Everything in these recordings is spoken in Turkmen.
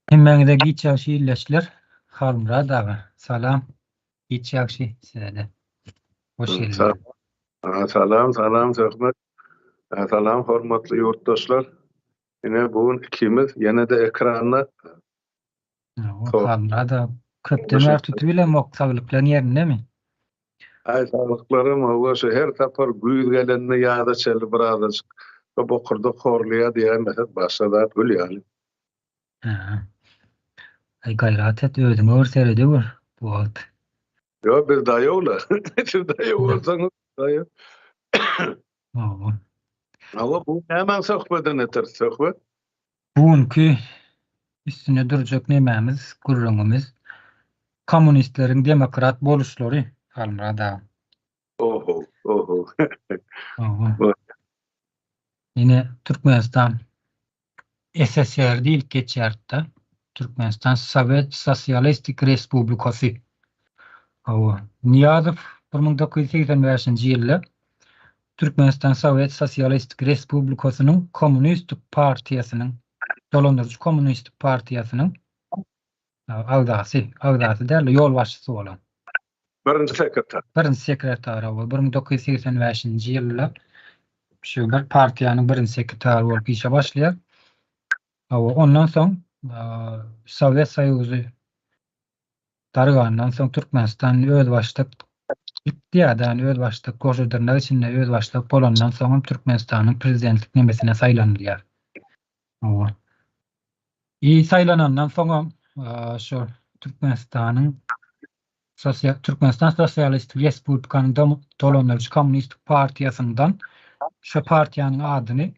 Hemmäňize giç ýagşy illeşler. Halmyrat aga, salam. Giç ýagşy size-de. Hoş geldiňiz. Salam, salam Söhbet. Salam hormatly ýurtdaşlar. Ine bu gün ikimiz ýene-de ekranda. Halmyrat aga, köpden bäri tutubilemok, saglyklaryň ýerindemi? Aý saglyklarym hawa şu her sapar güýz gelende ýaza çenli birazajyk şo bokurdak horlaýar diýäýmesek başga zat gül ýaly. Hä. Aý gaýrat et özüňe bir seredewür bu wagt. Ýok biz daýawla. Siz daýaw bolsaňyz daýaw. Hawa. Hawa bu nämäň söhbedini eteris söhbet? Bu günki üstünde durjak nemämiz, gürrüňimiz kommunistleriň demokrat boluşlary, Halmyrat aga. Oho, oho. Hawa. Ine Türkmenistan SSR diýlip geçýärdi-de. Türkmenistan Sowet Sosialistik Respublikasy. Hawa. Nyýazow 1985-nji ýylda Türkmenistan Sowet Sosialistik Respublikasynyň Kommunistik partiýasynyň, dolandyryjy Kommunistik partiýasynyň agzasy, agzasy däl-de, ýolbaşçysy bolan. Birinji sekretar. Birinji sekretary we 1985-nji ýylda şu bir partiýanyň birinji sekretary bolup işe başlaýar. Hawa, ondan soň Sowet Soýuzy dargandan soň Türkmenistan özbaşdak gitdi ýa-da özbaşdak goşa dyrnak içinde özbaşdak bolandan soň hem Türkmenistanyň prezidentlik nemesine saýlanylýar. Hawa. I saýlanandan soňam şu Türkmenistanyň Türkmenistan Sosialistik Respublikanyň dolandyryjy kommunistik partiýasyndan şu partiýanyň adyny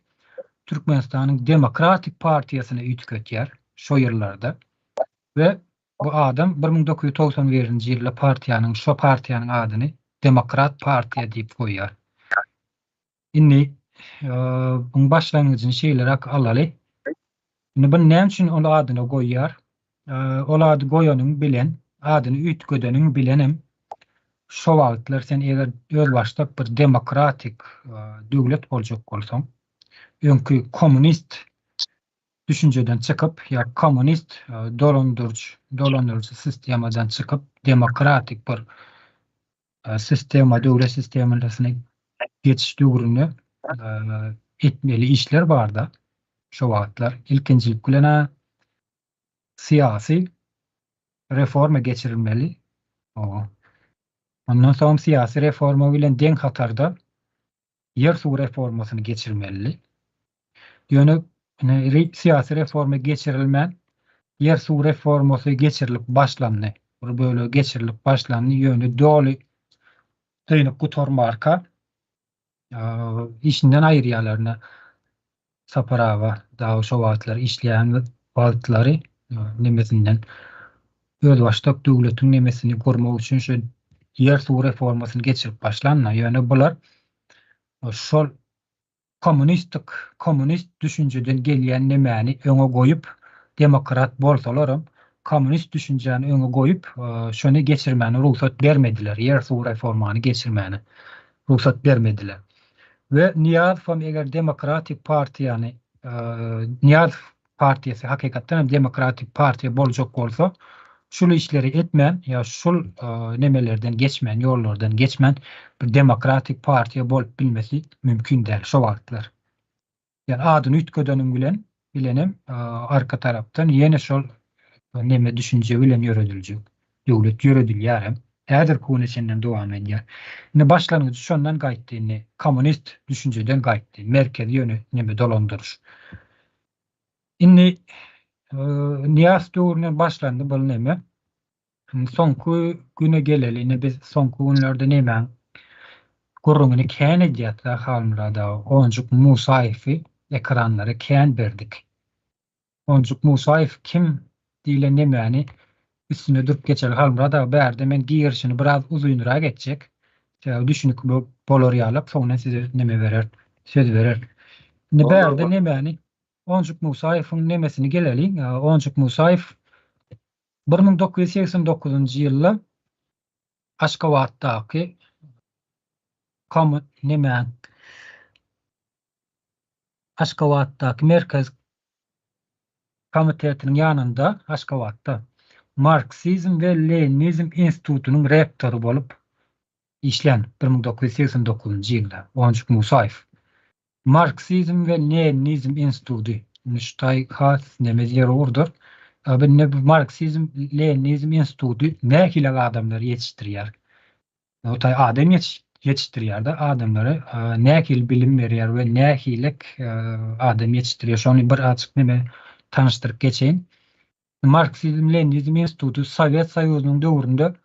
Türkmenistanyň Demokratik partiýasyna üýtgetýär şo ýyllarda. We bu adam 1991-nji ýylda partiýanyň şo partiýanyň adyny Demokrat partiýa diýip goýýar. Indi buň başlangyjyny şeýleräk alaly. Indi bu näme üçin ol adyny goýýar? Ol ady goýanyň bilen, adyny üýtgedeniň bilenem şo wagtlar sen eger özbaşdak bir demokratik döwlet boljak bolsaň, öňki kommunist düşünjeden çykyp ýa kommunist dolandyryjy dolandyryjy sistemadan çykyp demokratik bir sistema döwlet sistemasyna geçiş döwründe etmeli işler barda şo wagtlar ilkinjilik bilen syýasy reforma geçirilmeli. Ondan soň syýasy reforma bilen deň hatarda ýer-suw reformasyny geçirmelidi. Ýöne syýasy reforma geçirilmän, ýer-suw reformasy geçirilip başlandy. Bir bölegi geçirilip başlandy, ýöne doly dynyp gutarmarka işinden aýyrýarlar. Ine, Sapar aga dagy şo wagtlar işleýän wagtlary nemesinden özbaşdak döwletiň nemesini gurmak üçin şu ýer-suw reformasyny geçirip başlanda, ýöne bular şol kommunistik kommunist düşünjeden gelýän nemäni öňe goýup, demokrat bolsalaram, kommunist düşünjäni öňe goýup, şony geçirmäne rugsat bermediler, ýer-suw reformany geçirmäne rugsat bermediler. We Nyýazowam eger demokratik partiýany, Nyýazow partiýasy hakykatdan hem demokratik partiýa boljak bolsa, şul işleri etmän ýa şul nemelerden geçmän, ýollardan geçmän bir demokratik partiýa bolup bilmesi mümkin däl şo wagtlar. Ýani adyny üýtgedeniň bilen bilenem arka tarapdan ýene şol neme düşünje bilen ýörediljek. Döwlet ýöredilýär hem. Häzirki güne çenlem dowam edýär. Indi başlangyjy şondan gaýtdy indi. Kommunist düşünjeden gaýtdy. Merkezi ýöne neme dolandyryş. Indi Nyýazow döwründen başlandy bul neme. Indi soňky güne geleli. Indi biz soňky günlerde nemäň gürrüňini kän edýäs-dä Halmyrat aga. Onjuk Musaýewi ekranlara kän berdik. Onjuk Musaýew kim diýlen nemäni üstünde durup geçeli Halmyrat aga bärde men girişini biraz uzynrak etjek. Sebäbi düşünikli bolar ýalak soňundan size neme berer söz berer. Indi bärde nemäni Onjuk Musaýewiň nemesini geleliň. Onjuk Musaýew 1989-njy ýylda Aşgabatdaky neme Aşgabatdaky Merkez. komitetiniň ýanynda Aşgabatda Marksizm we Leninizm institutynyň rektory bolup işlän 1989-njy ýylda Onjuk Musaýew. Marksizm we Leninizm instituty. Indi şu taý has neme zerurdyr. Indi bu Marksizm, Leninizm instituty nähili adamlary ýetişdirýär? O taý adam ýetişdirýär-de, adamlara nähili bilim berýär we nähili adam ýetişdirýär? Şony bir azjyk neme tanyşdyryp geçeýin. Marksizm-Leninizm instituty Sowet Soýuzynyň döwründe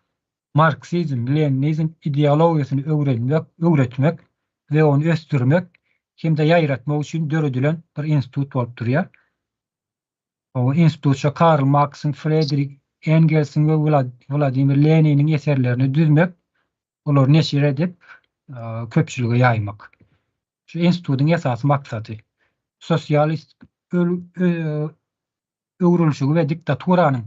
marksizm-leninizm ideologiýasyny öwrenmek, öwretmek we ony ösdürmek hem-de ýaýratmak üçin döredilen bir institut bolup durýar. Bu institutça Karl Marksyň, Fredrik Engelsiň we Wladimir Leniniň eserlerini düzmek, olary neşir edip, köpçülige ýaýmak. Şu institutyň esasy maksady sosialist öwrülişigi we diktaturanyň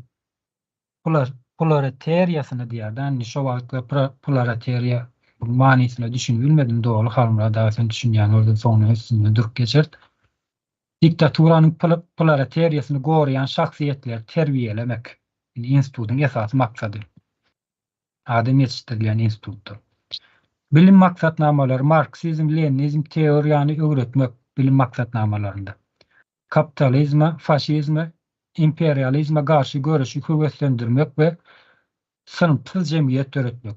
polareteriýasyny diýýär-de, indi şo wagtlar polareteriýa manysyna düşünip bilmedim doly, Halmyrat aga sen düşünýän bolsaň soňuna üstünde durup geçeris. Diktaturanyň polareteriýasyny goraýan şahsyýetleri terbiýelemek indi institutyň esasy maksady. Adam ýetişdirilýän institutda. Bilim maksatnamalary marksizm-leninizm teoriýany öwretmek bilim maksatnamalarynda. Kapitalizme, faşizme, imperializme garşy göreşi höweslendirmek we synpsyz jemgyýet döretmek.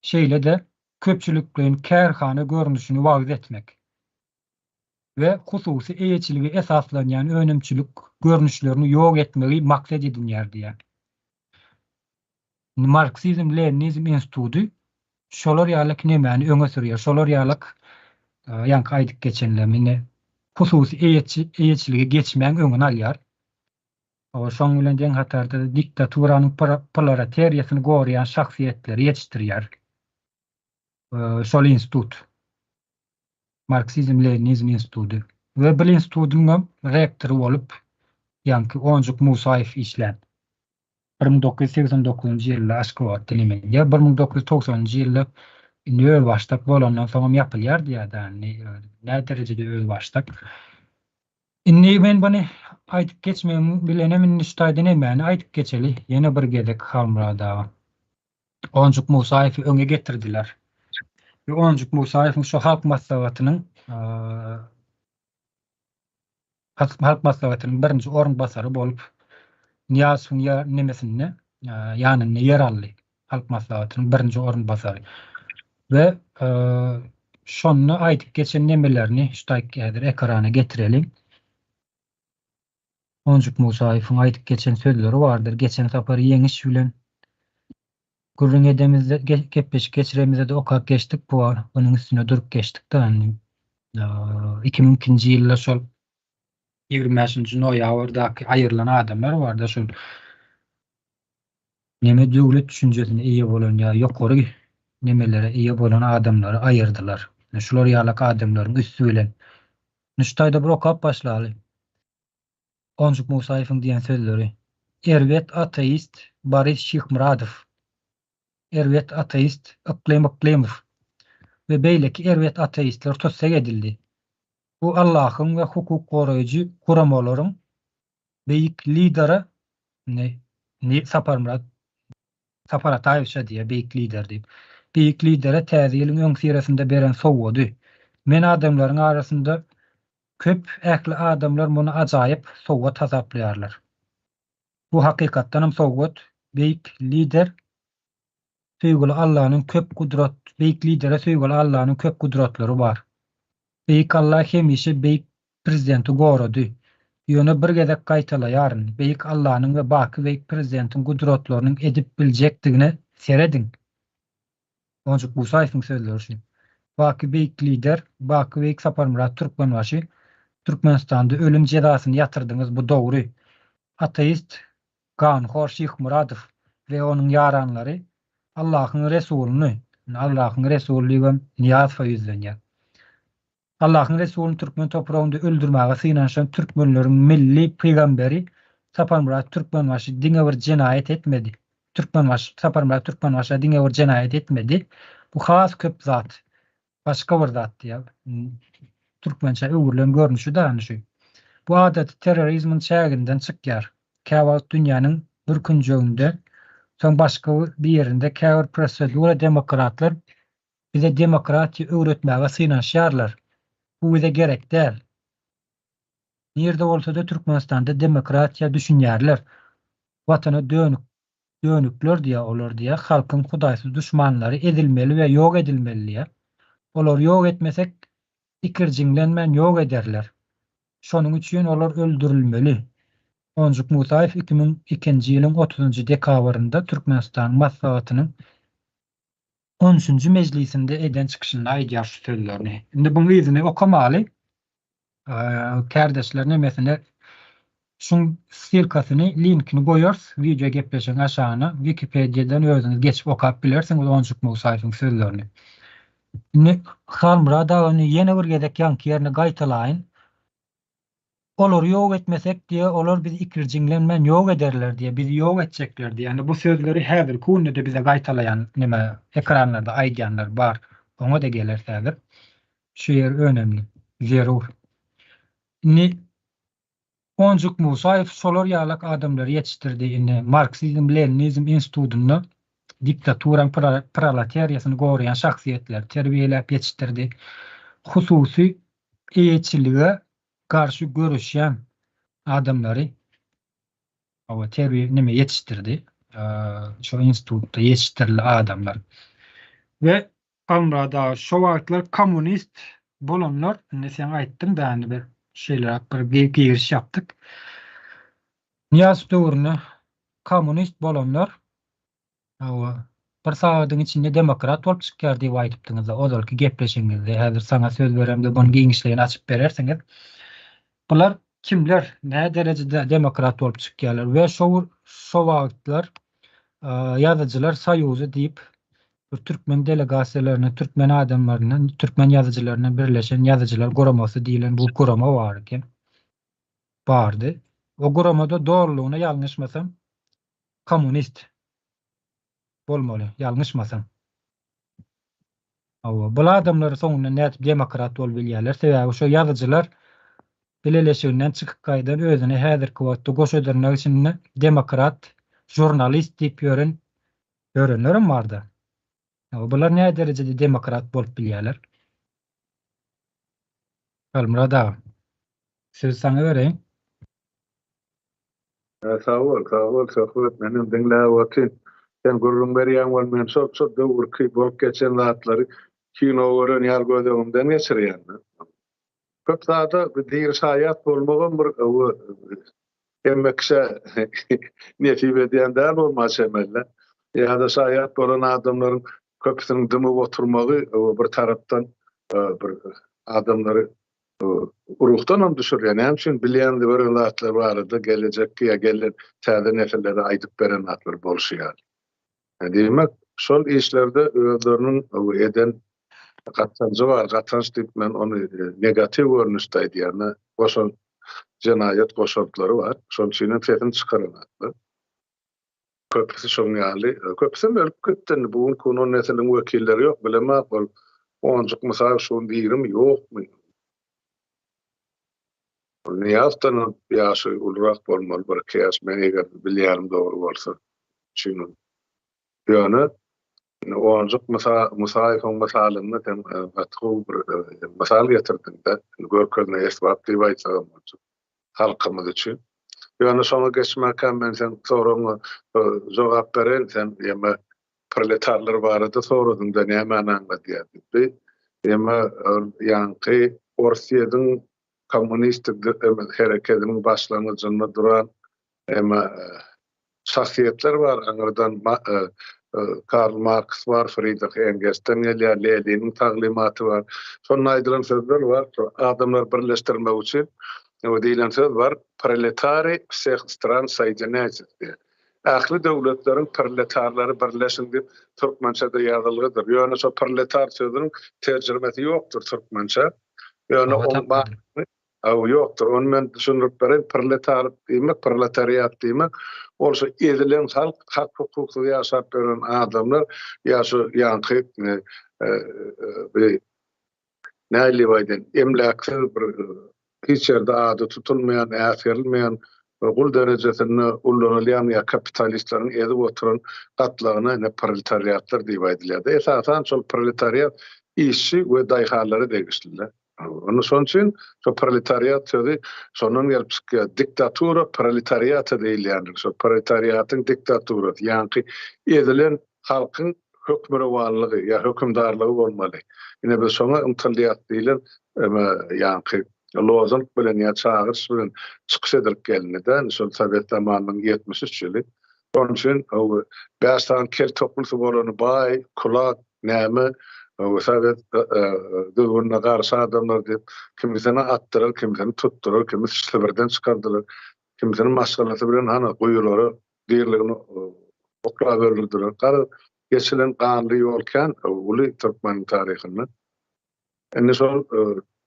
Şeýle-de, köpçülikleýin kärhana görnüşini wagyz etmek we hususy eýeçilige esaslanýan önümçilik görnüşlerini ýok etmegi maksat edinýär diýýär. Indi marksizm-leninizm instituty şolar ýalyk nemäni öňe sürýär, şolar ýalyk ýaňky aýdyp geçenlerim indi hususy eýeçilige geçmäň öňüni alýar. Şoň bilen deň hatarda diktaturanyň proletaryýasyny goraýan şahsyýetleri ýetişdirýär. Şol institut. Marksizm-leninizm instituty. We bil institutynyňam rektory bolup ýaňky Onjuk Musaýew işlän. 1989-njy ýylda Aşgabatda neme edýär, 1990-njy ýylda indi özbaşdak bolandan soňam ýapylýar diýýär-dä, indi nä derejede özbaşdak. Indi men muny aýdyp geçmegim bilenem indi şu taýda nemäni aýdyp geçeli, ýene bir gezek Halmyrat aga. Onjuk Musaýewi öňe getirdiler. We Onjuk Musaýewiň şu Halk Maslahatynyň Halk Maslahatynyň birinji orunbasary bolup, Nyýazowyň ýa nemesinde, ýanynda ýer aldy. Halk Maslahatynyň birinji orunbasary. We şonda aýdyp geçen nemelerini şu taýyk häzir ekrana getireliň. Onjuk Musaýewiň aýdyp geçen sözleri bardyr. Geçen sapar Ýeňiş bilen gürrüň edemizde, gepleşik geçiremizde-de okap geçdik bu bunuň üstünde durup geçdik-de indi. 2002-nji ýylda şol 25-nji noýabrdaky aýrylan adamlar bardy şol neme döwlet düşünjesine eýe bolan ýa ýokary nemelere eýe bolan adamlary aýyrdylar. Şular ýalak adamlaryň üsti bilen. Şu taýda bir okap başlaly. Onjuk Musaýewiň diýen sözleri. Erbet ateist Boris Şyhmyradow, erbet ateist Yklym Yklymow we beýleki erbet ateistler tussag edildi. Bu Allahyň we hukuk goraýjy guramalaryň beýik lidere, indi Saparmyrat Sapar Ataýewiçe diýýär beýik lider diýip. Beýik lidere Täze ýylyň öňüsyrasynda beren sowgady. Men adamlaryň arasynda köp ähli adamlar muny ajaýyp sowgat hasaplaýarlar. Bu hakykatdanam sowgat, beýik lider söýgüli Allanyň köp gudrat beýik lidere söýgüli Allanyň köp gudratlary bar. Beýik Alla hemişe beýik prezidenti gorady. Ýöne bir gezek gaýtalaýaryn, beýik Allanyň we baky beýik prezidentiň gudratlarynyň edip biljekdigine serediň! Onjuk Musaýewiň sözleri şu. Baky beýik lider, baky beýik Saparmyrat Türkmenbaşy, Türkmenistanda ölüm jezasyny ýatyrdyňyz bu dogry. Ateist ganhor Şyhmyradow we onuň ýaranlary Allahyň Resulyny, Allahyň Resuly diýibem Nyýazowa ýüzlenýär. Allahyň Resulyny türkmen topragynda öldürmäge synanyşan türkmenleriň milli pygamberi Saparmyrat Türkmenbaşy diňe bir jenaýat etmedi. Türkmenbaşy, Saparmyrat Türkmenbaşa diňe bir jenaýat etmedi. Bu has köp zat. Başga bir zat diýýär. Türkmençä öwrülen görnüşi-dä indi şu. Bu adaty terrorizmiň çäginden çykýar. Käwagt dünýäniň bir künjeginde, soň başga birinde käbir prosedura demokratlar bize demokratiýa öwretmäge synanyşýarlar. Bu bize gerek däl. Nirde bolsa-da Türkmenistanda demokratiýa düşünýärler. Watana dönük dönükler diýýär olar diýýär. Halkyň hudaýsyz duşmanlary ezilmeli we ýok edilmeli diýýär. Olary ýok etmesek ikirjiňlenmän ýok ederler. Şonuň üçin olar öldürilmeli. Onjuk Musaýew 2002-nji ýylyň otuzynjy dekabrynda Türkmenistanyň Maslahatynyň on üçünji mejlisinde eden çykyşynda aýdýar şu sözlerini. Indi buň yzyny okamaly. Kärdeşler nemesine şuň ssylkasyny, linkini goýarys wideo gepleşigiň aşagyna. Wikipediýadan özüňiz geçip okap bilersiňiz Onjuk Musaýewiň sözlerini. Indi Halmyrat aga indi ýene bir gezek ýaňky ýerine gaýtalaýyn. Olary ýok etmesek diýe, olar bizi ikirjiňlenmän ýok ederler diýe, bizi ýok etjekler diýe. Indi bu sözleri häzirki günde-de bize gaýtalaýan neme ekranlarda aýdýanlar bar. Oňa-da geleris häzir. Şu ýer önemli, zerur. Indi Onjuk Musaýew şolar ýalak adamlary ýetişdirdi. Indi marksizm-leninizm institutynda diktaturaň prolateriýasyny goraýan şahsyýetleri terbiýeläp ýetişdirdi. Hususy eýeçilige garşy göreşýän adamlary Hawa, terbiýe neme ýetişdirdi. Şo institutda ýetişdirildi adamlar. We Halmyrat aga şo wagtlar kommunist bolanlar, indi sen aýtdyň da indi bir şeýleräk bir giriş ýapdyk. Nyýazow döwründe kommunist bolanlar Hawa, bir sagadyň içinde demokrat bolup çykýar diýip aýdypdyňyz-da ozalky gepleşigiňizde. Häzir saňa söz beremde muny giňişleýin açyp berersiňiz. Bular kimler, nä derejede demokrat bolup çykýarlar we şo şo wagtlar Ýazyjylar soýuzy diýip bir türkmen delegasiýalaryndan, türkmen adamlaryndan, türkmen ýazyjylaryndan birleşen Ýazyjylar guramasy diýlen bu gurama bar eken. Bardy. O guramada dolulygyna ýalňyşmasam kommunist bolmaly, ýalňyşmasam. Hawa, bul adamlar soňundan nädip demokrat bolup bilýärler? Sebäbi şo ýazyjylar bileleşiginden çykyp gaýdan özüni häzirki wagtda goşa dyrnak içinde demokrat žurnalist diýip ýören ýörenlerem barda. Hawa, bular nä derejede demokrat bolup bilýärler? Halmyrat aga, sözi saňa bereýin. Sag bol, sag bol Söhbet, menem diňläp otyryn. Sen gürrüň berýäň weli men şol şol döwürki bolup geçen zatlary kino gören ýaly göz öňümden geçirýän. Köp zada diri şaýat bolmagam bir hemme kişä nesip edýän däl bolmaga çemeli. Ýa-da şaýat bolan adamlaryň köpüsiniň dymyp oturmagy bir tarapdan bir adamlary ruhdanam düşürýär. Näme üçin bilýän gören zatlar barada gelejekki ýa gelen täze nesillere aýdyp beren zatlar bolşy ýaly. Diýmek, şol işlerde özleriniň eden gatanjy bar, gatanç diýip men ony negatiw görnüşde aýdýan, goşan jenaýat goşantlary bar. Şonuň üçin hem sesini çykaranoklar. Köpüsi şoň ýaly. Köpüsem ölüp gitdi indi. Bu günki gün o nesiliň wekilleri ýok. Bilemok ol Onjuk Musaýew şu gün dirimi, ýokmy? Ol Nyýazowdanam ýaşy ulurak bolmaly, bir-iki ýaş, men eger bilýänim dogry bolsa. Üçin ýöne indi Onjuk Musa Musaýewiň mysalynda sen gaty gowy bir mysal getirdiň-de. Görkezme esbap diýip aýtsagam boljak. Halkymyz üçin. Ýöne şoňa geçmäkäm men seň soragyňa jogap bereýin, sen ýeme proletarlar barada soradyňda nämäni aňladýar diýip. Ýeme ol ýaňky Orsýetiň kommunistik herekediniň başlangyjynda duran ýeme Şahsyýetler bar, aňyrdan Karl Marks bar, Fridrih Engelsden gelýär, Leniniň taglymaty bar. Şonda aýdylan sözler bar, adamlary birleşdirmek üçin diýlen söz bar, Proletariý wseh stran soýedinäýtses diýen. Ähli döwletleriň proletarlary birleşiň diýip türkmençe-de ýazylgydyr. Ýöne şo proletar sözüniň terjimesi ýokdur türkmençe. Ýöne oň Hawa, ýokdur. Ony men düşündirip bereýin. Proletar diýmek, proletariat diýmek, ol şu ezilen halk, hak-hukuksyz ýaşap ýören adamlar ýa şu ýaňky bir nähili aýdaýyn, emläksiz bir. Hiç ýerde ady tutulmaýan, äsgerilmeýän gul derejesinde ullanylýan ýa kapitalistleriň ezip oturan gatlagyna ine proletariatlar diýip aýdylýardy. Esasan şol proletariat işçi we daýhanlara degişli-de. Onda şonuň üçin şo proletariat sözi şondan gelip çykýar. Diktatura proletariata diýilýändir. Şo proletariatyň diktaturasy, ýaňky ezilen halkyň hökmürowanlygy ýa hökümdarlygy bolmaly. Ine biz şoňa ymtylýas diýlen ýaňky lozung bilen ýa çagyryş bilen çykyş edilip gelindi-de, şol sowet zamanynyň 73 ýyly. Şonuň üçin bäş sany kel toklusy bolany baý, kulak, näme, sowet düzgünine garşy adamlar diýip, kimisini atdylar, kimisini tutdular, kimisi Sibirden çykardylar, kimisini maşgalasy bilen hany guýulara diriligini oklap öldürdiler. Garaz, geçilen ganly ýol kän, uly türkmeniň taryhynda. Indi şol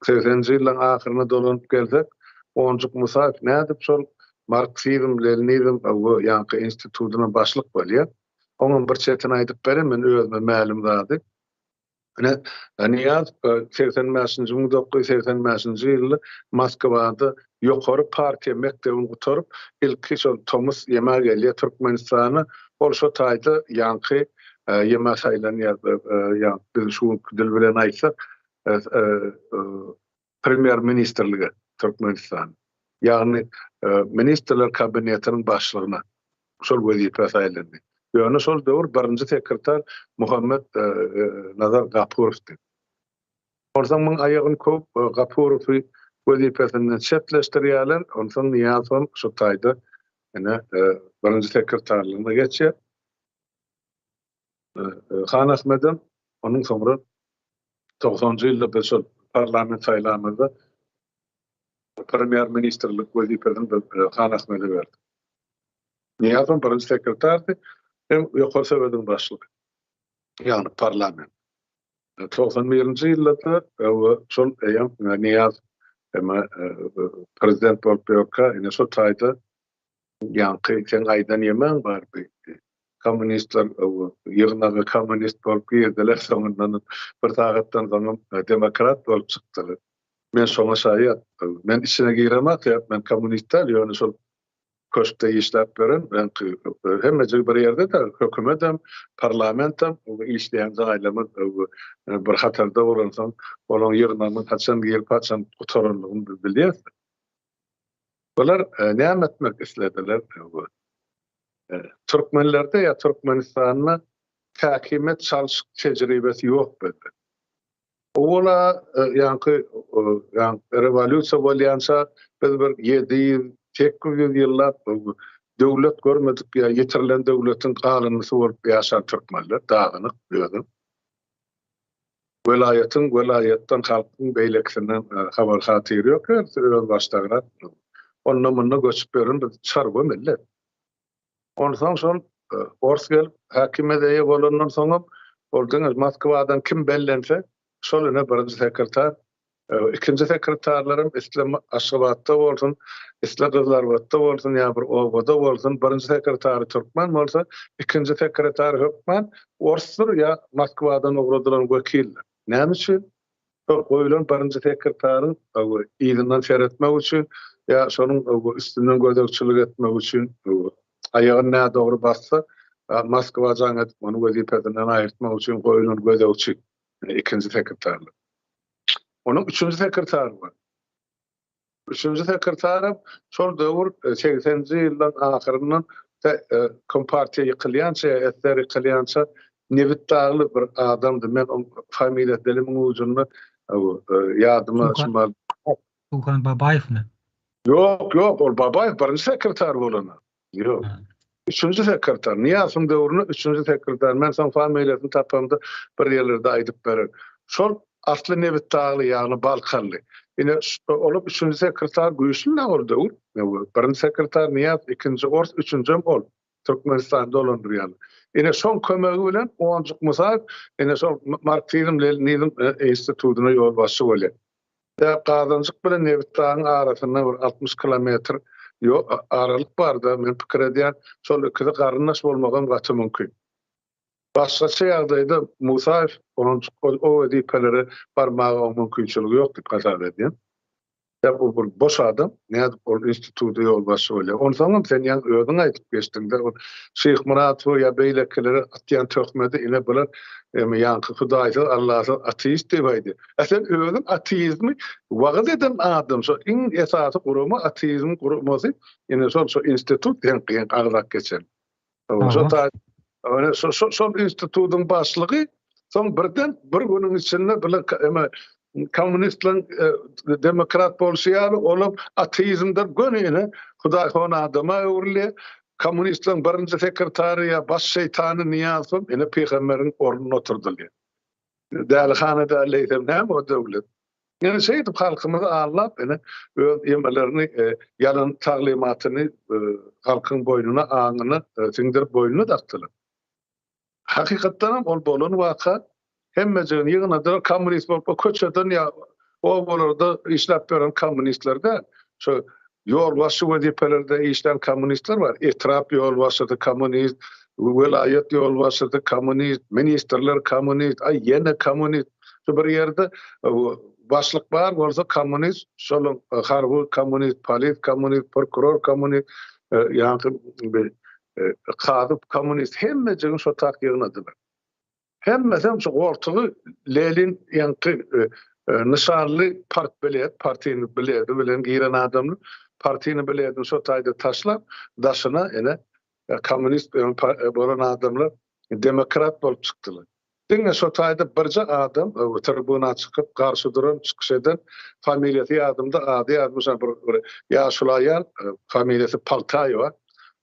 segseninji ýyllaryň ahyryna dolanyp gelsek, Onjuk Musaýew nädip şol marksizm, leninizm we ýaňky institutyna başlyk bolýar? Oňam bir çetini aýdyp bereýin, men özüme mälim zady. Ine, Nyýazow 85-nji, 1985-nji ýylda Moskwada ýokary partiýa mekdebini gutaryp, ilki şol tomus ýema gelýär Türkmenistana. Ol şo taýda ýaňky ýema saýlanýar, ýa biz şu günki dil bilen aýtsak, premýer-ministrlige Türkmenistan, ýagny Ministrler Kabinetiniň başlygyna şol wezipä saýlandy. Ýöne şol döwür birinji sekretar Muhammet Nazar Gapurowdy. Onsoň muň aýagyny kowup, Gapurowy wezipesinden çetleşdirýärler. Onsoň Nyýazowam şu taýda ine birinji sekretarlygyna geçýär. Han Ahmedem onuň soňra togsanjy ýylda biz şol parlament saýlamyzda premýer-ministrlik wezipesini biz Han Ahmede berdik. Nyýazow birinji sekretardy, hem Ýokary Sowediň başlygy. Ýagny parlament. 91-nji ýylda-da şol eýýäm Nyýazow prezident bolup ýörkä, ine şo taýda Ýaňky seň aýdan ýemäň bardy. Kommunistler ýygnaga kommunist bolup girdiler, soňundan bir sagatdan soňam demokrat bolup çykdylar. Men şoňa şaýat. Men içine giremak ýa men kommunist däl, ýöne şol köşkde işläp ýören, ýaňky hemmejigi bir ýerde-de, hökümetem, parlamentem, işleýän jaýlarymyz bir hatarda bolansoň, olaryň ýygnagynyň haçan girip, haçan gutaranlygyny biz bilýäris. Bular näme etmek islediler? Türkmenlerde ýa Türkmenistanda häkimiýet çalşyk tejribesi ýok bizde. Owal-a ýaňky rewolýusiýa bolýança biz bir 700, 800 ýyllap döwlet görmedik ýa ýitirilen döwletiň galyndysy bolup ýaşan türkmenler, dagynyk özem. Welaýatyň welaýatdan halkyň beýlekisinden habar-hatyry ýok, hersi özbaşdagrak onda-munda göçüp ýören bir çarwa millet. Onsoň şol ors gelip häkimiýete eýe bolandan soňam ol diňe Moskwadan kim bellense, şol ine birinji sekretar Ikinji sekretarlaram isle Aşgabatda bolsun, isle Gyzylarbatda bolsun ýa bir obada bolsun, birinji sekretary türkmen bolsa, ikinji sekretary hökman orsdur ýa Moskwadan ugradylan wekildir. Näme üçin? Şol goýlan birinji sekretaryň yzyndan seretmek üçin ýa şonuň üstünden gözegçilik etmek üçin aýagyny nädogry bassa, Moskwa jaň edip ony wezipesinden aýyrtmak üçin goýlan gözegçi, ikinji sekretarlar. Onuň üçünji sekretary bar. Üçünji sekretaram şol döwür segseninji ýyllaryň ahyryndan Kompartiýa ýykylýança ýa SSR ýykylýança Nebitdagly bir adamdy. Men oň familiýasy dilimiň ujunda ýadyma şumal. Suhan Babaýewmi? Ýok, ýok, ol Babaýew birinji sekretar bolany. Ýok. Üçünji sekretar. Nyýazowyň döwründe üçünji sekretar. Men soň familiýasyny tapamda bir ýerlerde aýdyp bererin. Şol asly Nebitdagly, ýagny Balkanly. Ine, olam üçünji sekretar güýçli-dä ol döwür. Birinji sekretar Nyýazow, ikinji ors, üçünjem ol. Türkmenistany dolandyrýan. Ine, şoň kömegi bilen Onjuk Musaýew ine şol marksizm-leninizm institutyna ýolbaşçy bolýar. Gazanjyk bilen Nebitdagyň arasynda bir 60 kilometr aralyk barda, men pikir edýän, şol ikisi garyndaş bolmagam gaty mümkin. Başgaça ýagdaýda Musaýew onuň o wezipelere barmaga oň mümkinçiligi ýok diýip hasap edýän. Ýa bu bir boş adam, nädip ol instituta ýolbaşçy bolýar? Onsoňam sen ýaňy özüň aýdyp geçdiň-de, ol Şyhmyratowa ýa beýlekilere atýan töhmedi, ine bular eme ýaňky hudaýsyz, allasyz ateist diýip aýdýar. A sen özüň ateizmi wagyz eden adam, şo iň esasy gurama ateizm guramasy, ine şol şo institut seňki ýaňky agzap geçen. Şo taý şo şo şol institutyň başlygy soň birden bir günüň içinde bular eme kommunistleň demokrat bolşy ýaly olam ateizmden göni ine hudaýhon adama öwrülýär. Kommunistleň birinji sekretary ýa baş şeýtany Nyýazow ine pygamberiň ornuna oturdylýar. Dälihana däl eýsem näme o döwlet? Ýöne şeýdip halkymyzy aldap ine öz ýemelerini ýalan taglymatyny halkyň boýnuna aňyna siňdirip boýnuna dakdylar. Hakykatdanam ol bolan waka hemmejigini ýygnadylar kommunist bolup o köçeden ýa obalarda işläp ýören kommunistler däl. Şo Ýolbaşçy wezipelerde işlän kommunistler bar. Etrap ýolbaşçysy kommunist, welaýat ýolbaşçysy kommunist, ministrler kommunist, aý ýene kommunist. Şu bir ýerde başlyk bar bolsa kommunist, şol harby kommunist, polis kommunist, prokuror kommunist, ýaňky kazy kommunist hemmejigini şo tak ýygnadylar. Hemmesem şu goltugy Lenin ýaňky nyşanly partbilet, partiyny biledi bilen giren adamlar partiyny biledini şo taýda taşlap, daşyna ene kommunist bolan adamlar demokrat bolup çykdylar. Diňe şo taýda birje adam tribuna çykyp garşy duran, çykyş eden, familiýasy ýadymda, ady ýadymda, bir bir ýaşuly aýal, familiýasy Paltaýewa.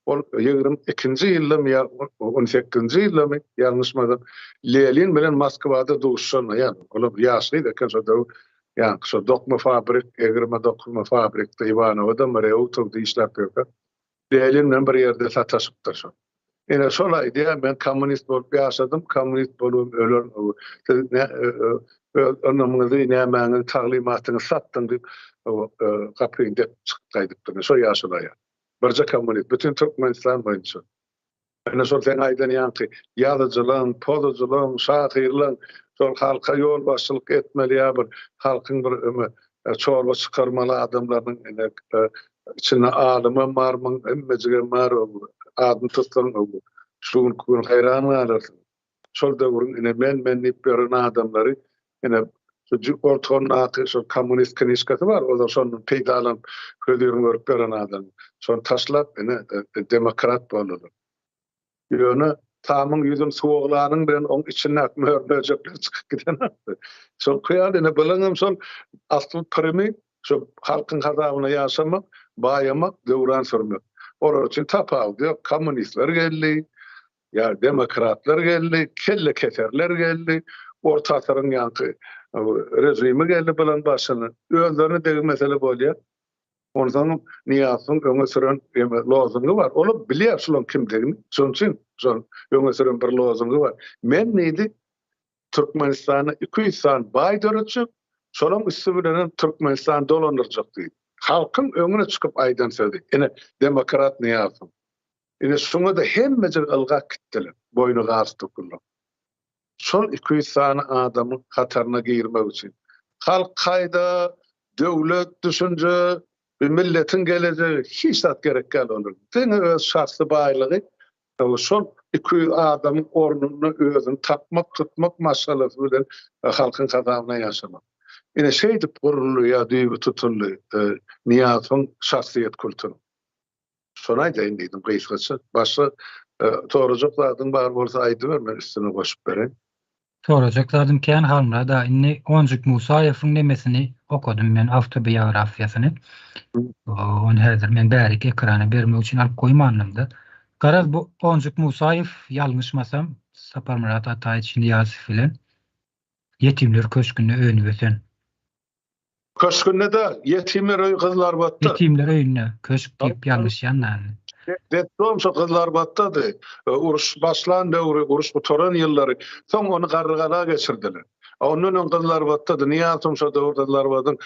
Ol 22-nji ýyldamy ýa 18-nji ýyldamy, ýalňyşmasam, Lenin bilen Moskwada duşuşan aýal. Olam ýaş gyz eken şo döwür. Ýaňky şo dokma fabrik, egirme dokma fabrikde Iwanowodamy, Reutowda işläp ýörkä, Lenin bilen bir ýerde sataşypdyr şol. Ine şol aýdýar, men kommunist bolup ýaşadym, kommunist bolubam ölerin. Siz öz ynamyňyzy, nämäňizi, taglymatyňyzy satdyň diýip, gapyny depip çykyp gaýdypdyr. Şo ýaşuly aýal. Birje kommunist, bütin Türkmenistan boýunça. Ine şol seň aýdan ýaňky ýazyjylaň, pozujylaň, şahyrlaň şol halka ýolbaşçylyk etmeli ýa bir halkyň bir öme çorba çykarmaly adamlarynyň ine içinde alymam bar muň, hemmejigem bar, adyny tutsaň şu günki gün haýran galarsyň. Şol döwrüň ine men-men diýip ýören adamlary ine şu goltugyndaky şol kommunist knižkasy bar, olar şondan peýdalanyp hözirini görüp ýören adam. Şony taşlap ine demokrat boldular. Ýöne tamyň ýüzüni suwaglanyň bilen oň içindäki mör-möjekler çykyp gidenokdy. Şoňky ýaly ine bulaňam şol asyl primi Şu halkyň hasabyna ýaşamak, baýamak, döwran sürmek. Olar üçin tapawudy ýok. Kommunistler geldi, ýa demokratlar geldi, kelle keserler geldi, orta asyryň ýaňky režimi geldi bulaň başyna. Özlerine degmesele bolýar. Onsoň Nyýazowyň öňe süren lozungy bar. Olam bilýär şulaň kimdigini. Şonuň üçin şol öňe süren bir lozungy bar. Men diýdi, Türkmenistanda 200 sany baý döretjek, şolaň üsti bilenem Türkmenistany dolandyrjak diýip, halkyň öňüne çykyp aýdan sözi. Ine, demokrat Nyýazow. Ine, şuňa-da hemmejik ylgap gitdiler, boýny galstukly. Şol 200 sany adamyň hataryna girmek üçin. Halk haýda, döwlet düşünje, bir milletiň gelejegi, hiç zat gerek däl olara. Diňe öz şahsy baýlygy, Şol 200 adamyň ornunda özüni tapmak, tutmak maşgalasy bilen halkyň hasabyna ýaşamak. Ine şeýdip guruldy ýa düýbi tutuldy Nyýazowyň şahsyýet kultunyň. Şony aýdaýyn diýdim gysgaça. Başga sorajak zadyň bar bolsa aýdyber men üstüne goşup bereýin. Sorajak zadym kän Halmyrat aga indi Onjuk Musaýewiň nemesini okadym men awtobiografiýasyny. Ony häzir men bärik ekrana bermek üçin alyp goýmandym-da. Garaz bu Onjuk Musaýew ýalňyşmasam Saparmyrat Ataýewiç Nyýazow bilen Ýetimler köşgünde önüp ösen. Köşgünde däl, ýetimler öýi Gyzylarbatda. Ýetimler öýünde, köşk diýip ýalňyşýan da indi. Detdom şo Gyzylarbatdady. Uruş başlan döwri, uruş gutaran ýyllary. Soň ony Garrygala geçirdiler. Ondan öň Gyzylarbatdady. Nyýazow şo döwür Gyzylarbadyň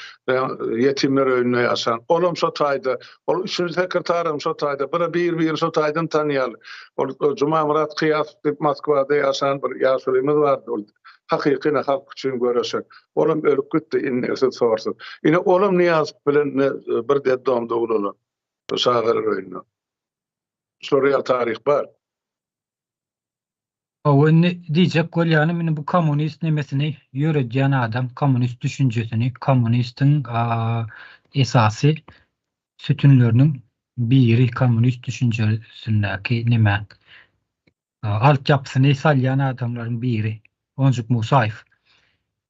ýetimler öýünde ýaşan. Olam şo taýda. Ol üçünji sekretaram şo taýda. Bular bir-birini şo taýdan tanýarlar. Ol Jumamyrat Kyýasow diýip Moskwada ýaşan bir ýaşulymyz bardy. Ol. Hakyky ine halk üçin göreşen. Olam ölüp gitdi indegsiz sorsuz. Ine olam Nyýazow bilen bir detdomda ulalan. Şagalar öýünde. Şolar ýaly taryh bar. Hawa indi diýjek bolýanym indi bu kommunist nemesini ýöredýän adam kommunist düşünjesini kommunistiň esasy sütünleriniň biri kommunist düşünjesindäki neme altyapysyny salýan adamlaryň biri Onjuk Musaýew.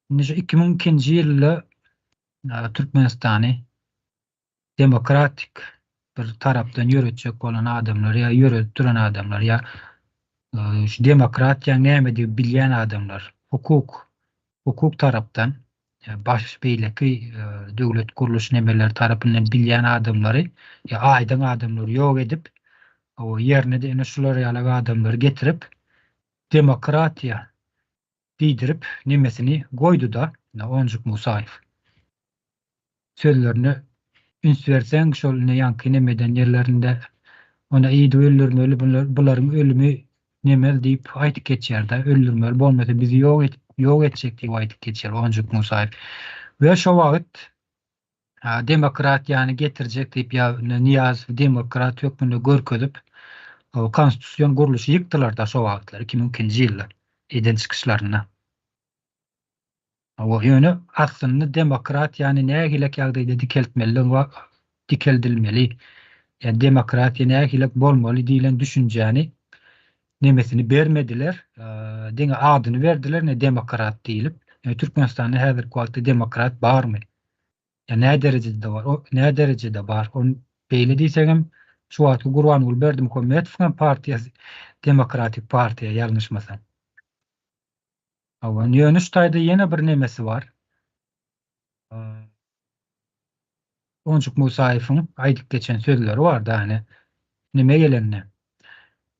Indi şu 2002-nji ýylda Türkmenistany demokratik bir tarapdan ýöretjek bolan adamlar ýa ýöredip duran adamlar ýa şu demokratiýaň nämedigi bilýän adamlar hukuk hukuk tarapdan baş beýleki döwlet gurluş nemeleri tarapyndan bilýän adamlary ýa aýdyň adamlary ýok edip ýerine-de ine şular ýaly adamlary getirip demokratiýa diýdirip nemesini goýdy-da, ine Onjuk Musaýew. Sözlerine üns berseň, şol ine ýaňky nemeden ýerlerinde Ony yzy öldürmeli, bular, bularyň ölümi nemel diýip aýdyp geçýär-de, öldürmeli, bolmasa bizi ýok et, ýok etjek diýip aýdyp geçýär Onjuk Musaýew. We şo wagt demokratiýany getirjek diýip ýa Nyýazowy demokrat hökmünde görkezip, konstitusion gurluşy ýykdylar-da şo wagtlar, 2002-nji ýylda eden çykyşlarynda. Hawa, ýöne aslynda demokratiýany nähilek ýagdaýda dikeltmelidigi dikeldilmeli, ýa demokratiýa nähilek bolmaly diýlen düşünjäni nemesini bermediler, diňe adyny berdiler, ne demokrat diýlip. Türkmenistanda häzirki wagtda demokrat barmy? Ýa nä derejede bar? O nä derejede bar? Ony beýle diýsegem, şu wagtky Gurbanguly Berdimuhamedowyň hem partiýasy demokratik partiýa, ýalňyşmasam. Hawa, ýöne şu taýda ýene bir nemesi bar. Onjuk Musaýewiň aýdyp geçen sözleri bar da, hany neme gelende.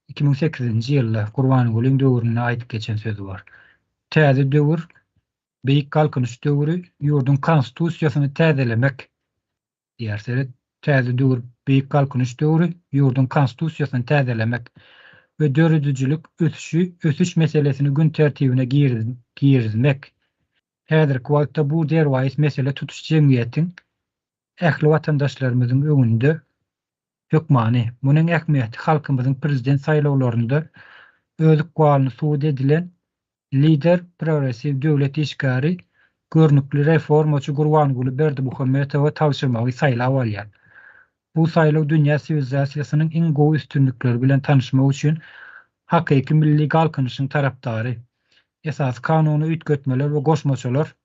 2008-nji ýylda Gurbangulyň döwründe aýdyp geçen sözi bar. Täze döwür Beýik Galkynyş döwri ýurduň Konstitusiýasyny täzelemek diýýär. Seret, Täze döwür, Beýik Galkynyş döwri ýurduň Konstitusiýasyny täzelemek we döredijilik ösüşi, ösüş meselesini gün tertibine girizmek. Häzirki wagtda bu derwaýys mesele tutuş jemgyýetiň, ähli watandaşlarymyzyň öňünde hökmany. Munuň ähmiýeti halkymyzyň prezident saýlawlarynda öz ykbalyny subut edilen Lider, progressiw döwlet işgäri, görnükli reformaçy Gurbanguly Berdimuhametowa tabşyrmagy saýlap alýar. Bu saýlaw dünýä siwilizasiýasynyň iň gowy üstünlikleri bilen tanyşmak üçin hakyky milli galkynyşyň tarapdary, Esasy Kanuna üýtgetmeler we goşmaçalar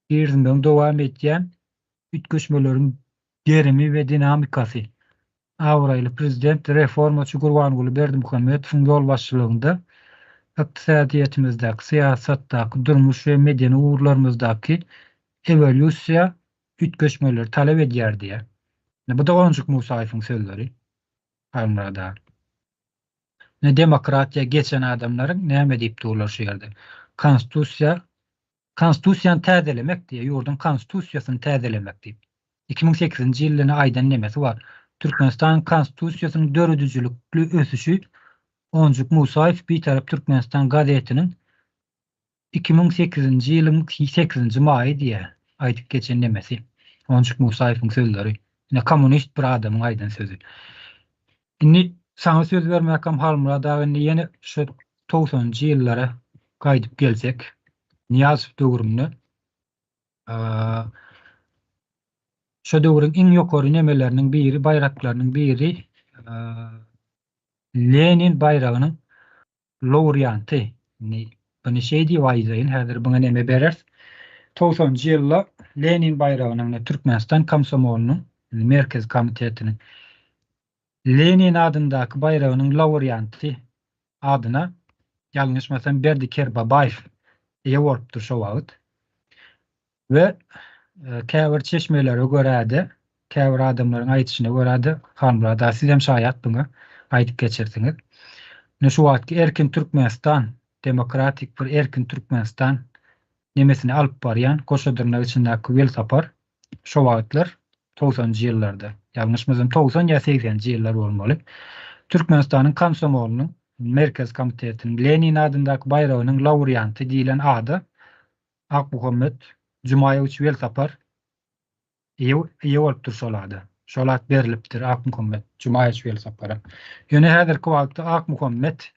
girizmegiň dowam edýän üýtgeşmeleriň gerimi we dinamikasy, abraýly prezident, reformaçy Gurbanguly Berdimuhametowyň ýolbaşçylygynda ykdysadyýetimizdäki, syýasatdaky, durmuş we medeni ugurlarymyzdaky ewolýusiýa üýtgeşmeleri talap edýär diýýär. Ine, bu-da Onjuk Musaýewiň sözleri, Halmyrat aga. Ine, demokratiýa geçen adamlaryň näme diýip durlar şu ýerde? Konstitusiýa Konstitusiýany täzelemek diýýär, ýurduň Konstitusiýasyny täzelemek diýip. 2008-nji ýylda ine aýdan nemesi bar. Türkmenistanyň Konstitusiýasynyň döredijilikli ösüşi Onjuk Musaýew Bitarap Türkmenistan gazetiniň 2008-nji ýylyň sekizinji maýy diýýär, aýdyp geçen nemesi. Onjuk Musaýewiň sözleri. Ine kommunist bir adamyň aýdan sözi. Indi saňa söz bermäkäm Halmyrat aga indi ýene şu togsanynjy ýyllara gaýdyp gelsek, Nyýazow döwründe şo döwrüň iň ýokary nemeleriniň biri, baýraklarynyň biri Lenin baýragynyň laureanty. Indi buny şeý diýip aýdaýyn, häzir buňa neme bereris. Togsanynjy ýylda Lenin baýragynyň Türkmenistan komsomolynyň Merkezi komitetiniň Lenin adyndaky baýragynyň laureanty adyna, ýalňyşmasam, Berdi Kerbabaýew eýe bolupdyr şo wagt. We käbir çeşmelere görä-de, käbir adamlaryň aýdyşyna görä-de, Halmyrat aga sizem şaýat buňa, aýdyp geçersiňiz. Ine şu wagtky erkin Türkmenistan, demokratik bir erkin Türkmenistan nemesini alyp barýan goşa dyrnak içindäki Welsapar şo wagtlar togsanynjy ýyllarda, ýalňyşmasam 90 ýa segseninji ýyllar bolmaly, Türkmenistanyň komsomolynyň. Merkezi komitetiniň Lenin adyndaky baýragynyň laureanty diýlen ada Akmuhammet Jumaýewiç Welsapar eýe eýe bolupdyr şol ada. Şol at berlipdir Akmuhammet Jumaýewiç Welsapara. Ýöne häzirki wagtda Akmuhammet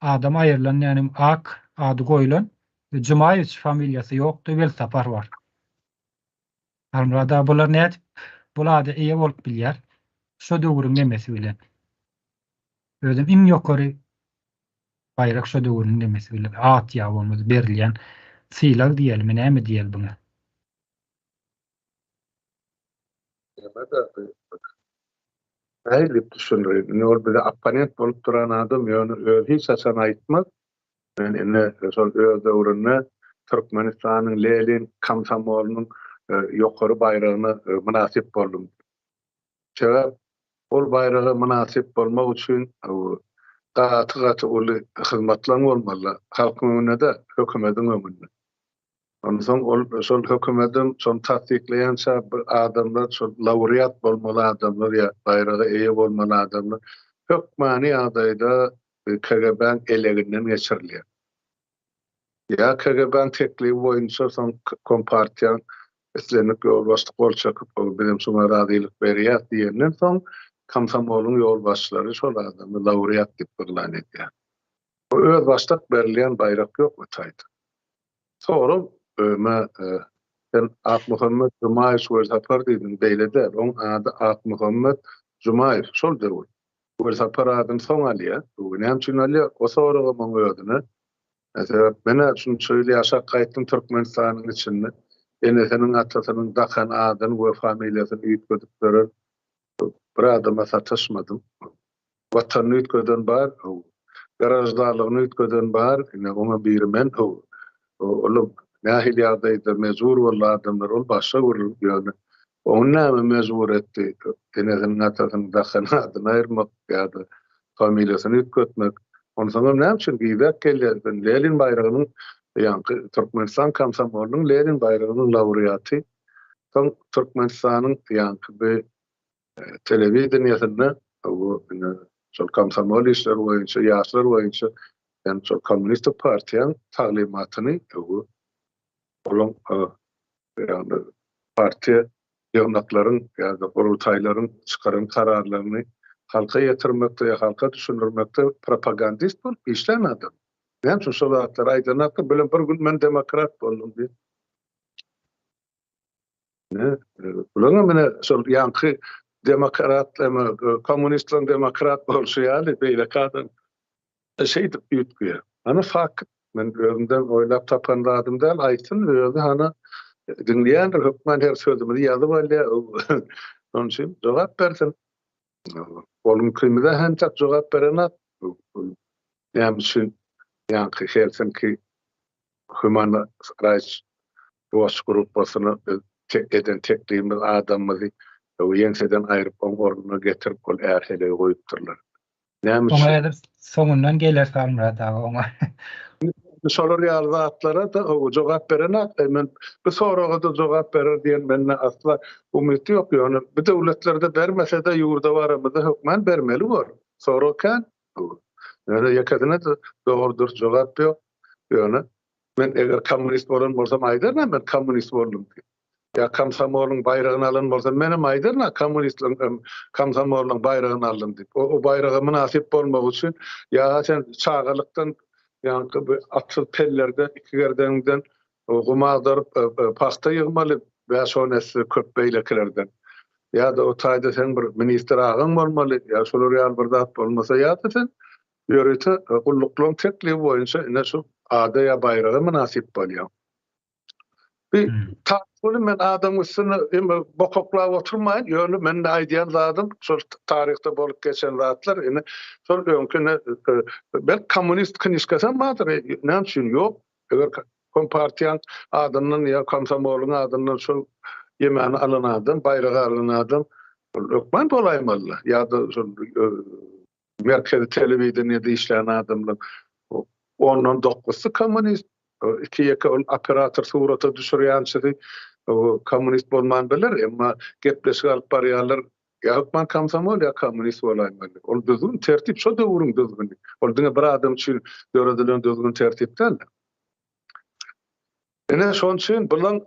adam aýrylan, ýagny Ak ady goýlan we Jumaýewiç familiýasy ýokdy, Welsapar bar. Halmyrat aga bular nädip bul ada eýe bolup bilýär? Şo döwrüň nemesi bilen. Özem iň ýokary baýrak şo döwrüň nemesi bilen at ýa bolmasa berilýän sylag diýelimi näme diýeli buňa? Nähili diýip düşündireýin? Indi ol bize opponent bolup duran adam ýöne özi hiç haçan aýtmaz. Men indi şol öz döwründe Türkmenistanyň Lenin komsomolynyň ýokary baýragyna mynasyp boldum. Sebäp ol baýraga mynasyp bolmak üçin gaty-gaty uly hyzmatlaň bolmaly, halkyň öňünde-de, hökümediň öňünde. Onsoň ol şol hökümedem şony tassyklaýança bir adamlar şol laureat bolmaly adamlar ýa baýraga eýe bolmaly adamlar hökmany ýagdaýda KGB-niň eleginden geçirilýär. Ýa KGB-niň teklibi boýunça soň Kompartiýaň islendik ýolbaşçysy gol çekip, bizem şuňa razylyk berýäs diýenden soň komsomolyň ýolbaşçylary şol adamy laureat diýip yglan edýär. Bu özbaşdak berilýän baýrak ýok bu taýda. Sorag, Öme, sen Akmuhammet Jumaýewiç Welsapar diýdiň, beýle däl, oň ady Akmuhammet Jumaýew, şol döwür. Welsapar adyny soň alýar. Bu näme üçin alýar? O soragam oň özüne. Sebäp men-ä şunça ýyl ýaşap gaýtdym Türkmenistanyň içinde. Enesiniň, atasynyň dakan adyny we familiýasyny üýtgedip beren bir adama sataşmadym. Watanyny üýtgeden bar, graždanlygyny üýtgeden bar, ine oňa biri men, Olam nähili ýagdaýda mejbur boldy adamlar, ol başga gürrüň, ýöne ony näme mejbur etdi, enesiniň atasynyň dakan adyny aýyrmak ýa-da familiýasyny üýtgetmek, onsoňam näme üçin gizläp gelýär, sen Lenin baýragynyň ýaňky Türkmenistan komsomolynyň Lenin baýragynyň laureaty, soň Türkmenistanyň ýaňky bi telewideniýesinde bu ine şol komsomol işleri boýunça, ýaşlar boýunça hem şol kommunistik partiýaň taglymatyny bu olaň ýagny partiýa ýygnaklaryň ýa-da gurultaýlaryň çykaran kararlaryny halka ýetirmekde ýa halka düşündirmekde propagandist bolup işlän adam. Näme üçin şol zatlary aýdanakda bilen bir gün men demokrat boldum diýip. Bularyň mine şol ýaňky demokrat, kommunistleriň demokrat bolşy ýaly beýleki adam şeýdip üýtgeýär. Hany fakt, men özümden oýlap tapan zadym däl, aýtsyn özi hany diňleýändir hökman her sözümizi ýazyp alýar. Şonuň üçin jogap bersin. Onuňkymize entek jogap berenok. Näme üçin ýaňky Helsinki Human Rights Watch gruppasyna biz eden teklibimiz adamymyzy ýeňseden aýryp oň ornuna getirip ol är-heleýi goýupdyrlar. Näme üçin? Oňa häzir soňundan geler Halmyrat aga oňa. Şolar ýaly zatlara-da jogap berenok. Men bu soraga-da jogap berer diýen mende asla umyt ýok. Ýöne bu döwletlerde bermese-de ýurda baramyzda hökman bermeli bor. Sorag kän. Ýöne ýekesine-de dogry dürs jogap ýok. Ýöne men eger kommunist bolan bolsam aýdaryn men kommunist boldum diýip. Ýa komsomolyň baýragyny alan bolsam menem aýdaryn kommunistligiň komsomolyň baýragyny aldym diýip. O baýraga mynasyp bolmak üçin ýa sen çagalykdan ýaňky bir atsyz pellerde iki gerdeniňden gum agdaryp pagta ýygmaly bäş-on esse köp beýlekilerden. Ýa-da o taýda seň bir ministr agaň bolmaly ýa şolar ýaly bir zat bolmasa ýa-da sen Ýörite gulluklaryň teklibi boýunça ine şu ada ýa baýraga mynasyp bolýaň. Bir taryh men adamyň üstüne eme bokaklap oturmaýyn, ýöne mende aýdýan zadym şol taryhda bolup geçen zatlar ine şol öňki ine belki kommunist knižkasam bardyr, näme üçin ýok? Eger kompartiýaň adyndan ýa komsomolyň adyndan şol ýemäni alan adam, baýragy alan adam ol hökman bolaýmaly ýa-da şol Merkezi telewideniýede işlän adamlar ondan dokuzsy kommunist, iki-ýeke ol operator surata düşürýänçisi kommunist bolman biler, emma gepleşik alyp barýanlar Ýa hökman komsomol ýa kommunist bolaýmaly. Ol düzgün, tertip şo döwrüň düzgüni. Ol diňe bir adam üçin döredilen düzgün tertip däl. Ine şonuň üçin bulaň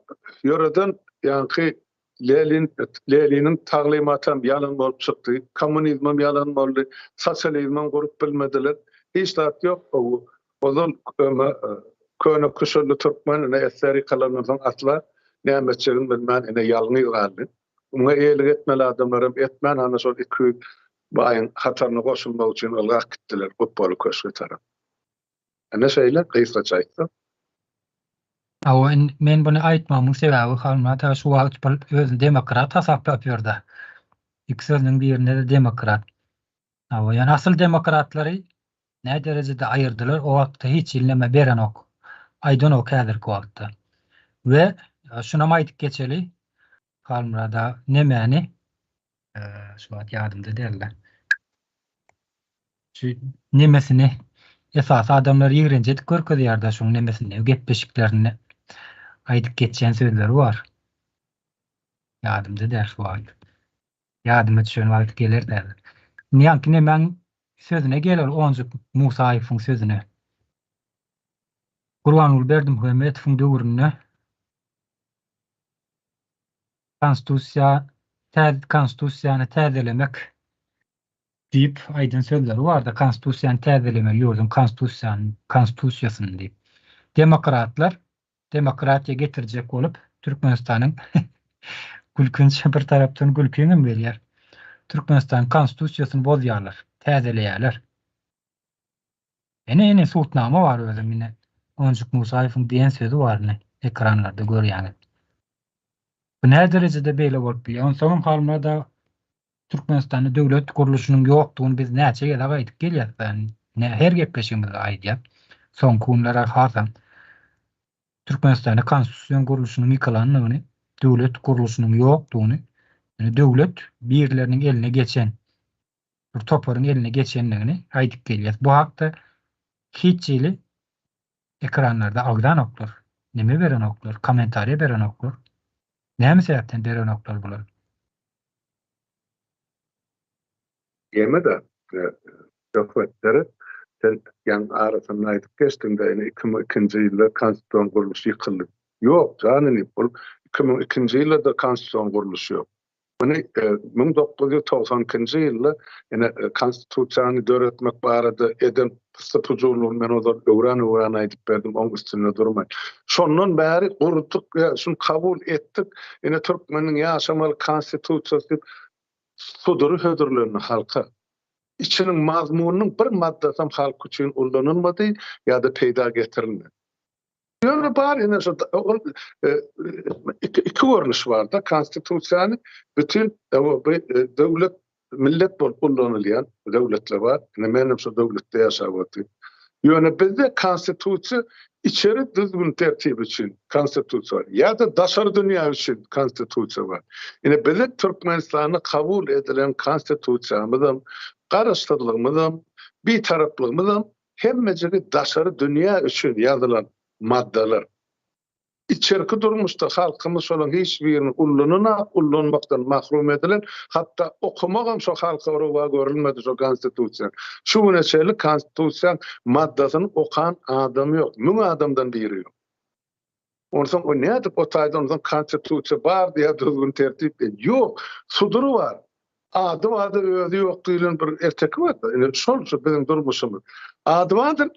ýöreden ýaňky Lenin Leniniň taglymatam ýalan bolup çykdy, kommunizmem ýalan boldy, sosializmem gurup bilmediler. Hiç zat ýok. Ozal öňe köne küşülli türkmen ine esger ýykylandan soň asla näme etjegini bilmän ine ýalňyz galdy. Muňa eýelik etmeli adamlaram etmän ana şol 200 baýyň hataryna goşulmak üçin ylgap gitdiler Gupbaly köşge tarap. Ine şeýle gysgaça aýtsak. Hawa indi men buny aýtmagymyň sebäbi Halmyrat aga şu wagt bir özüni demokrat hasaplap ýörda. Iki sözüniň birinde-de demokrat. Hawa ýöne asyl demokratlary nä derejede aýyrdylar o wagtda hiç hili neme berenok. Aýdanok häzirki wagtda. We şunam aýdyp geçeli Halmyrat aga nemäni şu wagt ýadymda däldi. Şu nemesini esasy adamlar ýigrenji edip görkezýärdi şuň nemesini gepleşiklerinde aýdyp geçýän sözleri bar. Ýadymda däl şu wagt. Ýadyma düşen wagty geler däl. Indi ýaňky nemäň sözüne geler Onjuk Musaýewiň sözüne. Gurbanguly Berdimuhametowyň döwründe Konstitusiýa konstitusiýany täzelemek diýip aýdan sözleri bardy. Konstitusiýany täzelemeli ýurduň konstitusiýany konstitusiýasyny diýip. Demokratlar demokratiýa getirjek bolup Türkmenistanyň gülkünç bir tarapdan gülkiňem gelýär. Türkmenistanyň konstitusiýasyny bozýarlar, täzeleýärler. Ine ine sudnama bar özem ine Onjuk Musaýewiň diýen sözi bar ine ekranlarda görýäňiz. Bu nä derejede beýle bolup bilýär? Onsoňam Halmyrat aga Türkmenistanda döwlet gurluşynyň ýokdugyny biz näçe gezek aýdyp gelýäs nä her gepleşigimizde aýdýas. Soňky günler hasam Türkmenistanda konstitusion gurluşynyň ýykylandygyny, döwlet gurluşynyň ýokdugyny, ýöne döwlet birileriniň eline geçen bir toparyň eline geçendigini aýdyp gelýäs. Bu hakda hiç hili ekranlarda agzanoklar, neme berenoklar, kommentariýa berenoklar. Näme sebäpden berenoklar bular? Ýene-de söhbetleri sen ýaňy arasynda aýdyp geçdiňde ine 2002-nji ýylda konstitusion gurluş ýykyldy. Ýok, jan inim, ol 2002-nji ýylda-da konstitusion gurluş ýok. Muny 1992-nji ýylda ine Konstitusiýany döretmek barada eden pyssy-pujurlygyny men ozal öwran-öwran aýdyp berdim, oň üstünde durmaýyn. Şondan bäri gurdyk, şuny kabul etdik, ine türkmeniň ýaşamaly Konstitusiýasy diýip sudury hödürlendi halka. Içiniň mazmunynyň bir maddasam halk üçin ullanylmady ýa-da peýda getirilmedi. Ýöne bar ine şu ol iki görnüş bar-da, konstitusiýany bütin döwlet millet bolup ullanylýan döwletler bar. Ine men hem şo döwletde ýaşap otyryn. Ýöne bizde konstitusiýa içeri düzgün tertip üçin konstitusiýa bar ýa-da daşary dünýä üçin konstitusiýa bar. Ine bize Türkmenistanda kabul edilen konstitusiýamyzam, garaşsyzlygymyzam, bitaraplygymyzam Hemmejigi daşary dünýä üçin ýazylan maddalar. Içerki durmuşda halkymyz şolaryň hiç birini ullananak, ullanmakdan mahrum edilen, hatda okamagam şo halka rowa görülmedi şo konstitusiýany. Şu güne çenli konstitusiýaň maddasyny okan adam ýok, müň adamdan biri ýok. Onsoň o nädip o taýda onsoň konstitusiýa bar diýýär düzgün tertip diýýär. Ýok, sudury bar. Ady bardyr özi ýok diýlen bir erteki bar-da. Ine şol şu biziň durmuşymyz. Ady bardyr.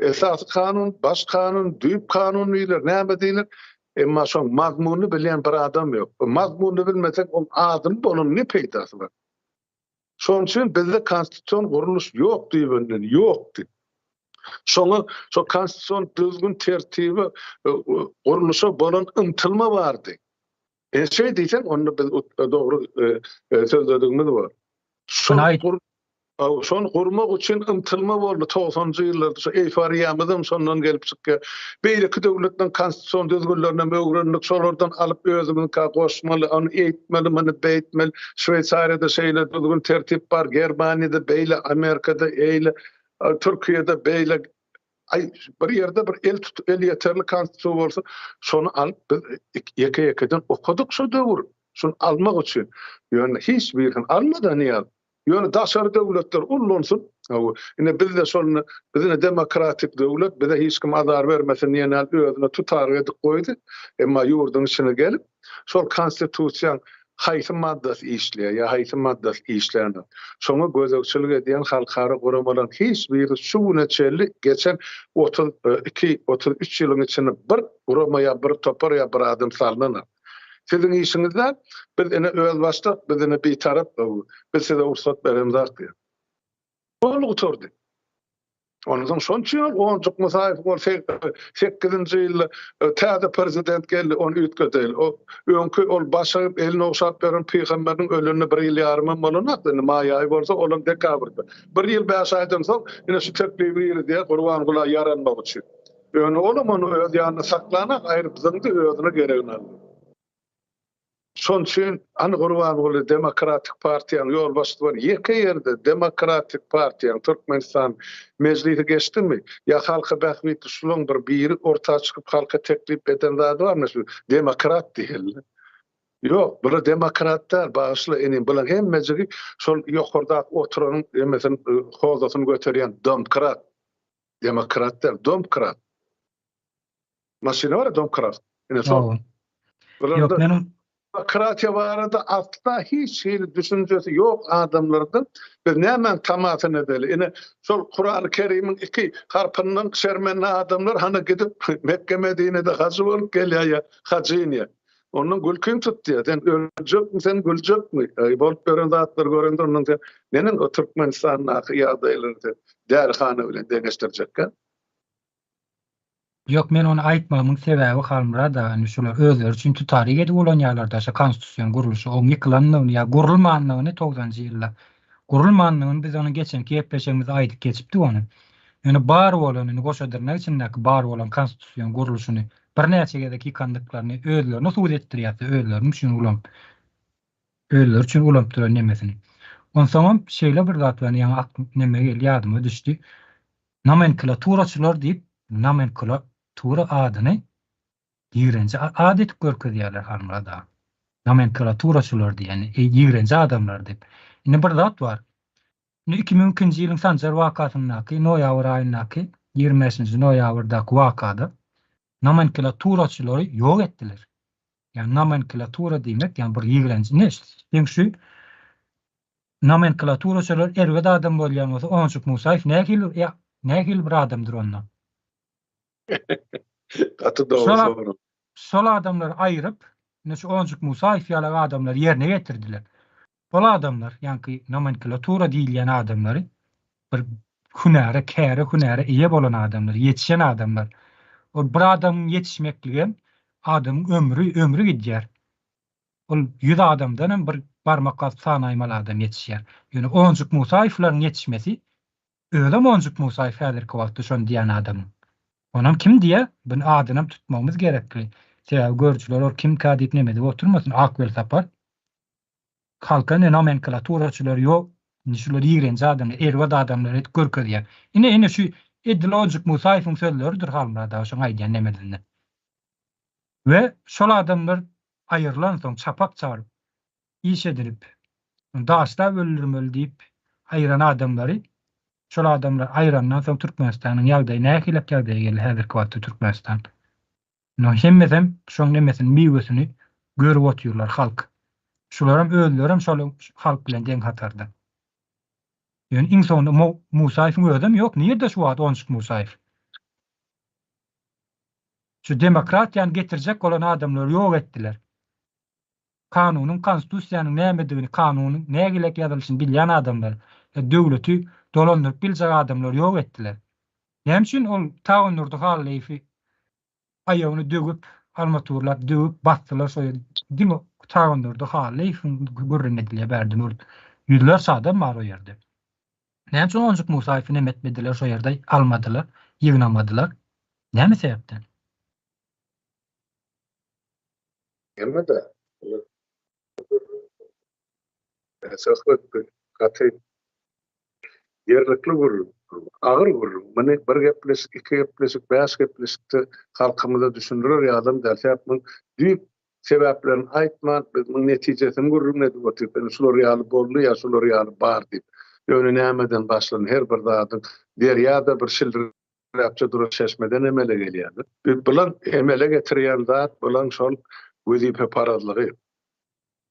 Esasy kanun, baş kanun, düýp kanun diýler, näme diýler. Emma şoň mazmunyny bilýän bir adam ýok. Mazmunyny bilmeseň oň adyny bolanyň ne peýdasy bar? Şonuň üçin bizde konstitusion gurluş ýok düýbünden, ýokdy. Şoňa şo konstitusion düzgün tertibi e, gurluşa bolan ymtylma bardy. E şeý diýseň onda biz dogry e, e, sözledigimiz bar. Şol Şony gurmak üçin ymtylma boldy togsanynjy ýyllarda şu eýforiýamyzam şondan gelip çykýar. Beýleki döwletleriň konstitusion düzgünlerinem öwrendik, şolardan alyp özümiziňkä goşmaly, ony eýtmeli, muny beýtmeli. Şweýsariýada şeýle düzgün tertip bar, Germaniýada beýle, Amerikada eýle, Türkiýede beýle. Aý bir ýerde bir el tutup elýeterli konstitusiýa bolsa, şony alyp biz ýeke-ýekeden okadyk şo döwür. Şuny almak üçin. Ýöne hiç birini almady Nyýazow. Ýöne daşary döwletler ullansyn. Hawa, ine bizde şol biz ine demokratik döwlet, bize hiç kim azar bermesin diýen ýaly özüne tutaryk edip goýdy. Emma ýurduň içine gelip, şol konstitusiýaň haýsy maddasy işleýär ýa haýsy maddasy işlänok, şoňa gözegçilik edýän halkara guramalaryň hiç biri şu güne çenli geçen 32, 33 ýylyň içinde bir gurama ýa bir topar ýa bir adam salnanok. Siziň işiňiz däl, biz ine özbaşdak, biz ine bitarap, biz size rugsat beremzok diýip. Boldy gutardy. Ondan soň şonuň üçin ol Onjuk Musaýew ol sekizinji ýylda täze prezident geldi, ony üýtgedeýli. O öňki ol baş agyp elini ogşap ýören pygamberiniň ölenine bir ýyl ýarymam bolanok, indi maý aýy bolsa olam dekabrda. Bir ýyl bäş aýdan soň ine şu teklibi girizýär Gurbangula ýaranmak üçin. Ýöne olam ony öz ýanynda saklanak, aýryp zyňdy, özüne geregini aldy. Şonuň üçin hany Gurbanguly Demokratik partiýanyň ýolbaşçysy bolup ýeke ýerde Demokratik partiýanyň Türkmenistan mejlisi geçdimi ýa halka bähbitli şulaň bir biri orta çykyp halka teklip eden zady barmy şu demokrat diýeli. Ýok bular demokrat däl bagyşla inim bulaň hemmejigi şol ýokardaky oturanyň hemmesini hozasyny göterýän domkrat. Demokrat däl domkrat. Maşyny bar domkrat. Ine şol. Ýok, meniň demokratiýa barada asla hiç hili düşünjesi ýok adamlardan biz nämäň tamasyny edeli? Ine şol Kurany Kerimiň iki harpyndan şermende adamlar hany gidip Mekge Medinede hajy bolup gelýär ýa hajyny. Ondan gülkiň tutýar. Sen öljekmi, sen güljekmi? Eý, bolup ýören zatlary görende ondan sen neneň o Türkmenistandaky ýagdaýlary sen dälihana bilen deňeşdirjekkä? Ýok men ony aýtmagymyň sebäbi Halmyrat aga indi şular özleri üçin tutaryk edip ulanýarlarda şo konstitusion gurluşy oň ýykylandygyny ýa gurulmandygyny togsanjy ýylda gurulmandygyny biz ony geçenki gepleşigimizde aýdyp geçipdik ony. Ýöne bar bolan indi goşa dyrnak içindäki bar bolan konstitusion gurluşyny birnäçe gezek ýykandyklaryny özlerine subut etdirýärse özleriniň üçin ulanyp özleri üçin ulanyp duran nemesini. Onsoňam şeýle bir zat bar ýaňy aklym neme geldi ýadyma düşdi. Nomenklaturaçylar diýip, nomenklatura adyny ýigrenji ad edip görkezýärler Halmyrat aga. Nomenklaturaçylar diýen, ýigrenji adamlar diýip. Indi bir zat bar. Indi 2002-nji ýylyň Sanjar wakasyndaky, noýabr aýyndaky, 25-nji noýabrdaky wakada nomenklaturaçylary ýok etdiler. Ýagny nomenklatura diýmek, ýagny bir ýigrenji, ine, seň şu Nomenklaturaçylar erbet adam bolýan bolsa Onjuk Musaýew nähili ýa nähili bir adamdyr onda? Gaty dogry sorag. Şol adamlary aýryp, ine şu Onjuk Musaýew ýaly adamlary ýerine getirdiler. Ol adamlar, ýaňky nomenklatura diýilýän adamlary bir hünäre, käre, hünäre eýe bolan adamlar, ýetişen adamlar. Ol bir adamyň ýetişmekligem adamyň ömri, ömri gidýär. Ol ýüz adamdanam bir barmak gazyp sanaýmaly adam ýetişýär. Ýöne Onjuk Musaýewleriň ýetişmesi, özem Onjuk Musaýew häzirki wagtda şony diýen adamyň. Onam kim diýýär? Buny adynam tutmagymyz gerekli. Sebäbi görüjiler ol kimkä diýip neme edip oturmasyn. Ak Welsapar. Halka ine nomenklaturaçylar ýok. Indi şular ýigrenji adamlar, erbet adamlar edip görkezýär. Ine ine şu edil Onjuk Musaýewiň sözleridir Halmyrat aga şoň aýdýan nemesinde. We şol adamlar aýrylansoň çapak çalyp, iş edinip, daşlap öldürmeli diýip aýyran adamlary, şol adamlar aýyrandan soň Türkmenistanyň ýagdaýy nähilek ýagdaýa geldi häzirki wagtda Türkmenistan. Munuň hemmesem şoň nemesini miwesini görüp otyrlar halk. Şularam özlerem şol halk bilen deň hatarda. Ýöne iň soňunda Musaýewiň özem ýok, nirde şu wagt Onjuk Musaýew? Şu demokratiýany getirjek bolan adamlary ýok etdiler. Kanunyň, konstitusiýanyň nämedigini, kanunyň nägilek ýazylyşyny bilýän adamlar, döwleti dolandyryp biljek adamlary ýok etdiler. Näme üçin ol Tagandurdy Hallyýewi aýagyny döwüp, armaturlap döwüp basdylar şo ýerde. Diňe Tagandurdy Hallyýewiň gürrüň edilýär bärde ýüzlerçe adam bar o ýerde. Näme üçin Onjuk Musaýewi neme etmediler şo ýerde almadylar, ýygnamadylar? Näme sebäpden? Hemme-de Söhbet gaty ýerlikli gürrüň, agyr gürrüň. Muny bir gepleşik, iki gepleşik, bäş gepleşikde halkymyza düşündirer ýalam däl. Sebäp munuň düýp. Sebäplerini aýtman, biz muň netijesini gürrüň edip otyrys. Ine şular ýaly boldy ýa şular ýaly bar diýip. Ýöne nämeden başlan her bir zadyň derýa-da bir şildiräpje duran çeşmeden emele gelýär. Bular emele getirýän zat bulan şol wezipeparazlygy.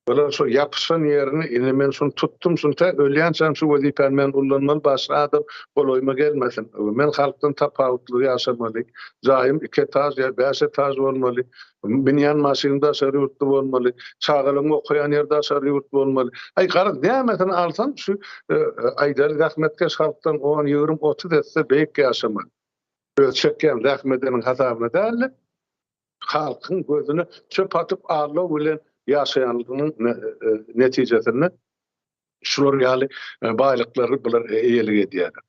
Bular şo ýapyşan ýerini indi men şuny tutdum, şuny tä ölýänçäm şu wezipäni men ullanmaly, başga adam golaýyma gelmesin. Men halkdan tapawutly ýaşamaly. Jaýym iki etaž ýa bäş etaž bolmaly. Münýän maşynym daşary ýurtly bolmaly. Çagalaryň okaýan ýeri daşary ýurt bolmaly. Aý garaz nämesini alsaň şu aýdaly zähmetkeş halkdan on, 20, 30 esse beýik ýaşamaly. Öz çekýän zähmediniň hasabyna däl-de, halkyň gözüne çöp atyp aldaw bilen ýaşaýanlygynyň netijesinde şular ýaly baýlyklary bular eýelik edýärler.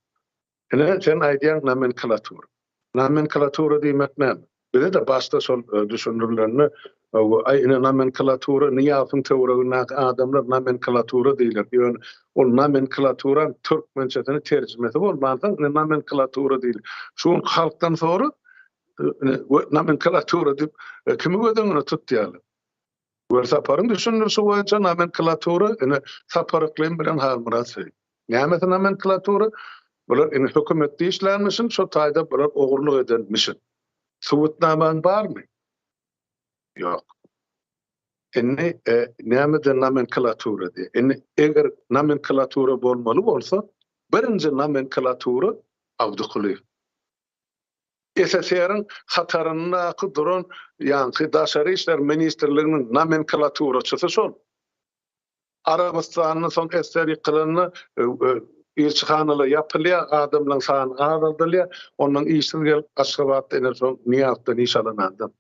Ine sen aýdýaň nomenklatura. Nomenklatura diýmek näme? Bize-de başda şol düşündirilende aý ine nomenklatura Nyýazowyň töweregindäki adamlar nomenklatura diýler. Ýöne ol nomenklaturaň türkmençesini terjimesi bolmansoň ine nomenklatura diýilýär. Şu gün halkdan sora Nomenklatura diýip kimi göz öňüne tutýarlar? Welsaparyň düşündirişi boýunça nomenklatura ine Sapar Yklym bilen Halmyrat Söýün. Nämesi nomenklatura? Bular ine hökümetde işlänmişin, şo taýda bular ogurlyk edenmişin. Subutnamaň barmy? Ýok. Indi nämede nomenklatura diýýär. Indi eger nomenklatura bolmaly bolsa, birinji nomenklatura Abdykulyýew. SSR-iň hataryndaky duran ýaňky Daşary işler ministrliginiň nomenklaturaçysy şol. Arabystanda soň SSR ýykylanda ilçihanalar ýapylýar, adamlaryň sany azaldylýar. Ondan işsiz gelip Aşgabatda ine şol Nyýazowdan iş alan adam.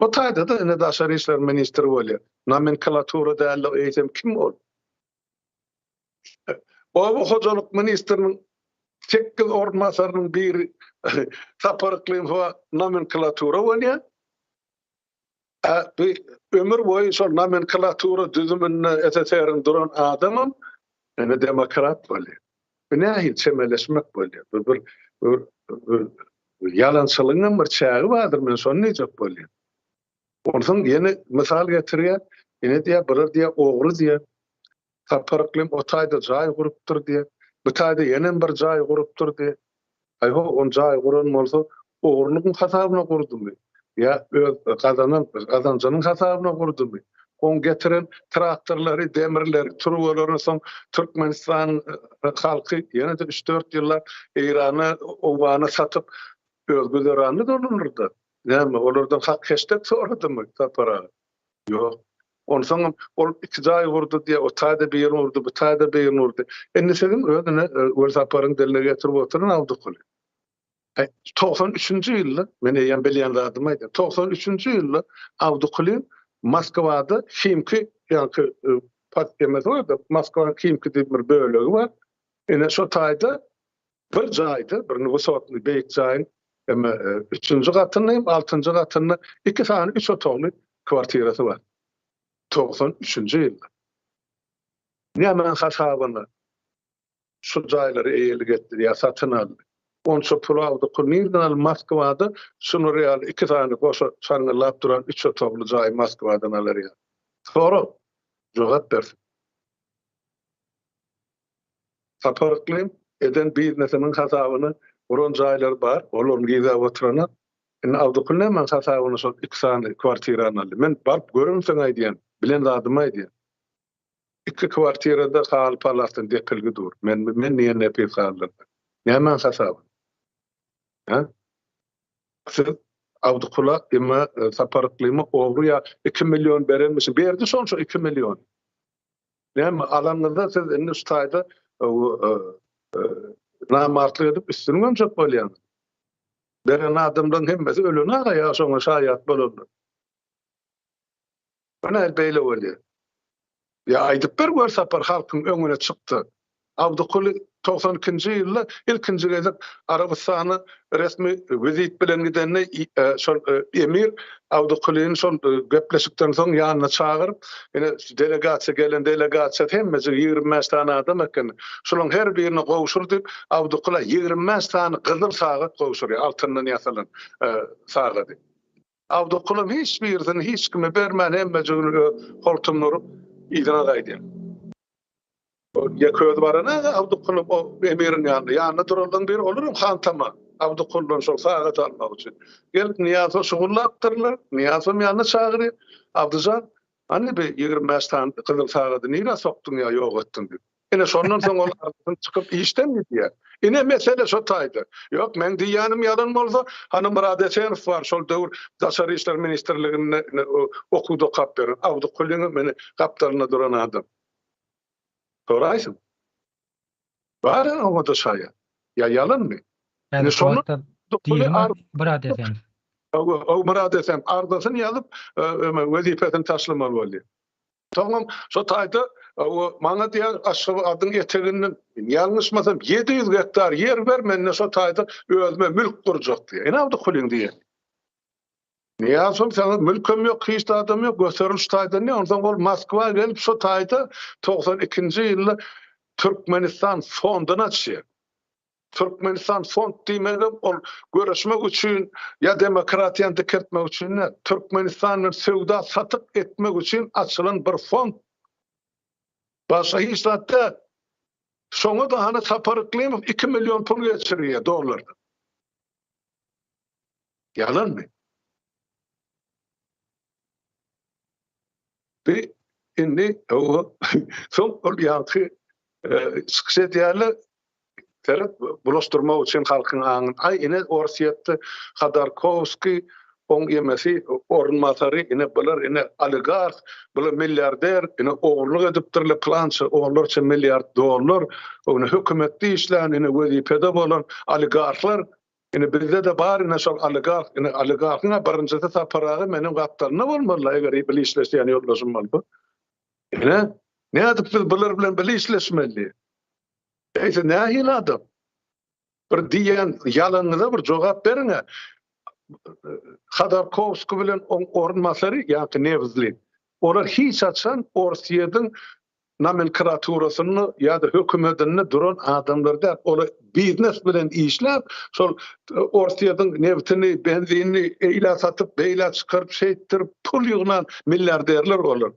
Bu taýda-da ine Daşary işler ministri bolýar. Nomenklatura däl-de eýsem kim ol? Oba hojalyk ministriniň sekiz orunbasarynyň biri Sapar Yklymowa nomenklatura bolýar. Bu ömür boýy şol nomenklatura düzüminde SSR-iň duran adamam ine demokrat bolýar. Bu nähili çemeleşmek bolýar? Bu bir ýalançylygyň hem bir çägi bardyr, men şony diýjek bolýan. Onsoň ýene mysal getirýär, ine diýýär, bular diýýär, ogry diýýär. Sapar Yklym o taýda jaý gurupdyr diýýär. Bu taýda ýenem bir jaý gurupdyr diýýär. Aý-ho, ony jaý guran bolsa, ogurlygyň hasabyna gurdumy? Ýa öz gazanan gazanjynyň hasabyna gurdumy? Oň getiren traktorlary, demirleri, turbalaryny soň Türkmenistanyň halky ýene-de üç-dört ýyllap Eýrana, Owgana satyp, öz güzeranyny dolandyrdy. Näme, olardan hak-heşdek soradymy Sapar aga? Ýok. Onsoňam ol iki jaý gurdy diýýär, o taýda birini urdy, bu taýda birini urdy. Indi siziň özüne Welsaparyň diline getirip oturan Abdykuly. 93-nji ýylda, men eýýäm bilýän zadymy aýdýan, 93-nji ýylda Abdykulyň Moskwada Himki, ýaňky emesi bar-da, Moskwanyň Himki diýip bir bölegi bar. Ine şo taýda Bir jaýda, bir wysotnyý beýik jaýyň eme üçünji gatynda hem altynjy gatynda iki sany üç otagly kwartirasy bar. 93-nji ýylda. Nämäň hasabyna şu jaýlary eýelik etdi ýa satyn aldy? Onça pul aldy, pul nirden aldy? Moskwada şular ýaly iki sany goşa çaňňyllap duran üç otagly jaýy Moskwadan alar ýaly. Sorag, jogap bersin. Sapar Yklym eden biznesiniň hasabyna guran jaýlary bar, olaryň gizläp oturany. Indi Abdykul nämäň hasabyna şol iki sany kwartirany aldy? Men baryp göremsoň aýdýan, bilen zadymy aýdýan. Iki kwartirada haly palasdan depilgi dur. Men men diýen nepis halylarda. Nämäň hasabyna? Hä? Siz Abdykula emma Sapar Yklyma ogry ýa iki million berenmişin. Berdi şonça iki million. Näme alanyňyzda siz indi şu taýda namartlyk edip üstüni gömjek bolýaňyz. Beren adamlaryň hemmesi ölen aga ýa şoňa şaýat bolanlar. Bu nähili beýle bolýar? Ýa aýdyp ber gör Sapar halkyň öňüne çykdy. Abdykuly 92-nji ýylda ilkinji gezek Arabystana resmi wizit bilen gidende şol emir Abdykulyny şol gepleşikden soň ýanyna çagyryp, ine delegasiýa gelen delegasiýa hemmejik 25 sany adam eken. Şolaryň her birine gowşur diýip, Abdykula 25 sany gyzyl sagat gowşurýar, altyndan ýasalan sagady. Abdykulam hiç birisini hiç kime bermän hemmejigini öz holtumyna urup yzyna gaýdýar. Ýeke özi barana Abdykulam o emiriň ýanyna. Ýanynda duranlaryň biri olaram hantama Abdykuldan şol sagat almak üçin. Gelip Nyýazowy şugullapdyrlar. Nyýazowam ýanyna çagyrýar. Abdyjan, hany bi 25 sany gyzyl sagady nirä sokduň ýa ýok etdiň diýip. Ine şondan soň ol arkasyny çykyp işden gidýär. Ine mesele şo taýda. Ýok, meň diýýänim ýalan bolsa, hany Myrat Esenow bar, şol döwür Daşary işler ministrliginde ine okuw dokap beren, Abdykulyň ine gapdalynda duran adam. Soraýsyn. Bar oňa-da şaýat. Ýa ýalanmy? Ine şonda Myrat Esenow. Hawa, Myrat Esenow arzasyny ýazyp, wezipesini taşlamaly bolýar. Soňam şo taýda maňa diýýär Aşgabadyň eteginden ýalňyşmasam 700 gektar ýer ber mende şo taýda özüme mülk gurjak diýýär. Ine Abdykulyň diýeni. Nyýazow saňa mülkem ýok, hiç zadam ýok, göteril şu taýdan diýýär. Onsoň ol Moskwa gelip şo taýda 92-nji ýylda Türkmenistan fonduny açýar. Türkmenistan fond diýmegem ol göreşmek üçin ýa demokratiýany dikeltmek üçin däl, Türkmenistan bilen söwda satyk etmek üçin açylan bir fond. Başga hiç zat däl. Şoňa-da hany Sapar Yklymow 2 million pul geçirýär dollardan. Ýalanmy? Bi indi soň ol ýaňky çykyş edýärler seret bulaşdyrmak üçin halkyň aňyny. Aý ine Orsýetde Hadarkowskiý oň ýemesi orunbasary ine bular ine oligarh bular milliarder ine ogurlyk edipdirler pylança onlarça milliard dollar ine hökümetde işlän ine wezipede bolan oligarhlar Ine bizde-de bar ine şol oligarh, ine oligarhyň-a birinjisi Sapar aga meniň gapdalynda bolmaly-la eger bile işleşýän ýoldaşym bolsa. Ine, nädip biz bular bilen bile işleşmeli? Eý siz nähili adam? Bir diýýän ýalanyňyza bir jogap beriň-ä. Hodorkowskiý bilen oň orunbasary, ýaňky Newzlin, olar hiç haçan Orsýetiň nomenklaturasynda ýa-da hökümetinde duran adamlar däl. Olar biznes bilen işläp, şol Orsýetiň nebtini, benzinini eýlä satyp, beýlä çykaryp, şeýtdirip pul ýygnan milliarderler olar.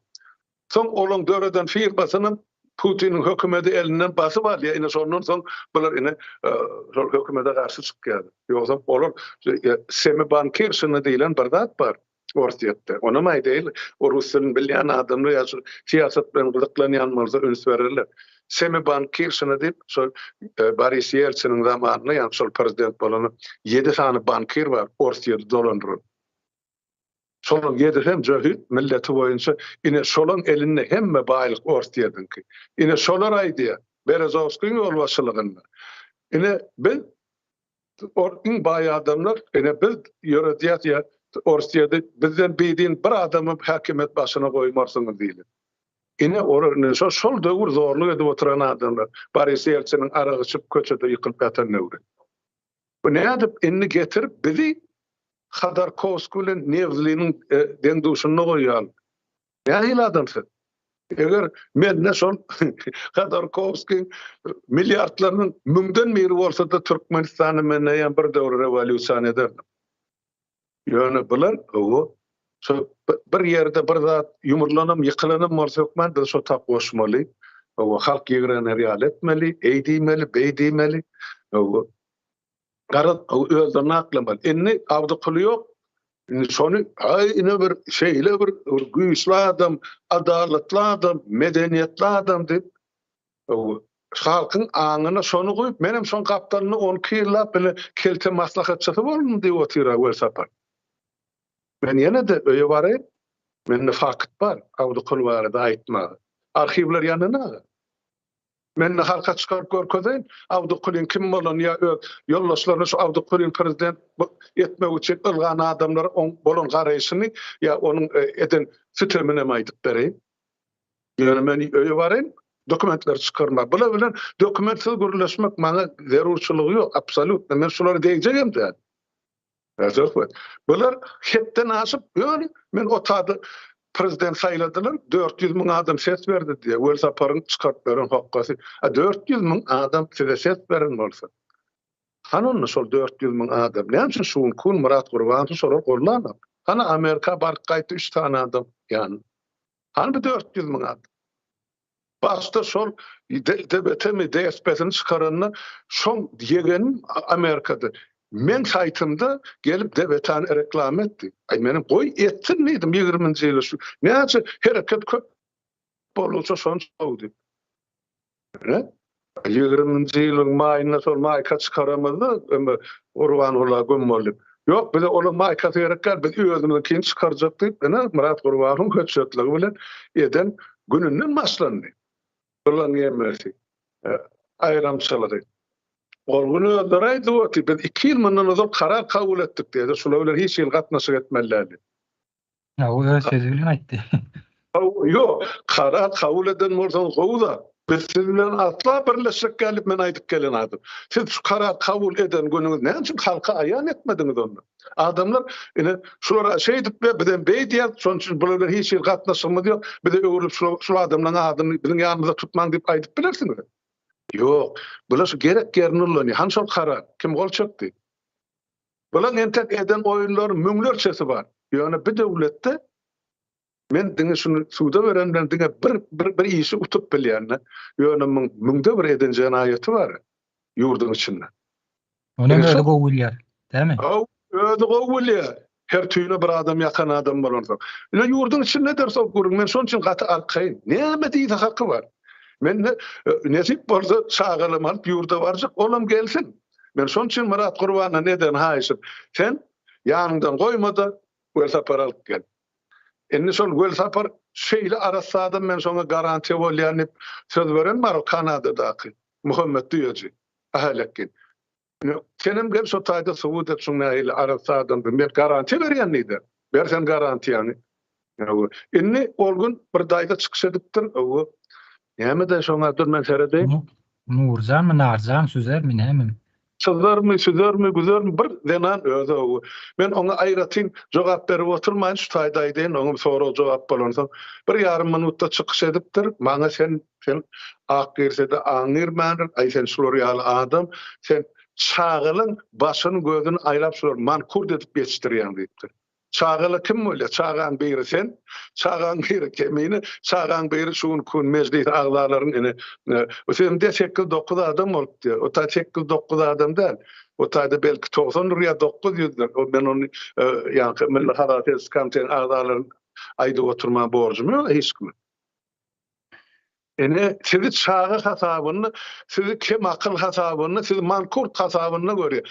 Soň olaň döreden firmasynam Putiniň hökümeti elinden basyp alýar. Ine şondan soň bular ine şol hökümete garşy çykýar. Ýogsam olar semibankirşina diýlen bir zat bar. Orsýetde. Onam aýdaýyn, rus dilini bilýän adamlar ýa şu syýasat bilen gyzyklanýan bolsa üns bererler. Semibankirşina diýip, şol Boris Ýeltsiniň zamanynda, ýagny şol prezident bolanda ýedi sany bankir bar Orsýeti dolandyran. Şolaryň ýedisi hem jöhit milleti boýunça ine şolaň elinde hemme baýlyk Orsýetiňki. Ine şolar aýdýar, Berezowskiň ýolbaşçylygynda. Ine biz Or iň baý adamlar ine biz ýöredýäs ýa Orsýedi bizden bidin bir adamy häkimiýet başyna goýmarsyňyz diýilip. Ine olar ine şo şol döwür zorluk edip oturan adamlar Boris Ýeltsiniň arak içip köçede ýykylyp ýatan döwri. Bu nädip indi getirip bizi Hodorkowskiý bilen Newzliniň deň-duşunda goýýarlar. Nähili adam siz? Eger mende şol Hodorkowskiň milliardlarynyň müňden biri bolsa-da Türkmenistanda men näýem bir döwür rewolýusiýany ederdim. Ýöne bular hawa şo bir ýerde bir zat ýumrulanam ýykylanam bolsa hökman biz şo tap goşmaly. Hawa halk ýigrener ýaly etmeli, eý diýmeli, beý diýmeli. Hawa Garaz, özlerini aklamaly. Indi Abdykuly ýok. Indi şony, aý, ine bir şeýle bir güýçli adam, adalatly adam, medeniýetli adam diýip, halkyň aňyna şony guýup, menem şoň gapdalynda 12 ýyllap bile kelte maslahatçysy boldum diýip otyr-a Welsapar. Men ýene-de öýe baraýyn, mende fakt bar Abdykuly barada aýtmaga. Arhiwler ýanynda. Men-de halka çykaryp görkezeýin, Abdykulyň kim bolanyny ýa öz ýoldaşlaryny şu Abdykulyny prezident etmek üçin ylgan adamlara oň bolan garaýşyny ýa onuň eden süteminem aýdyp bereýin. Ýöne men öýe baraýyn, dokumentleri çykarma. Bular bilen dokumentsiz gürleşmek maňa zerurçylygy ýok, absolýutno. Men şulara degjegem däl. Söhbet. Bular hetden aşyp, ýöne men otada prezident saýladylar, 400 müň adam ses berdi diýýär. Welsaparyň çykaryp beren hokgasy. A 400 müň adam size ses beren bolsa, hany onda şol 400 müň adam? Näme üçin şu günki gün Myrat Gurbanowy şolar gollanok? Hany Amerika baryp gaýtdy üç sany adam ýany. Hany bu 400 müň adam. Başda şol DBT-mi, DSP-sini çykaranda şoň ýegenim Amerikada meň saýtymda gelip DBT-ni reklama etdi. Aý meniň goý etsin diýdim 20-nji ýyly şu näçe hereket köp boldugyça şonça gowy diýip. Ine, ýigriminji ýylyň maýynda şol maýka çykaramyzda, eme, Gurbangula güm boldy. Ýok, bize olaň maýkasy gerek däl, biz özümiziňkini çykarjak diýip, ine, Myrat Gurbanowyň hötjetligi bilen eden gününden başlandy. Bulaň emesi, aýramçylygy. Ol gün özleri aýdyp otyr, biz iki ýyl mundan ozal karar kabul etdik diýdi, şular bilen hiç hili gatnaşyk etmeli däl diýip. Ýa o öz sözi bilen aýtdy. Ýok, karar kabul eden bolsaňyz gowy zat. Biz siz bilen asla birleşjek däl diýip men aýdyp gelen adam. Siz şu karar kabul eden günüňiz näme üçin halka aýan etmediňiz onda? Adamlar ine şular şeýdip we bizem beý diýýär, şonuň üçin bular bilen hiç hili gatnaşygymyz ýok. Bize öwrülip şul şul adamlaryň adyny biziň ýanymyzda tutmaň diýip aýdyp bilersiňiz. Ýok, bular şu gerek ýerini ullanýar. Hany şol karar? Kim gol çekdi? Bulaň entek eden oýunlary müňlerçesi bar. Ýöne bu döwletde men diňe şuny suda beren bilen diňe bir bir bir işi utup bilýän-de. Ýöne muň müňde bir eden jenaýaty bar ýurduň içinde. Onam özi gowy bilýär, dämi? Haw, özi gowy bilýär. Her tüýüne bir adam ýakan adam bolansoň. Ine ýurduň içinde ederis o gürrüň. Men şonuň üçin gaty arkaýyn. Näme diýse haky bar. Men nesip bolsa çagalamy alyp ýurda barjak, olam gelsin. Men şonuň üçin Myrat Gurbandan eden haýyşym, sen ýanyňdan goýma-da, Welsapary alyp gel. Indi şol Welsapar şeýle arassa adam, men şoňa garantiýa bolýan diýip söz beren bar Kanadadaky Muhammet Düýeji, Ahelekgin. Indi senem gel şo taýda subut et şuň nähili arassa adamdygyny, men garantiýa berýän diýdi. Ber sen garantiýany. Indi ol gün bir daýza çykyş edipdir. Näme-de şoňa dur men seredeýin. Nurjanmy, Narjan, Süzermi, nämemi? Syzarmy, süzermi, güzermi bir zenan özi hawa. Men oňa aýratyn jogap berip oturmaýyn, şu taýda aýdaýyn, oňam sorag-jogap bolansoň. Bir ýarym minutda çykyş edipdir. Maňa sen, sen ak girse-de aň girmändir, aý sen şular ýaly adam, sen çagalaň başyny gözüni aýlap şulary mankurt edip ýetişdirýäň diýipdir. Çagala kim bolýar? Çagaň biri sen, çagaň biri Kemine, çagaň biri şu günki gün mejlis agzalaryň ine sende sekiz-dokuz adam bolup diýýär. O taý sekiz-dokuz adam däl. O taýda belki togsandyr ýa dokuz ýüzdür. O men ony ýaňky Milli halas ediş komitetiniň agzalaryny aýdyp oturmaga borjum ýok hiç kime. Ine sizi çaga hasabynda, sizi kemakyl hasabynda, sizi mankurt hasabynda görýär.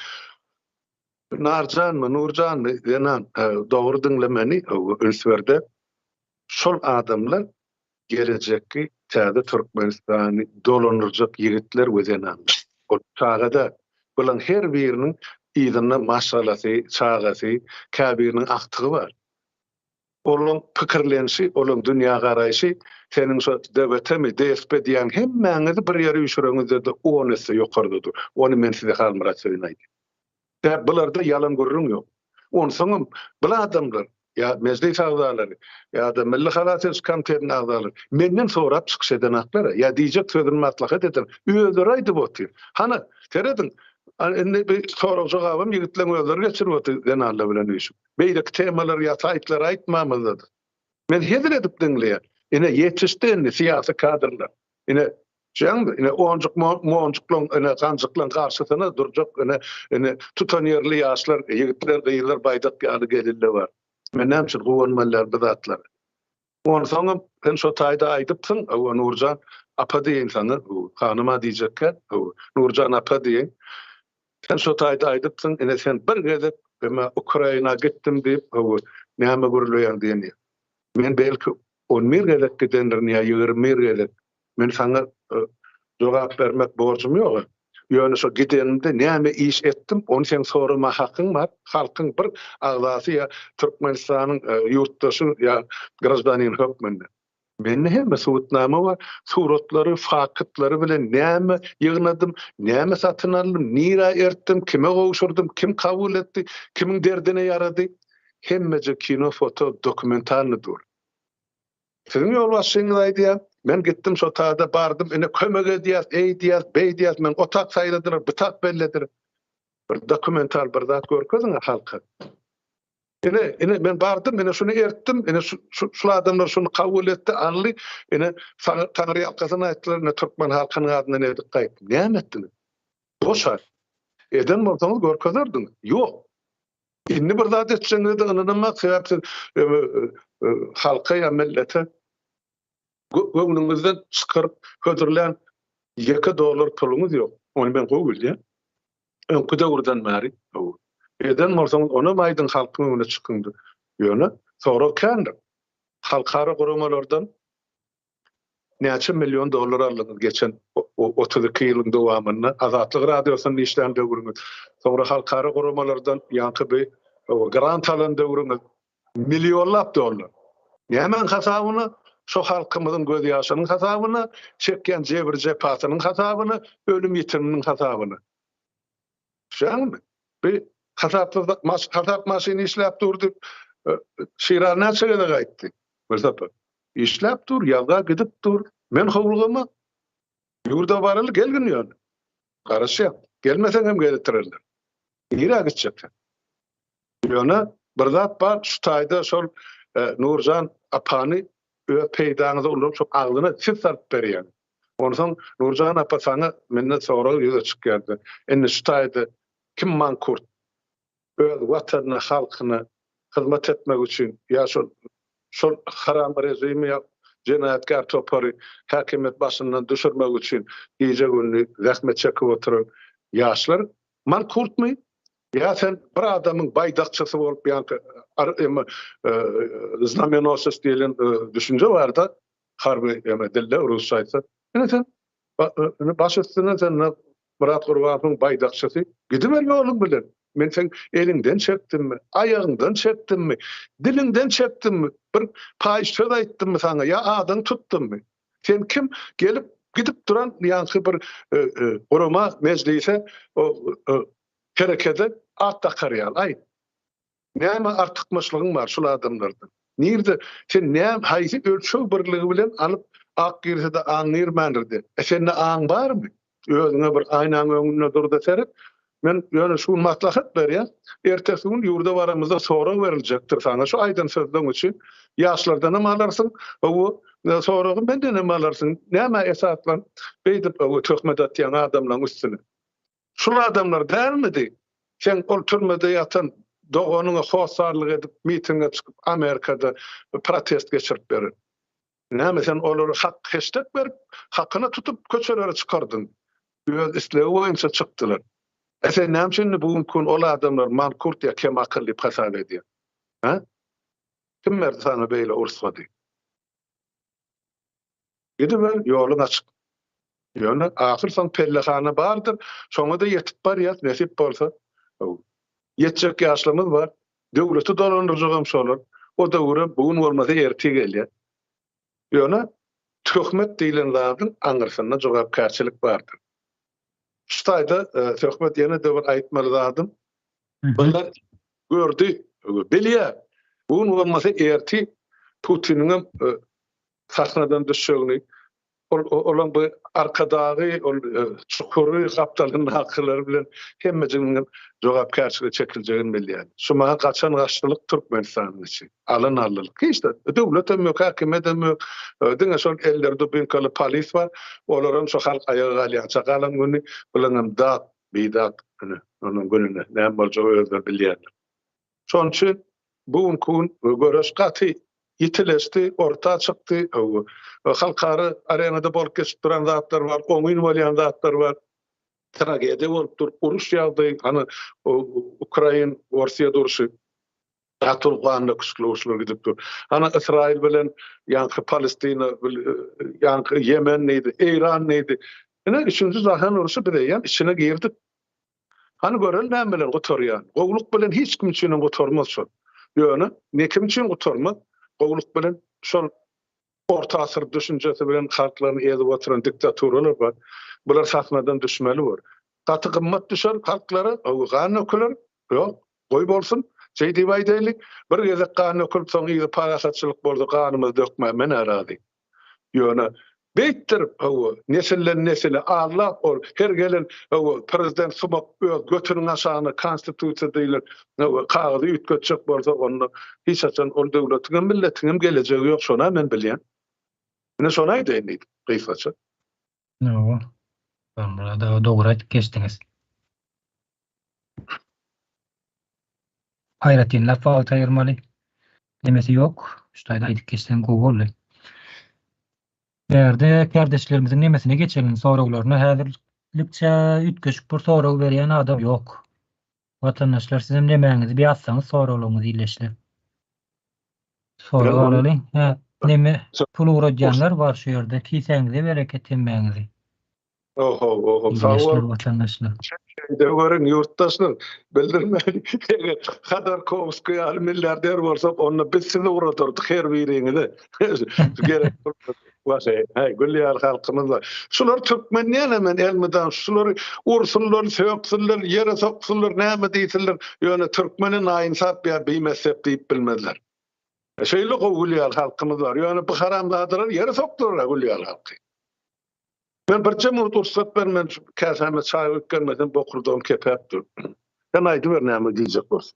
Narjanmy, Nurjanmy, zenan, dogry diňle meni, üns berde. Şol adamlar gelejekki täze Türkmenistany dolandyrjak ýigitler we zenanlar. Ol çaga däl. Bulaň her biriniň yzynda maşgalasy, çagasy, käbiriniň agtygy bar. Olaň pikirlenişi, olaň dünýägaraýşy seniň şo DBT-mi, DSP diýýän hemmäňizi bir ýere üýşüreňizde-de on esse ýokarda dur. Ony men size Halmyrat Söýün aýdýan. Sebäbi bularda ýalan gürrüň ýok. Onsoňam bul adamlar, ýa Mejlis agzalary, ýa-da Milli halas ediş komitetiniň agzalary menden sorap çykyş edenaklar-a, ýa diýjek sözüni maslahat eden, özleri aýdyp otyr. Hany, serediň, indi bir sorag-jogabam ýigitleň özleri geçirip otyr zenanlar bilen üýşüp. Beýleki temalary ýa saýtlary aýtmamyzda-da. Men hezil edip diňleýän. Ine, ýetişdi indi syýasy kadrlar. Ine, düşýäňmi? Ine, onjuk monjuklaň, ine, ganjyklaň garşysyna durjak, ine, ine, tutanýerli ýaşlar, ýigitler, gyzlar baýdak ýaly gelille bar. Men näme üçin guwanmaly däl bu zatlara? Onsoňam, sen şo taýda aýdypsyň, hawa, Nurjan apa diýeýin saňa, hanyma diýjekkä, hawa, Nurjan apa diýeýin. Sen şo taýda aýdypsyň, ine sen bir gezek eme Ukraina gitdim diýip, hawa, näme gürleýäň diýen. Men belki on bir gezek gidendirin ýa 21 gezek. Men saňa jogap bermek borjum ýok. Ýöne şo gidenimde näme iş etdim, ony seň sorama hakyň bar. Halkyň bir agzasy ýa Türkmenistanyň ýurtdaşy ýa graždanini hökmünde. Mende hemme subutnama bar. Suratlary, faktlary bilen näme ýygnadym, näme satyn aldym, nirä ertdim, kime gowşurdym, kim kabul etdi, kimiň derdine ýarady. Hemmeje kino, foto, dokumentalny dur. Siziň ýolbaşçyňyz aýdýar, men gitdim şo taýda bardym, ine kömek edýäs, eýdýäs, beýdýäs, men otak saýladylar, bu tak bellediler. Bir dokumental bir zat görkeziň halka. Ine, ine men bardym, ine şuny ertdim, ine şu şul adamlar şuny kabul etdi, aldy, ine saňa taňryýalkasyn aýtdylar, ine türkmen halkynyň adyndan edip gaýtdym. Näme etdiňiz? Boş aý. Eden bolsaňyz görkezerdiňiz. Ýok. Indi bir zat etjegiňize-de ynanamok, sebäp siz halka ýa millete göwnüňizden çykaryp hödürlän ýeke dollar puluňyz ýok. Ony men gowy bilýän. Öňki döwürden bäri. Eden bolsaňyz onam aýdyň halkyň öňüne çykyň diýip. Ýöne sorag kändir. Halkara guramalardan näçe million dollar aldyňyz geçen 32 ýylyň dowamynda Azatlyk Radiosynda işlän döwrüňiz, soňra halkara guramalardan ýaňky bi grant alan döwrüňiz millionlap dollar. Nämäň hasabyna? Şo halkymyzyň gözýaşynyň hasabyna, çekýän jebir-jepasynyň hasabyna, ölüm-ýitiminiň hasabyna. Düşýäňizmi? Bi hasapsyz hasap maşyny işläp dur diýip Şiraly näçe gezek aýtdy? Bir sapar. Işläp dur, ýazga gidip dur. Men howlugama. Ýurda baraly gelgin ýöne. Garaşýan. Gelmeseň hem getirerler. Nirä gitjek sen? Ýöne bir zat bar, şu taýda şol Nurjan apany öz peýdaňyza ulanyp şo agzyna siz salyp berýäňiz. Onsoň Nurjan apa saňa menden sorag ýüze çykýardy. Indi şu taýda kim mankurt? Öz watanyna, halkyna hyzmat etmek üçin ýa şol şol haram režimi ýa jenaýatkär topary häkimiýet başyndan düşürmek üçin gije-gündiz zähmet çekip oturan ýaşlar mankurtmy? Ýa sen bir adamyň baýdakçysy bolup ýaňky znamenosec diýlen düşünje barda harby eme dilde rusça aýtsa. Ine sen ine baş üstüne sen Myrat Gurbanowyň baýdakçysy gidiber ýoluň bilen. Men seň eliňden çekdimmi, aýagyňdan çekdimmi, diliňden çekdimmi, bir paýyş söz aýtdymmy saňa ýa adyňy tutdummy? Sen kim gelip gidip duran ýaňky bir gurama mejlise herekede at dakar ýaly aýt. Näme artykmaçlygyň bar şul adamlardan? Nirde sen näme haýsy ölçeg birligi bilen alyp ak girse-de aň girmändir diýip. E sende aň barmy? Özüňe bir aýnaň öňünde dur-da seret. Men ýöne şu gün maslahat berýän, ertesi gün ýurda baramyzda sorag beriljekdir saňa şu aýdan sözleň üçin. Ýaşlardanam alarsyň, hawa, soragy mendenem alarsyň. Nämä esaslanyp beýdip hawa töhmet atýaň adamlaň üstüne? Şul adamlar dälmidi seň ol türmede ýatan doganyňa hossarlyk edip mitinge çykyp Amerikada protest geçirip beren? Näme sen olary hak heşdek berip hakyna tutup köçelere çykardyň? Öz islegi boýunça çykdylar. E sen näme üçin indi bu günki gün ol adamlary mankurt ýa kemakyl diýip hasap edýäň? Hä? Kim berdi saňa beýle ursgady? Gidiber, ýoluň açyk. Ýöne ahyr soň pellehana bardyr, şoňa-da ýetip barýas, nesip bolsa. Ýetjek ýaşlarymyz bar. Döwleti dolandyrjagam şolar. O döwürem bu gün bolmasa ertir gelýär. Ýöne töhmet diýlen zadyň aňyrsynda jogapkärçilik bardyr. Şu taýda söhbet ýene-de bir aýtmaly zadym, bular gördi, bilýär. Bu gün bolmasa ertir Putiniňem sahnadan düşjegini, ol olaň bu Arkadagy, ol çukury gapdalyndakylar bilen hemmejiginiňem jogapkärçilige çekiljegini bilýär. Şu maňa gaçan gaçdylyk Türkmenistanyň içi. Alan aldylyk. Hiç zat. Döwletem ýok, häkimiýetem ýok. Diňe şol elleri dubinkaly polis bar. Olaram şo halk aýaga galýança galan güni bulaňam dat, bidat ine, onuň gününe näme boljagy özleri bilýärler. Şonuň üçin bu günki gün göreş gaty ýitileşdi, orta çykdy. Halkara arenada bolup geçip duran zatlar bar, oňyn bolýan zatlar bar. Tragediýa bolup dur, uruş ýagdaýy, hany Ukrain, Orsýet urşy. Gaty gan döküşikli uruşlar gidip dur. Hany Ysraýyl bilen ýaňky Palestina, ýaňky Ýemen diýdi, Eýran diýdi. Ine üçünji jahan urşy biz eýýäm içine girdik. Hany göreli näme bilen gutarýan. Gowluk bilen hiç kim üçinem gutarmaz şol. Ýöne ne kim üçin gutarmaz? Gowluk bilen şol Orta asyr düşünjesi bilen halklaryny ezip oturan diktaturalar bar. Bular sahnadan düşmeli bor. Gaty gymmat düşer halklara, gan döküler. Ýok, goý bolsun. Şeý diýip aýdaýly, bir gezek gan dökülip soň yzy parahatçylyk bolsa ganymyzy dökmän men-ä razy. Ýöne. Beýtdirip, hawa, nesilden nesile allap ol her gelen, hawa, prezident sumak öz götüniň aşagyna konstitusiýa diýlen, hawa, kagyzy üýtgetjek bolsa, onda hiç haçan ol döwletiňem, milletiňem gelejegi ýok, şony-a men bilýän. Ine şony aýdaýyn diýdim, gysgaça. Hawa. Halmyrat aga dogry aýdyp geçdiňiz. Aýratynlap wagt aýyrmaly. Nemesi ýok. Şu taýda aýdyp geçseň gowy boldy. Bärde kärdeşlerimiziň nemesine geçeliň soraglaryna häzirlikçe üýtgeşik bir sorag berýän adam ýok. Watandaşlar sizem nemäňizi bir ýazsaňyz soraglaryňyzy illeşler. Sorag alalyň. Hä, neme pul ugradýanlar bar şu ýerde. Kisäňize bereket hemmäňizi. Oho, oho, sag bol. Watandaşlar. Şeýde görüň ýurtdaşlar, bildirmäli, eger Hodorkowskiý ýaly milliarder bolsak, onda biz sizi ugradardyk her biriňizi. Gerek bolmasa. Wah-eý, häý, gül ýaly halkymyz bar. Şular türkmen diýene men elmydam şulary ursunlar, söksünler, ýere soksunlar, näme diýsinler, ýöne türkmene naýynsap ýa bimessep diýip bilmezler. Şeýle gowy gül ýaly halkymyz bar. Ýöne bu haramzadalar ýere sokdular-a gül ýaly halky. Men birje minut rugsat ber men şu käsäme çaý guýup gelmesem bokurdagym kepäp dur. Sen aýdyber näme diýjek bolsaň.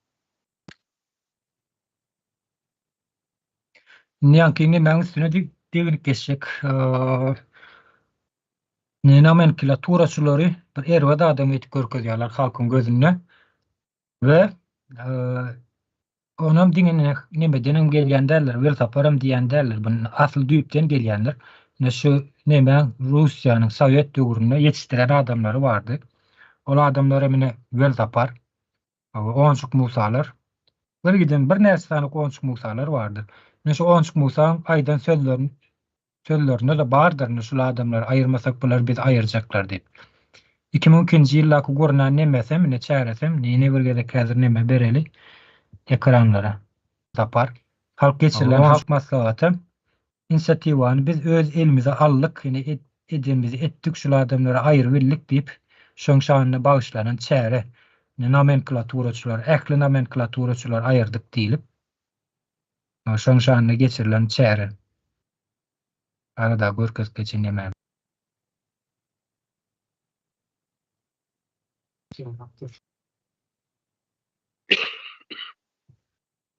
Indi ýaňky nemäň üstüne deginip geçjek. Ne nomenklaturaçylary bir erbet adam edip görkezýärler halkyň gözünde. We Onam diňe nemedenem gelýän däldir, Welsaparam diýýän däldir. Bu asyl düýpden gelýändir. Ine şu nemäň Russiýanyň sowet döwründe ýetişdiren adamlary bardy. Ol adamlaram ine Welsapar, Onjuk Musalar. Bir giden birnäçe sany Onjuk Musalar bardy. Ine şu Onjuk Musaň aýdan sözlerini Sözlerinde-de bardyr, indi şul adamlary aýyrmasak bular bizi aýyrjaklar diýip. 2002-nji ýyldaky gurnan nemesem, ine çäresem, indi ýene bir gezek häzir neme bereli ekranlara. Sapar. Halk geçirilen halk maslahaty inisiatiwany biz öz elimize aldyk, ine edenimizi etdik, şul adamlary aýyrybildik diýip, şoň şanyna bagyşlanan çäre. Ine nomenklaturaçylar, ähli nomenklaturaçylary aýyrdyk diýlip, şoň şanyna geçirilen çäre. Arada görkezip geçen nemäm.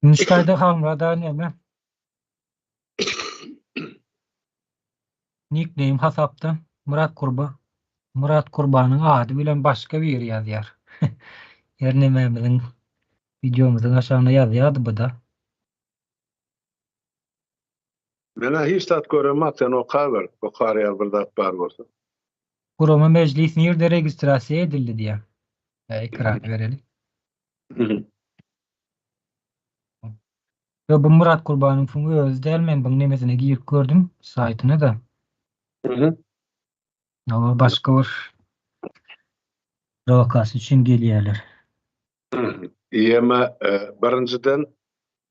Indi şu taýda Halmyrat aga näme? Nickname hasapda Myrat Kurba Myrat Kurbanyň ady bilen başga biri ýazýar. Her nemämiziň wideomyzyň aşagyna ýazýardy bu-da. Menä hiç zat göremok sen okaber okar ýaly bir zat bar bolsa. Gurama mejlis nirde registrasiýa edildi diýýär. Ekrany bereli. Ýok bu Myrat Gurbanowyň özi däl men buň nemesine girip gördüm saýtyna-da. Hawa başga bir prowokasiýa üçin gelýärler. Ýeme birinjiden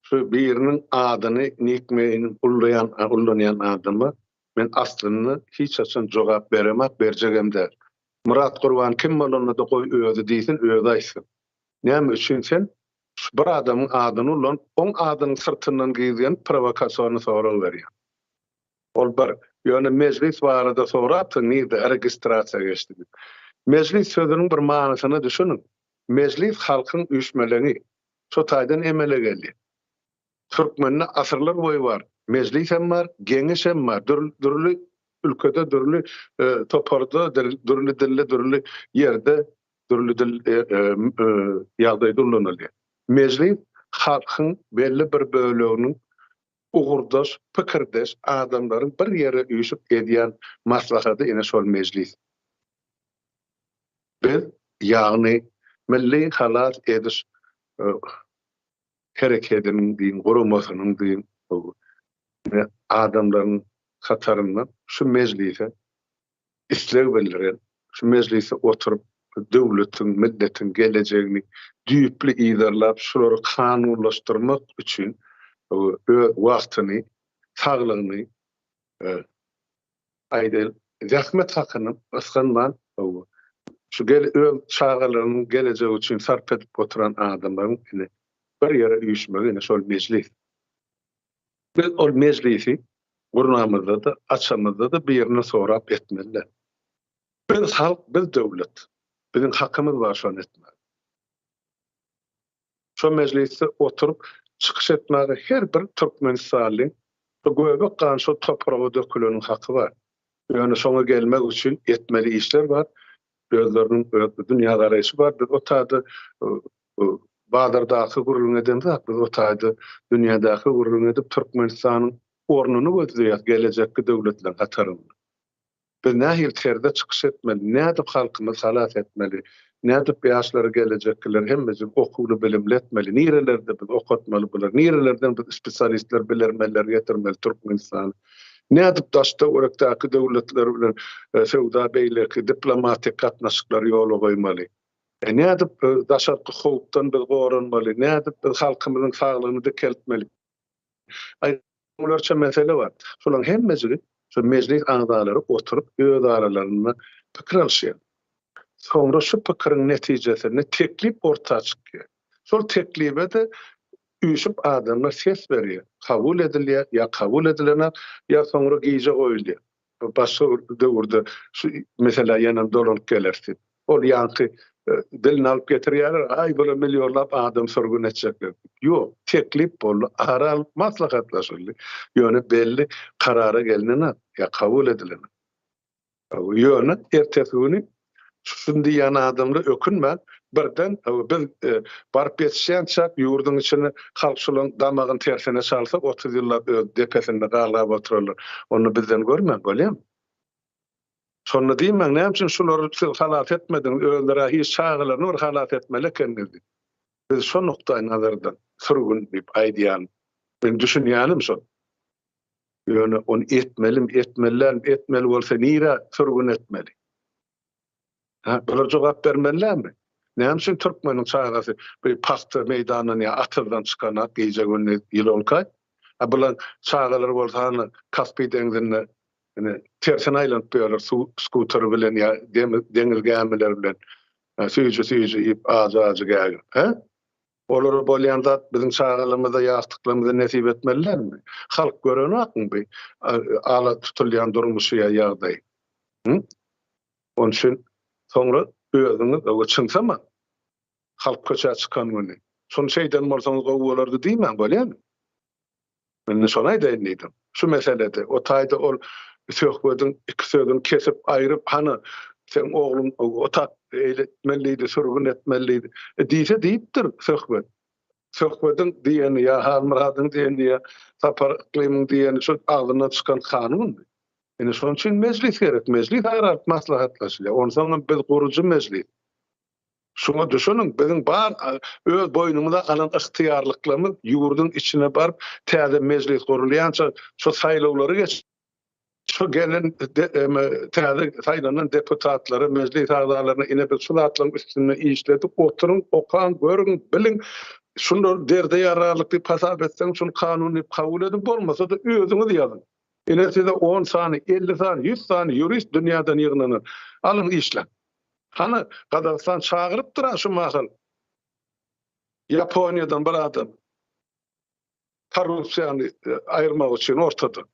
şu biriniň adyny nikmeýini ullaýan ullanýan adama men aslynda hiç haçan jogap beremak berjegem däl. Myrat Gurban kim bolanda-da goý özi diýsin özi aýtsyn. Näme üçin sen şu bir adamyň adyny ullanyp oň adynyň syrtyndan gizgenip prowokasiony sorag berýäň. Ol bir. Ýöne mejlis barada sorapsyň nirde registrasiýa geçdi diýip. Mejlis sözüniň bir manysyna düşüniň. Mejlis halkyň üýşmeleňi. Şo taýdan emele geldi. Türkmende asyrlar boýy bar. Mejlisem bar, geňeşem bar. Dürli ülkede, dürli toparda, dürli dilde, dürli ýerde, dürli dil ýagdaýda ullanylýar. Mejlis halkyň belli bir böleginiň ugurdaş, pikirdeş adamlaryň bir ýere üýşüp edýän maslahady ine şol mejlis. Biz, ýagny Milli halas ediş herekediniň diýiň, guramasynyň diýiň, adamlaryň hatarynda şu mejlise isleg bildiren, şu mejlisde oturyp döwletiň, milletiň gelejegini düýpli yzarlap, şulary kanunlaşdyrmak üçin öz wagtyny, saglygyny, aýdaýlyk, zähmet hakyny gysganman, şu öz çagalarynyň gelejegi üçin sarp edip oturan adamlaryň ine bir ýere üýşmegi ine şol mejlis. Biz ol mejlisi. Gurnamyzda-da, açamyzda-da birini sorap etmeli däl. Biz halk, biz döwlet. Biziň hakymyz bar şony etmäge. Şo mejlisde oturyp çykyş etmäge her bir türkmenistanlyň şo göbek gany şo topraga döküleniň haky bar. Ýöne şoňa gelmek üçin etmeli işler bar. Özleriniň öz dünýägaraýşy bar. Biz o taýda bazardaky gürrüň edemzok. Biz o taýda dünýädäki gürrüň edip Türkmenistanyň ornuny gözleýäs gelejekki döwletleriň hatarynda. Biz nähili terzde çykyş etmeli, nädip halkymyzy halas etmeli, nädip ýaşlary gelejekkileri hemmejik okuwly bilimli etmeli, nirelerde biz okatmaly bulary, nirelerden biz spesialistler bilermenler getirmeli Türkmenistana, nädip daş töwerekdäki döwletler bilen söwda beýleki diplomatik gatnaşyklary ýola goýmaly, nädip daşarky howpdan biz goranmaly, nädip biz halkymyzyň saglygyny dikeltmeli. Aý, müňlerçe mesele bar. Şolaryň hemmejigi şu mejlis agzalary oturyp öz aralarynda pikir alyşýar. Soňra şu pikiriň netijesinde teklip orta çykýar. Şol teklibe-de üýşüp adamlar ses berýär. Kabul edilýär ýa kabul edilenok, ýa soňra gijä goýulýar. Başga bir döwürde şu meselä ýenem dolanyp geleris diýip. Ol ýaňky dilini alyp getirýärler, aý bular millionlap adam sürgün etjekler diýip. Ýok, teklip boldy, ara alyp maslahatlaşyldy. Ýöne belli karara gelnenok ýa kabul edilenok. Ýöne ertesi güni şuny diýýän adamlar ökünmän, birden biz baryp ýetişýänçäk ýurduň içine halk şulaň damagyny tersine çalsa, 30 ýyllap öz depesinde galgap oturarlar. Onda bizden görmäň, bolýamy? Şonda diýmäň, näme üçin şulary siz halas etmediňiz, özleri-ä hiç çagalaryny bir halas etmeli ekeniňiz diýip. Biz şo nukdaýnazardan sürgün diýip aýdýan, meň düşünýänim şol. Ýöne ony etmelimi, etmeli dälmi, etmeli bolsa nirä sürgün etmeli? Hä, bular jogap bermeli dälmi? Näme üçin türkmeniň çagasy bir pagta meýdanyndan ýa atyzdan çykanak gije-gündiz ýyl olkaý? A bular çagalary bolsa hany Kaspi deňzinde ine tersine aýlanyp ýörler suw skutery bilen ýa deňiz gämileri bilen süýji-süýji iýip ajy-ajy gägirip, hä? Olara bolýan zat biziň çagalarymyza, ýaşlyklarymyza nesip etmeli dälmi? Halk görenokmy bi ala tutulýan durmuşy ýa ýagdaýy? Hü? Onuň üçin soňra özüňiz oba çyňsamaň. Halk köçä çykan güni. Şuny şeýden bolsaňyz gowy bolardy diýmäň, bolýamy? Indi şony aýdaýyn diýdim. Şu meselede, o taýda ol söhbediň iki sözüni kesip aýryp, hany, seň ogluň otap eýle etmeli diýdi, sürgün etmeli diýdi. E, diýse diýipdir söhbet. Söhbediň diýeni ýa Halmyradyň diýeni ýa Sapar Yklymyň diýeni şu agzyndan çykan kanundy. Indi şonuň üçin mejlis gerek. Mejlis ara alyp maslahatlaşylýar. Onsoňam biz gurujy mejlis. Şuňa düşüniň, biziň bar öz boýnumyza alan ygtyýarlyklarymyz ýurduň içine baryp, täze mejlis gurulýança şu saýlawlary geçirip, şu gelen täze saýlanan deputatlara, mejlis agzalaryna ine biz şu zatlaryň üstünde işledik, oturyň, okaň, görüň, biliň, şular derde ýararlyk diýip hasap etseňiz şuny kanun diýip kabul ediň, bolmasa-da özüňiz ýazyň. Ine size on sany, 50 sany, 100 sany ýurist dünýäden ýygnanan. Alyň işläň. Hany Gazagystan çagyrypdyr-a şu mahal Ýaponiýadan bir adam korrupsiýany aýyrmak üçin ortadan.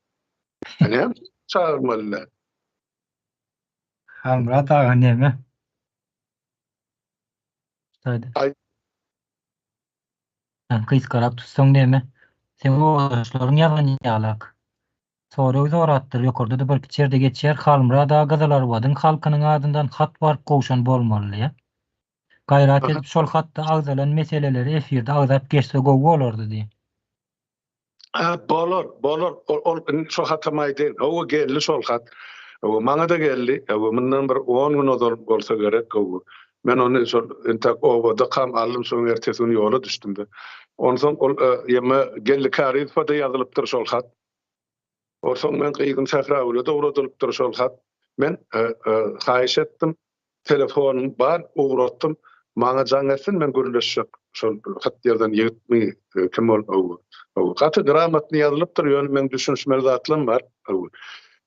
Näme çagyrmaly däl? Halmyrat aga neme? Aý. Gysgarak tutsaň neme? Seň obadaşlaryň ýazan ýalak. Sorag sorapdyr, ýokarda-da bir kiçi ýerde geçýär, Halmyrat aga Gyzylarbadyň halkynyň adyndan hat baryp gowşan bolmaly diýýär. Gaýrat edip şol hatda agzalan meseleleri efirde agzap geçse gowy bolardy diýýär. Hä, bolar, bolar. Ol, ol indi şo hatam aýdaýyn. Hawa, geldi şol hat. Hawa, maňa-da geldi. Hawa, mundan bir on gün ozal bolsa gerek, hawa. Men ony şol entäk obadakam aldym, şonuň ertesi güni ýola düşdüm-de. Onsoň ol ýeme Geldi Kärizowa-da ýazylypdyr şol hat. Onsoň men gyzym Sähragüle-de ugradylypdyr şol hat. Men haýyş etdim, telefonym bar, ugratdym. Maňa jaň etsin, men gürleşjek. Şol hat ýazan ýigitmi, kim ol? Gaty gramotny ýazylypdyr, ýöne meň düşünişmeli zatlarym bar.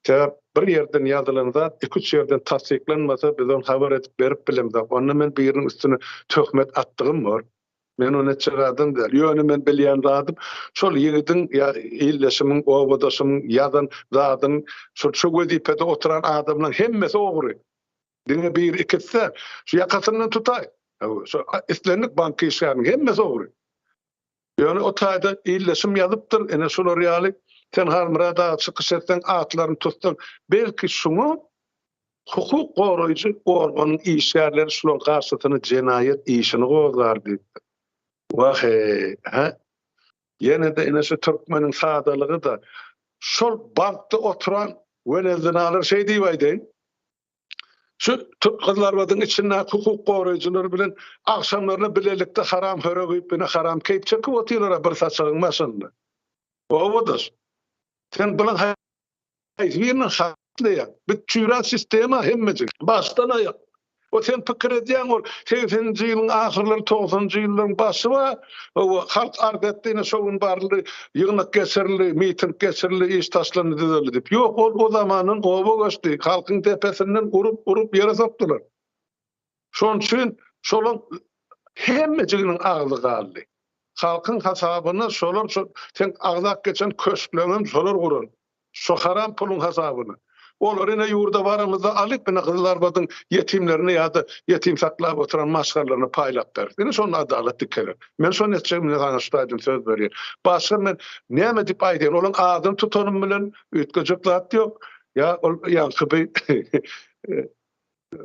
Sebäp bir ýerden ýazylan zat iki-üç ýerden tassyklanmasa, biz ony habar edip berip bilemzok. Onda men biriniň üstüne töhmet atdygym bor. Men ony etjek adam däl. Ýöne men bilýän zadym, şol ýigidiň ýa ildeşimiň, obadaşymyň ýazan zadyny şol şu wezipede oturan adamlaryň hemmesi ogry. Diňe biri ikisi däl. Şu ýakasyndan tutaý. Şu islendik bank işgäriniň hemmesi ogry. Ýöne o taýda ildeşim ýazypdyr, ine şular ýaly, sen Halmyrat aga çykyş etseň, atlaryny tutsaň, belki şuňa hukuk goraýjy organyň işgärleri şularyň garşysyna jenaýat işini gozgar diýipdir. Wah-eý, hä? Ýene-de ine şu türkmeniň sadalygy-da. Şol bankda oturan wenezzinalar şeý diýip aýdaýyn, Şu türk Gyzylarbadyň içindäki hukuk goraýjylar bilen agşamlaryna bilelikde haram hörek iýip, ine haram keýp çekip otyrlar-a bir saçagyň başynda. Obadaş, sen bulaň haýsy biriniň haýytlaýaň? Biz çüýrän sistema hemmejik, başdan aýak. O sen pikir edýäň ol segseninji ýylyň ahyrlary togsanynjy ýyllaryň başy bar. Hawa, halk arz etdi, ine şo gün baryldy, ýygnak geçirildi, miting geçirildi, iş taşlandy, düzeldi diýip. Ýok, ol o zamandan oba göçdi. Halkyň depesinden urup, urup ýere sokdular. Şonuň üçin şolaň hemmejiginiň agzy galdy. Halkyň hasabyna şolar şo sen agzap geçen köşkleňem şolar guran. Şo haram puluň hasabyna. Olary ine ýurda baramyzda alyp ine Gyzylarbadyň ýetimlerine ýa-da ýetim saklap oturan maşgalalaryna paýlap beris. Ine şonda adalat dikeler. Men şony etjegim ine saňa şu taýdan söz berýän. Başga men näme diýip aýdaýyn olaň adyny tutanym bilen üýtgejek zat ýok. Ýa ol ýaňky bi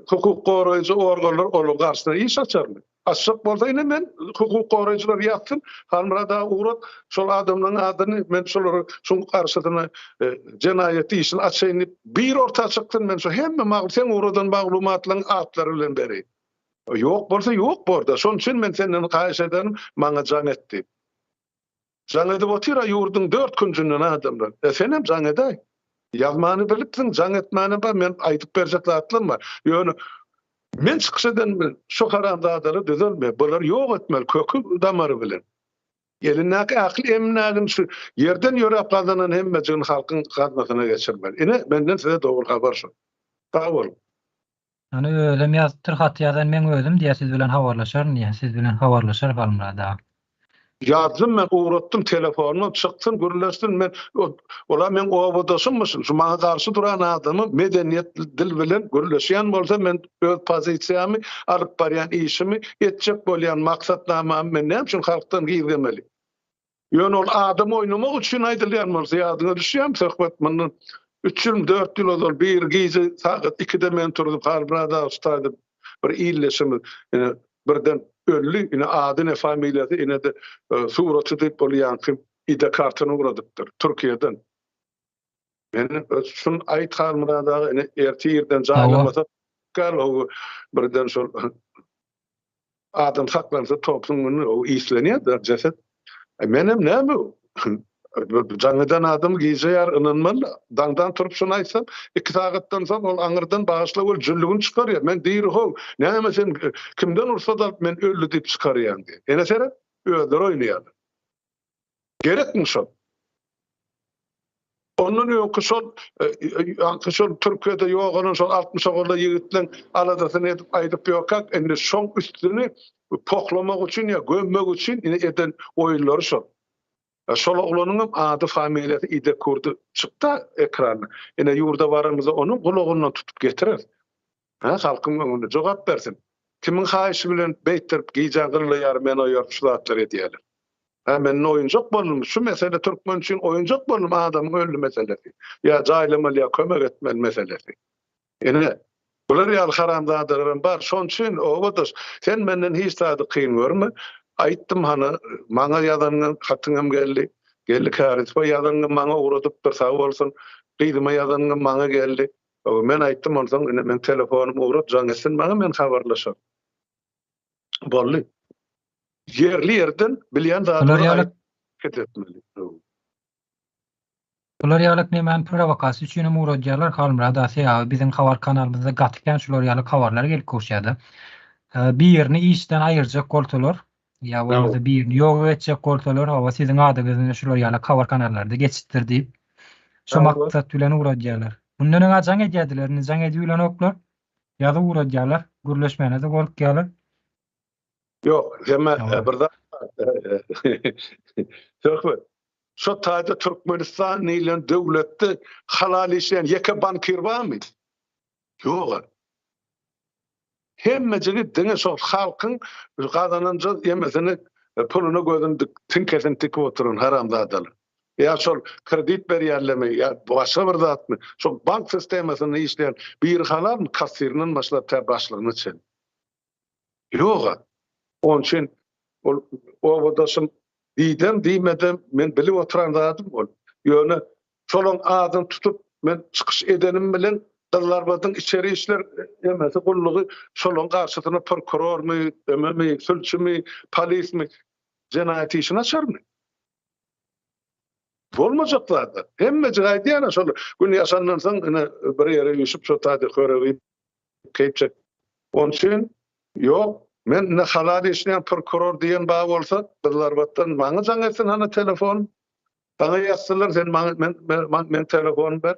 Hukuk goraýjy organlar olaryň garşysyna iş açarmy? Açjak bolsa ine men hukuk goraýjylar ýazsyn, Halmyrat aga ugrat, şol adamlaryň adyny men şolara şuň garşysyna e, jenaýat işini açaýyn diýip bir orta çyksyn men şu hemme mag sen ugradan maglumatlaryň atlary bilen bereýin. Ýok bolsa ýok borda. Şonuň üçin men senden haýyş ederim, maňa jaň et diýip. Jaň edip otyr-a ýurduň dört künjünden adamlar. E, senem jaň edäý. Ýazmany bilipsiň, jaň etmänem bar, men aýdyp berjek zatlarym bar. Ýöne men çykyş eden bilen şu haramzadalar düzelmeýär. Bulary ýok etmeli köki damary bilen. Elindäki ähli emlägini şu ýerden ýöräp gazanan hemmejigini halkyň gaznasyna geçirmeli. Ine, menden size dogry habar şu. Sag boluň. Ony özem ýazypdyr haty ýazan meň özüm diýýär siz bilen habarlaşaryn diýýär siz bilen habarlaşar Halmyrat aga. Ýazdym men ugratdym telefonuma çyksyn gürleşsin men ola meň obadaşymmyşyn şu maňa garşy duran adamy medeniýetli dil bilen gürleşýän bolsa men öz pozisiýamy alyp barýan işimi etjek bolýan maksatnamamy men näme üçin halkdan gizlemeli. Ýöne ol adam oýnamak üçin aýdylýan bolsa ýadyňa düşýärmi söhbet mundan üç ýylmy dört ýyl ozal bir gije sagat ikide meni turzup Halmyrat aga şu taýda bir ildeşimiz ine birden öldi ine ady ine familiýasy ine-de suraty diýip ol ýaňky ID kartyny ugradypdyr Türkiýeden. Men şuny aýt Halmyrat aga ine erte irden jaýlamasa birden şol Adam saklansa topsuň günü o islenýär-de jeset. E, menem näme jaň eden adam gije ýar ynanmaly. Daňdan turup şuny aýtsam, 2 sagatdan soň ol aňyrdan bagyşla ol jüllügini çykarýar. Men diri how, näme sen kimden rugsat alyp men öldi diýip çykarýaň diýip. Ene seret, özleri oýnaýarlar. Gerekmi şol? Ondan öňki şol ýaňky şol Türkiýede ýogalan şol 60-a golaý ýigitleň aladasyny edip aýdyp ýörkäk, indi şoň üstüni poklamak üçin ýa gömmek üçin indi eden oýunlary şol. Şol oglanyň hem ady, familiýasy Ide Kurdy çykdy ekranda. Ine ýurda baranymyzda onuň gulagyndan tutup getireris. Hä, halkyň öňünde jogap bersin. Kimiň haýyşy bilen beýtdirip gijäň gylla ýary meni oýaryp şu zatlary edýäler. Hä, men indi oýunjak boldumy? Şu mesele türkmen üçin oýunjak boldumy adamyň öldi meselesi? Ýa jaýlamaly ýa kömek etmeli meselesi. Ine, bular ýaly haramzadalaram bar. Şonuň üçin obadaş, sen menden hiç zady kyn görme. Aýtdym hany, maňa ýazanyňam hatyňam geldi. Geldi Kärizowa ýazanyňam maňa ugradypdyr, sag bolsun. Gyzyma ýazanyňam maňa geldi. Men aýtdym onsoň ine meň telefonym ugrat jaň etsin maňa men habarlaşaryn. Boldy. Ýerli ýerden bilýän zadyňy aýdyp etmeli. Bular ýalyk nemäni prowokasiýa üçin hem ugradýarlar Halmyrat aga sebäbi biziň habar kanalymyzda gaty kän şular ýalyk habarlar gelip gowşýada. Birini işden aýyrjak bolsalar ýa bolmasa birini ýok etjek bolsalar hawa siziň adyňyz ine şular ýalyk habar kanallarda geçipdir diýip şu maksat bilen ugradýarlar. Mundan öň jaň edýärdiler indi jaň edibilenoklar ýazyp ugradýarlar gürleşmäne-de gorkýarlar. Ýok, hemme bir zat. Söhbet. Şo taýda Türkmenistan diýlen döwletde halal işleýän ýeke bankir barmy? Ýok. Hemmejigi diňe şol halkyň gazananja ýemesini puluna gözüni dik, tiňkesini tikip oturan haramzadalar. Ýa şol kredit berýänlermi, ýa başga bir zatmy, şol bank sistemasynda işleýän biri halalmy, kassirinden başlap tä başlygyna çenli. Ýog-a. Onuň üçin ol obadaşym diýdem, diýmedem men bilip oturan zadym ol. Ýöne şolaň adyny tutup men çykyş edenim bilen Gyzylarbadyň içeri işler emesi gullugy şolaň garşysyna prokurormy, ememi, sülçümi, polismi jenaýat işini açarmy? Bolmajak zatlar. Hemmejik aýdýan-a şol gün ýaşandan soň ine bir ýere üýşüp şo taýda körek iýip keýp çek. Onuň üçin ýok, men ine halal işleýän prokuror diýen bar bolsa Gyzylarbatdan maňa jaň etsin hany telefonym. Saňa ýazsynlar sen maňa men men telefonymy ber.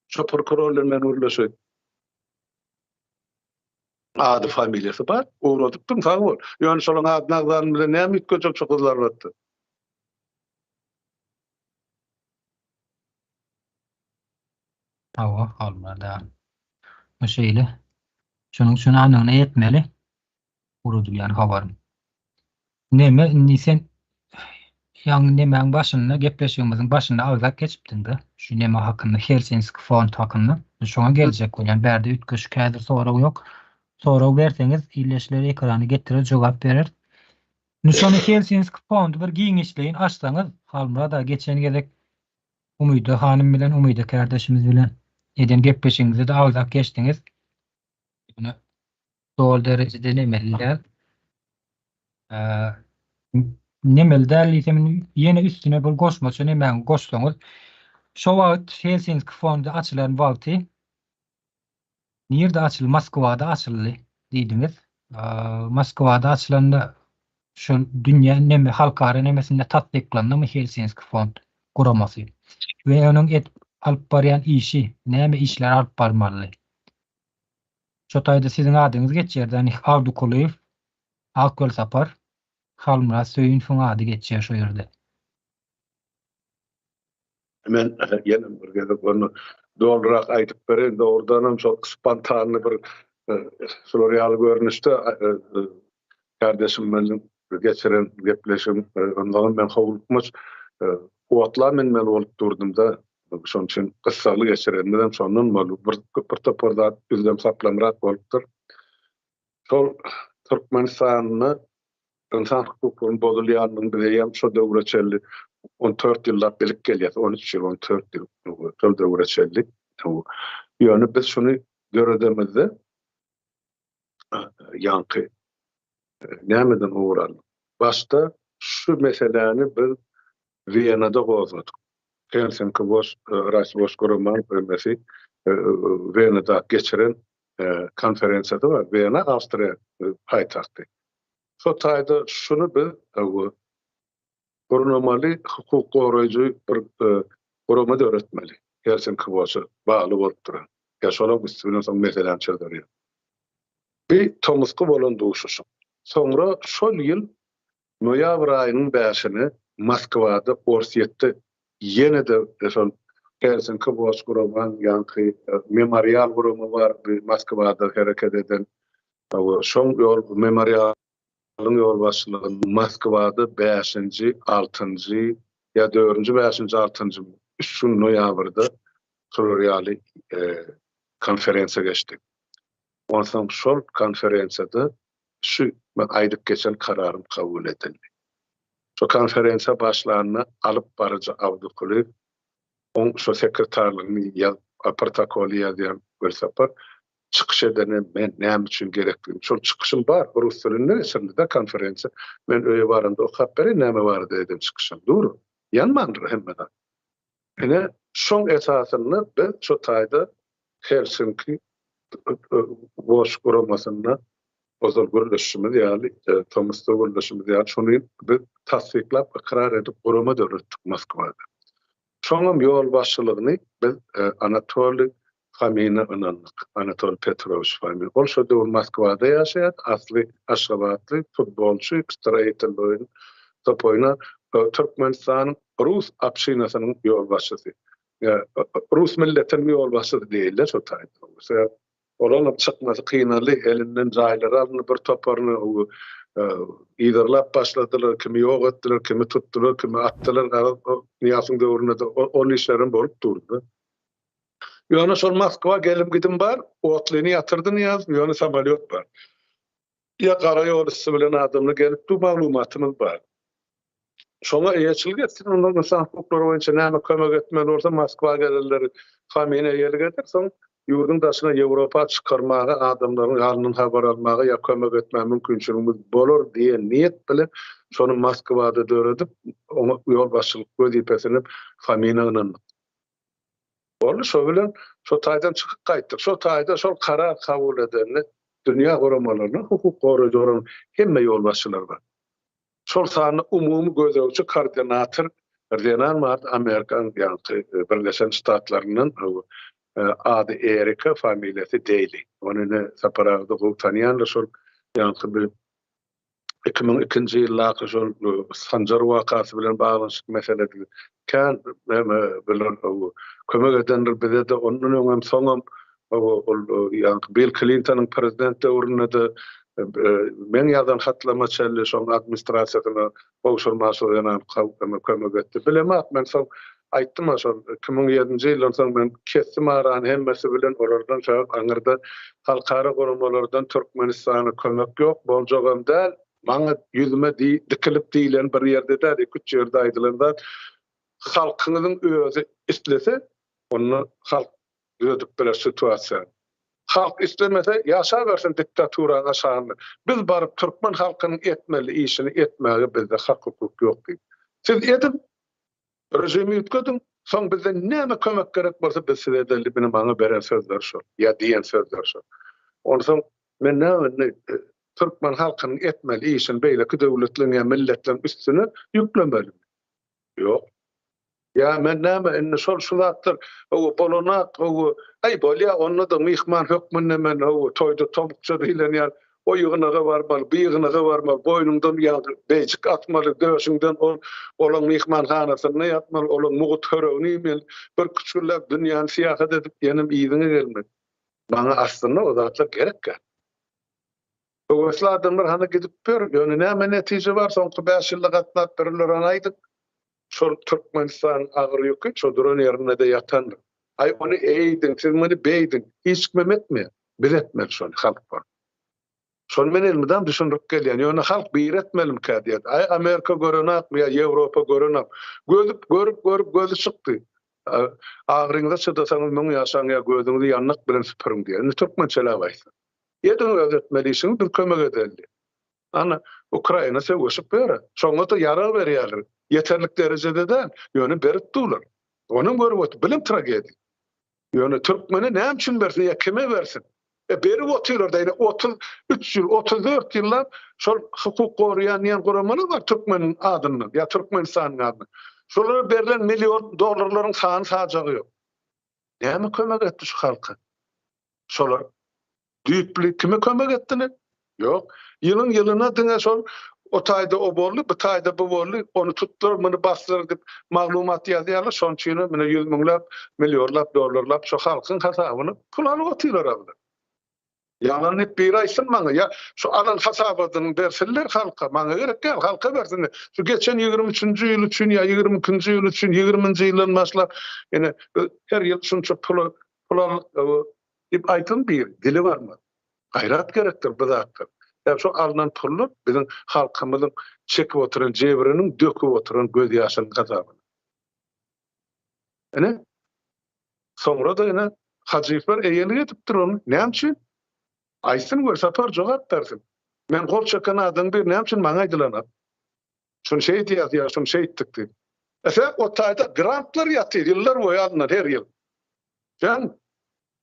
Şo prokuror bilen men gürleşeýin. Ady familiýasy bar. Ugradypdym sag bol. Ýöne şolaň adyny agzanym bilen näme üýtgejek şo Gyzylarbatda. Hawa, almada. Bu şeýle. Şonuň üçin anygyna ýetmeli. Ugradylýan habaryň. Neme indi sen ýaňy nemäň başynda gepleşigimiziň başynda agzap geçipdiňdä şu neme hakynda Helsinski fond hakynda. Şoňa geljek bolýan. Bärde üýtgeşik häzir sorag ýok. Sorag berseňiz ildeşler ekrana getirer jogap berer. Indi şony Helsinski fondy bir giňişleýin açsaňyz Halmyrat aga geçen gezek Umyda hanym bilen Umyda kärdeşimiz bilen eden gepleşigiňizde-de agzap geçdiňiz. Ýöne doly derejede nemeli däl. Nemeli däl diýsem ýene üstüne bir goşmaça nemäňi goşsaňyz şo wagt Helsinki fondy açylan wagty nirde açyldy Moskwada açyldy diýdiňiz. Moskwada açylanda şol dünýä neme halkara nemesinde tassyklandymy Helsinki fond guramasy we onuň edip alyp barýan işi näme işler alyp barmaly? Şo taýda siziň adyňyz geçýär da nih Awdy Kulyýew, Ak Welsapar, Halmyrat Söýünowyň ady geçýär şo ýerde. Men ýene bir gezek ony dolurak aýdyp bereýin. Dogrudanam şol spontanny bir şular ýaly görnüşde kärdeşim bilen geçiren gepleşigim, ondanam men howlukmaç otla münmeli bolup durdum-da. Şonuň üçin gyssagly geçirenimizem şondan boldy. Bir bir topar zat üzlem-saplamrak bolupdyr. Şol Türkmenistanda ynsan hukuklarynyň bozulýandygyny biz eýýäm şo döwre çenli 14 ýyllap bilip gelýäs, 13 ýyl, 14 ýyl şol döwre çenli. Ýöne biz şuny döredemizde ýaňky nämeden ugur aldyk? Başda şu meseläni biz Wenada gozgadyk. Helsinki Watch, Rights Watch guramanyň ÖMS-i Wenada geçiren konferensiýasy bar. Wena Awstriýa paýtagty. Şo taýda şuny biz gurnamaly, hukuk goraýjy bir gurama döretmeli. Helsinki Watch-a bagly bolup duran. Ýa şolaň üsti bilen soň meseläni çözerýär. Bir tomusky bolan duşuşyk. Soňra şol ýyl Noýabr aýynyň bäşine Moskwada, Orsýetde ýene-de şol Helsinki Watch guramaň ýaňky Memorial gurama bar, Moskwada hereket eden. Şoň ýol Memorialyň ýolbaşçylygynda Moskwada bäşinji, altynjy ýa dördünji, bäşinji, altynjy üç gün noýabrda şolar ýaly konferensiýa geçdi. Onsoň şol konferensiýada şu men aýdyp geçen kararym kabul edildi. Şo konferensiýa başlanda alyp baryjy Abdy Kulyýew, oň şo sekretarlygyny ýazyp, protokoly ýazýan Welsapar, çykyş edene men näme üçin gerekligini, şol çykyşym bar, rus dilinde geçirildi-de konferensiýa, men öýe baramda okap bereýin näme barada eden çykyşym, dur, ýanmandyr hemme zat. Ine, şoň esasynda biz şo taýda Helsinki Watch guramasynda ozal gürleşişimiz ýaly, tomusda gürleşimiz ýaly, şony biz tassyklap, ykrar edip gurama döretdik Moskwada. Şoňam ýolbaşçylygyny biz Anatoliý. Fomine ynandyk. Anatoliý Petrowiç Fomin. Ol şo döwür Moskwada ýaşaýardy. Asly aşgabatly, futbolçy, stroitel oýun, top oýna, Türkmenistanyň rus obşinasynyň ýolbaşçysy. Rus milletiniň ýolbaşçysy diýilýär şo taýda. Olaryň çykmasy kynaldy, elinden jaýlary alyndy, bir toparyny yzarlap başladylar, kimi ýok etdiler, kimi tutdular, kimi atdylar, garaz, Nyýazowyň döwründe-de ol işlerem bolup durdy. Ýöne şol Moskwa gelim-gidim bar, otlyny ýatyrdy Nyýazow, ýöne samolýot bar. Ýa gara ýol üsti bilen adamlar gelip dur, maglumatymyz bar. Şoňa eýeçilik etsin, ondan ynsan hukuklary boýunça näme kömek etmeli bolsa Moskwa gelenleri Fomine eýelik eder, soň ýurduň daşyna Ýewropa çykarmaga, adamlaryň halyndan habar almaga ýa kömek etmäge mümkinçiligimiz bolar diýen niýet bilen şony Moskwada döredip, oňa ýolbaşçylyk wezipesini Fomine ynandyk. Boldy şo bilen şo taýdan çykyp gaýtdyk. Şo taýda şol karar kabul edende dünýä guramalarynyň, hukuk goraýjy guramalarynyň hemme ýolbaşçylary bar. Şol sanda umumy gözegçi koordinator bir zenan bardy Amerikanyň ýaňky Birleşen Ştatlaryndan ady Erika familiýasy Deýli. Ony ine Sapar aga-da gowy tanýandyr şol ýaňky bir 2002-nji ýyldaky şol Sanjar wakasy bilen baglanyşykly meselede kän näme bilen kömek edendir bize-de ondan öňem soňam ol ýaňky Bill Klintonyň prezident döwründe-de meň ýazan hatlaryma çenli şoň administrasiýasyna gowşurmaga şol zenan kömek etdi. Bilemok men soň aýtdym-a şol 2007-nji ýyldan soň men kesdim arany hemmesi bilen olardan sebäp aňyrda halkara guramalardan Türkmenistana kömek ýok, boljagam däl. Maňa ýüzüme dikilip diýlen bir ýerde däl, iki-üç ýerde aýdylan zat. Halkyňyzyň özi islese, onda halk düzedip biler situasiýany. Halk islemese ýaşabersin diktaturanyň aşagynda. Biz baryp türkmen halkynyň etmeli işini etmäge bizde hak-hukuk ýok diýip. Siz ediň, režimi üýtgediň, soň bizden näme kömek gerek bolsa biz size edeli diýip ine maňa beren sözleri şol, ýa diýen sözleri şol. Onsoň men näme indi türkmen halkynyň etmeli işini beýleki döwletleriň ýa milletleriň üstüne ýüklemelimi? Ýok. Ýa men näme indi şol şu zatlar hawa bolanak hawa aý bolýa onda-da myhman hökmünde men hawa toýda tomukça diýlen ýaly o ýygnaga barmaly bu ýygnaga barmaly boýnuňdan ýa beýjik asmaly döşüňden ol olaň myhmanhanasynda ýatmaly olaň mugut höregini iýmeli birküç günläp dünýäni syýahat edip ýenem yzyňa gelmeli maňa aslynda o zatlar gerekkä. Höwesli adamlar hany gidip ýör ýöne näme netije bar soňky bäş ýylda gatnap ýörenler hany aýdyň. Şol Türkmenistanyň agyr ýüki şo duran ýerinde-de ýatandyr. Aý ony eýdiň, siz muny beýdiň. Hiç kimem etmeýär. Biz etmeli şony halk bolup. Şony men elmydam düşündirip gelýän. Ýöne halk biri etmelimikä diýýär. Aý Amerika görenakmy ýa Ýewropa görenak. Gözüp görüp görüp gözi çykdy. Agryňyza çydasaňyz müň ýaşaň ýa gözüňizi ýandak bilen süpüriň diýýär. Indi türkmençeläp aýtsak. Ediň öz etmeli işiňizi biz kömek edeli diýýär. Ana, Ukraina söweşip ýör. Şoňa-da ýarag berýärler. Ýeterlik derejede däl, ýöne berip durlar. Onam görüp otyr. Bilim tragediýa. Ýöne türkmene näme üçin bersin ýa kime bersin? E berip otyrlar-da ine 33 ýyl, 34 ýyllap şol hukuk goraýan diýen guramalar bar türkmeniň adyndan ýa Türkmenistanyň adyndan. Şolara berlen million dollarlaryň sany-sajagy ýok. Näme kömek etdi şu halka? Şolar Düýpli kime kömek etdiler? Ýok. Ýylyň ýylyna diňe şol o taýda o boldy, bu taýda bu boldy, ony tutdular, muny basdylar diýip maglumat ýazýarlar. Şonuň üçin hem ine ýüz müňläp, millionlap dollarlap şo halkyň hasabyna pul alyp otyrlar bular. Ýalan diýip biri aýtsyn maňa, ýa şu alan hasabatyny bersinler halka, maňa gerek däl, halka bersinler. Şu geçen ýigrimi üçünji ýyl üçin ýa ýigrimi ikinji ýyl üçin, ýigriminji ýyldan başlap ine her ýyl şunça pula pul alyp Diýip aýtyn bir dili barmaz. Gaýrat gerekdir bu zatlar. Ýa şo alnan pullar biziň halkymyzyň çekip oturan jebriniň döküp oturan göz ýaşynyň hasabyna. Ine soňra-da ine Hajyýewler eýelik edipdir ony. Näme üçin? Aýtsyn Welsapar jogap bersin. Men gol çeken adamyň biri näme üçin maňa aýdylanok? Şuny şeýdýäs ýa şuny şeýtdik diýip. E sebäp o taýda grantlar ýatyr ýyllar boýy alnan her ýyl. Sen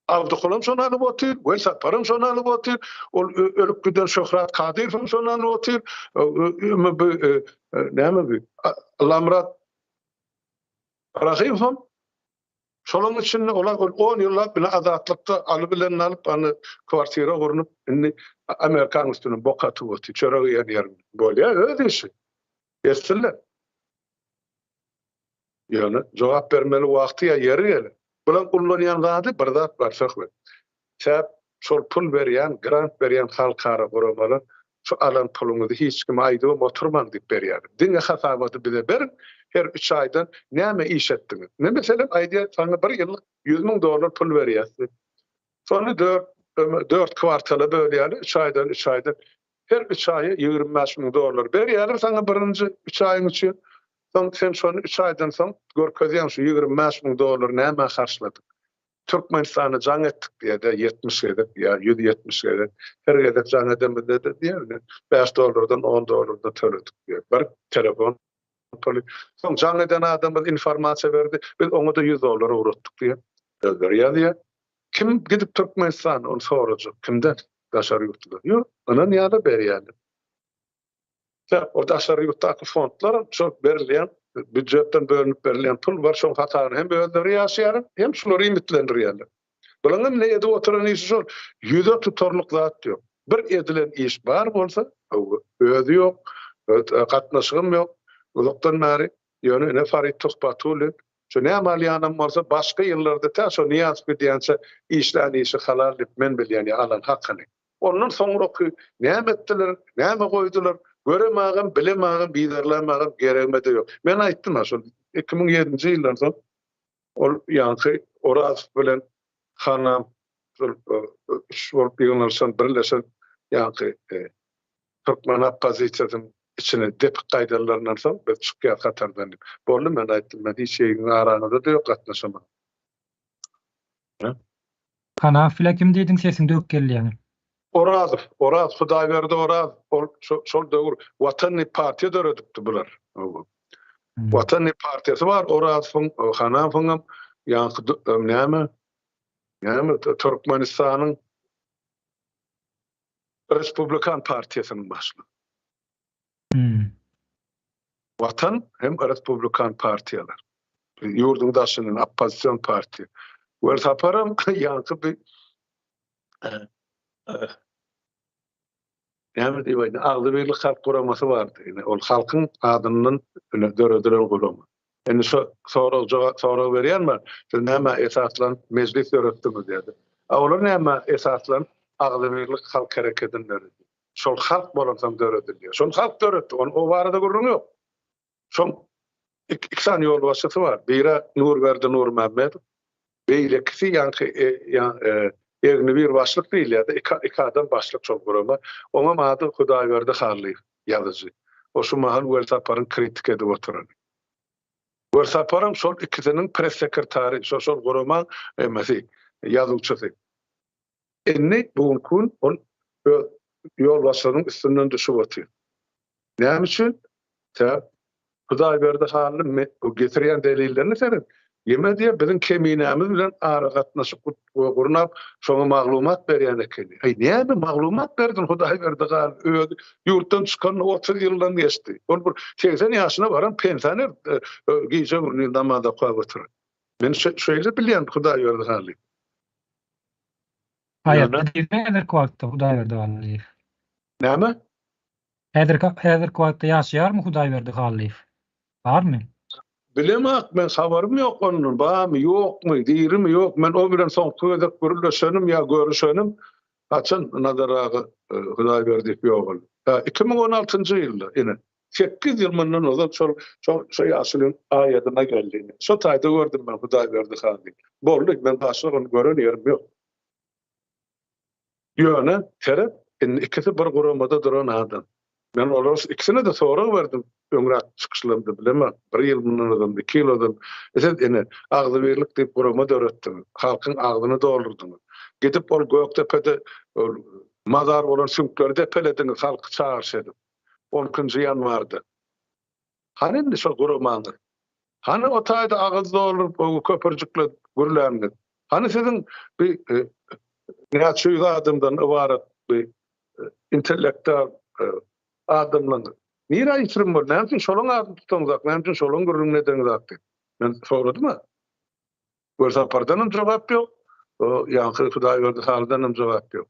Abdykulam şony alyp otyr, Welsaparam şony alyp otyr, ol ölüp giden Şöhrat Kadyrowam şony alyp otyr, bu näme bu Allamyrat Rahymowam. Şolaryň içinde olar ol on ýyllap bile azatlykda alybilenini alyp, any kwartira gurnup, indi Amerikanyň üstüne bok atyp otyr, çörek iýen ýerinde. Bolýar öz işi. Etsinler. Ýöne jogap bermeli wagty ýa ýeri geler. Bulaň ullanýan zady bir zat bar söhbet. Sebäp şol pul berýän, grant berýän halkara guramalar şu alan puluňyzy hiç kime aýdybam oturmaň diýip berýärler. Diňe hasabaty bize beriň, her üç aýdan näme iş etdiňiz. Ine meselem aýdýar saňa bir ýyllyk 100 mün dollar pul berýäs diýip. Şony dört dört kwartala bölýärler, üç aýdan üç aýdan. Her üç aýa 25 mün dollar berýärler saňa birinji üç aýyň üçin. Soň sen şony üç aýdan soň görkezýäň şu 25 mün dollary nämä harçladyk. Türkmenistana jaň etdik diýýär-de, 70 gezek ýa 170 gezek. Her gezek jaň edemizde-de diýýär, 5 dollardan 10 dollardan töledik diýýär. Bir telefon puly. Soň jaň eden adamymyz informasiýa berdi, biz oňa-da 100 dollar ugratdyk diýýär. Özleri ýazýar. Kim gidip Türkmenistana ony sorajak? Kimden? Daşary ýurtlular. Ýok, ynanýarlar, berýärler. Sebäp o daşary ýurtdaky fondlar şol berilýän býujetden bölünip berilýän pul bar, şoň hasabyna hem özleri ýaşaýarlar, hem şulary iýmitlendirýärler. Bularyň hem ne edip oturan işi şol, ýüze tutarlyk zat ýok. Bir edilen iş bar bolsa, özi ýok, gatnaşygym ýok uzakdan bäri. Ýöne ine Farid Tuhbatullin şu näme alýanam bolsa başga ýyllarda tä şo Nyýazow gidýänçä işlän işi halal diýip men bilýän ýa alan hakyny. Ondan soňraky näme etdiler, näme goýdular, göremagam, bilemagam, yzarlamagam geregime-de ýok. Men aýtdym-a şol 2007-nji ýyldan soň ol ýaňky Orazow bilen Hanam şol üç bolup ýygnanyşan, birleşen ýaňky türkmen oppozisiýasynyň içine depik gaýdanlaryndan soň biz çykýas hatardan diýip. Boldy men aýtdym, men hiç ýegiň araňyzda-da ýok gatnaşamam. Hanaf bile kim diýdiň sesiň döwük geldi ýaňy. Orazow, Oraz, Hudaýberdi Oraz, ol şol döwür Watan diýip partiýa döredipdi bular. Watan diýip partiýasy bar Orazowyň, Hanafyňam, ýaňky näme? Näme Türkmenistanyň Respublikan partiýasynyň başlygy. Watan hem Respublikan partiýalar. Ýurduň daşyndan oppozision partiýa. Welsaparam ýaňky bir näme diýip aýdýan, Agzybirlik halk guramasy bardy. Ine, ol halkyň adyndan döredilen gurama. Indi şo sorag jogap sorag berýän bar. Siz nämä esaslanyp mejlis döretdiňiz diýdi. A olar nämä esaslanyp Agzybirlik halk herekedini döretdi. Şol halk bolansoň döredilýär. Şony halk döretdi. Ony o barada gürrüň ýok. Şoň iki sany ýolbaşçysy bar. Biri Nurberdi Nurmämmedow, beýlekisi ýaňky egni bir başlyk diýilýär-de, iki adam başlyk şol gurama. Oňam ady Hudaýberdi Hallyýew, ýazyjy. O şu mahal Welsaparyň kritika edip oturany. Welsaparam şol ikisiniň press-sekretary, şo-şol guramaň emesi, ýazuwçysy. Indi bu günki gün ol öz ýolbaşçysynyň üstünden düşüp otyr. Näme üçin? Sebäp Hudaýberdi Hally getirýän delillerine seret. Ýeme diýýär, biziň keminämiz bilen aragatnaşyk gurnap, şoňa maglumat berýän ekeni. Aý, näme maglumat bersin Hudaýberdi Hally? Özi ýurtdan çykanyna 30 ýyldan geçdi. Ol bir 80 ýaşyna baran pensioner gije-gündiz namaz okap oturan. Men şeýle bilýän Hudaýberdi Hally. Haýatda diýme häzirki wagtda Hudaýberdi Hallyýew. Näme? Häzirki häzirki wagtda ýaşaýarmy Hudaýberdi Hallyýew? Barmy? Bilemok men habarym ýok ondan barmy ýokmy dirimi ýok men o bilen soňky gezek gürleşenim ýa görüşenim haçan Nazar aga Hudaýberdiýew ýogaldy. 2016-njy ýylda ine 8 ýyl mundan ozal şol şo şo ýaşulyň aýadyna geldi. Şo taýda gördüm men Hudaýberdi hany. Boldy, men başga ony gören ýerim ýok. Ýöne seret, indi ikisi bir guramada duran adam. Men olara ikisine-de sorag berdim öňräk çykyşlarymda bilemok, bir ýyl mundan ozal, iki ýyl ozal. E siz ine, agzybirlik diýip gurama döretdiňiz, halkyň agzyny doldurdyňyz. Gidip ol Gökdepede ol mazar bolan süňkleri depelediňiz halky çagyryş edip. On ikinji ýanwarda. Hany indi şol guramaňyz? Hany o taýda agyz dolduryp, köpürjikledip gürläniňiz? Hany siziň bi näçe ýüz adamdan ybarat bi intellektual adamlaryňyz? Nirä ýitirim boldy? Näme üçin şolaň adyny tutaňyzak? Näme üçin şolaň gürrüňini edeňizak diýip. Men soradym-a. Welsapardan hem jogap ýok, o ýaňky Hudaýberdi Salydan hem jogap ýok.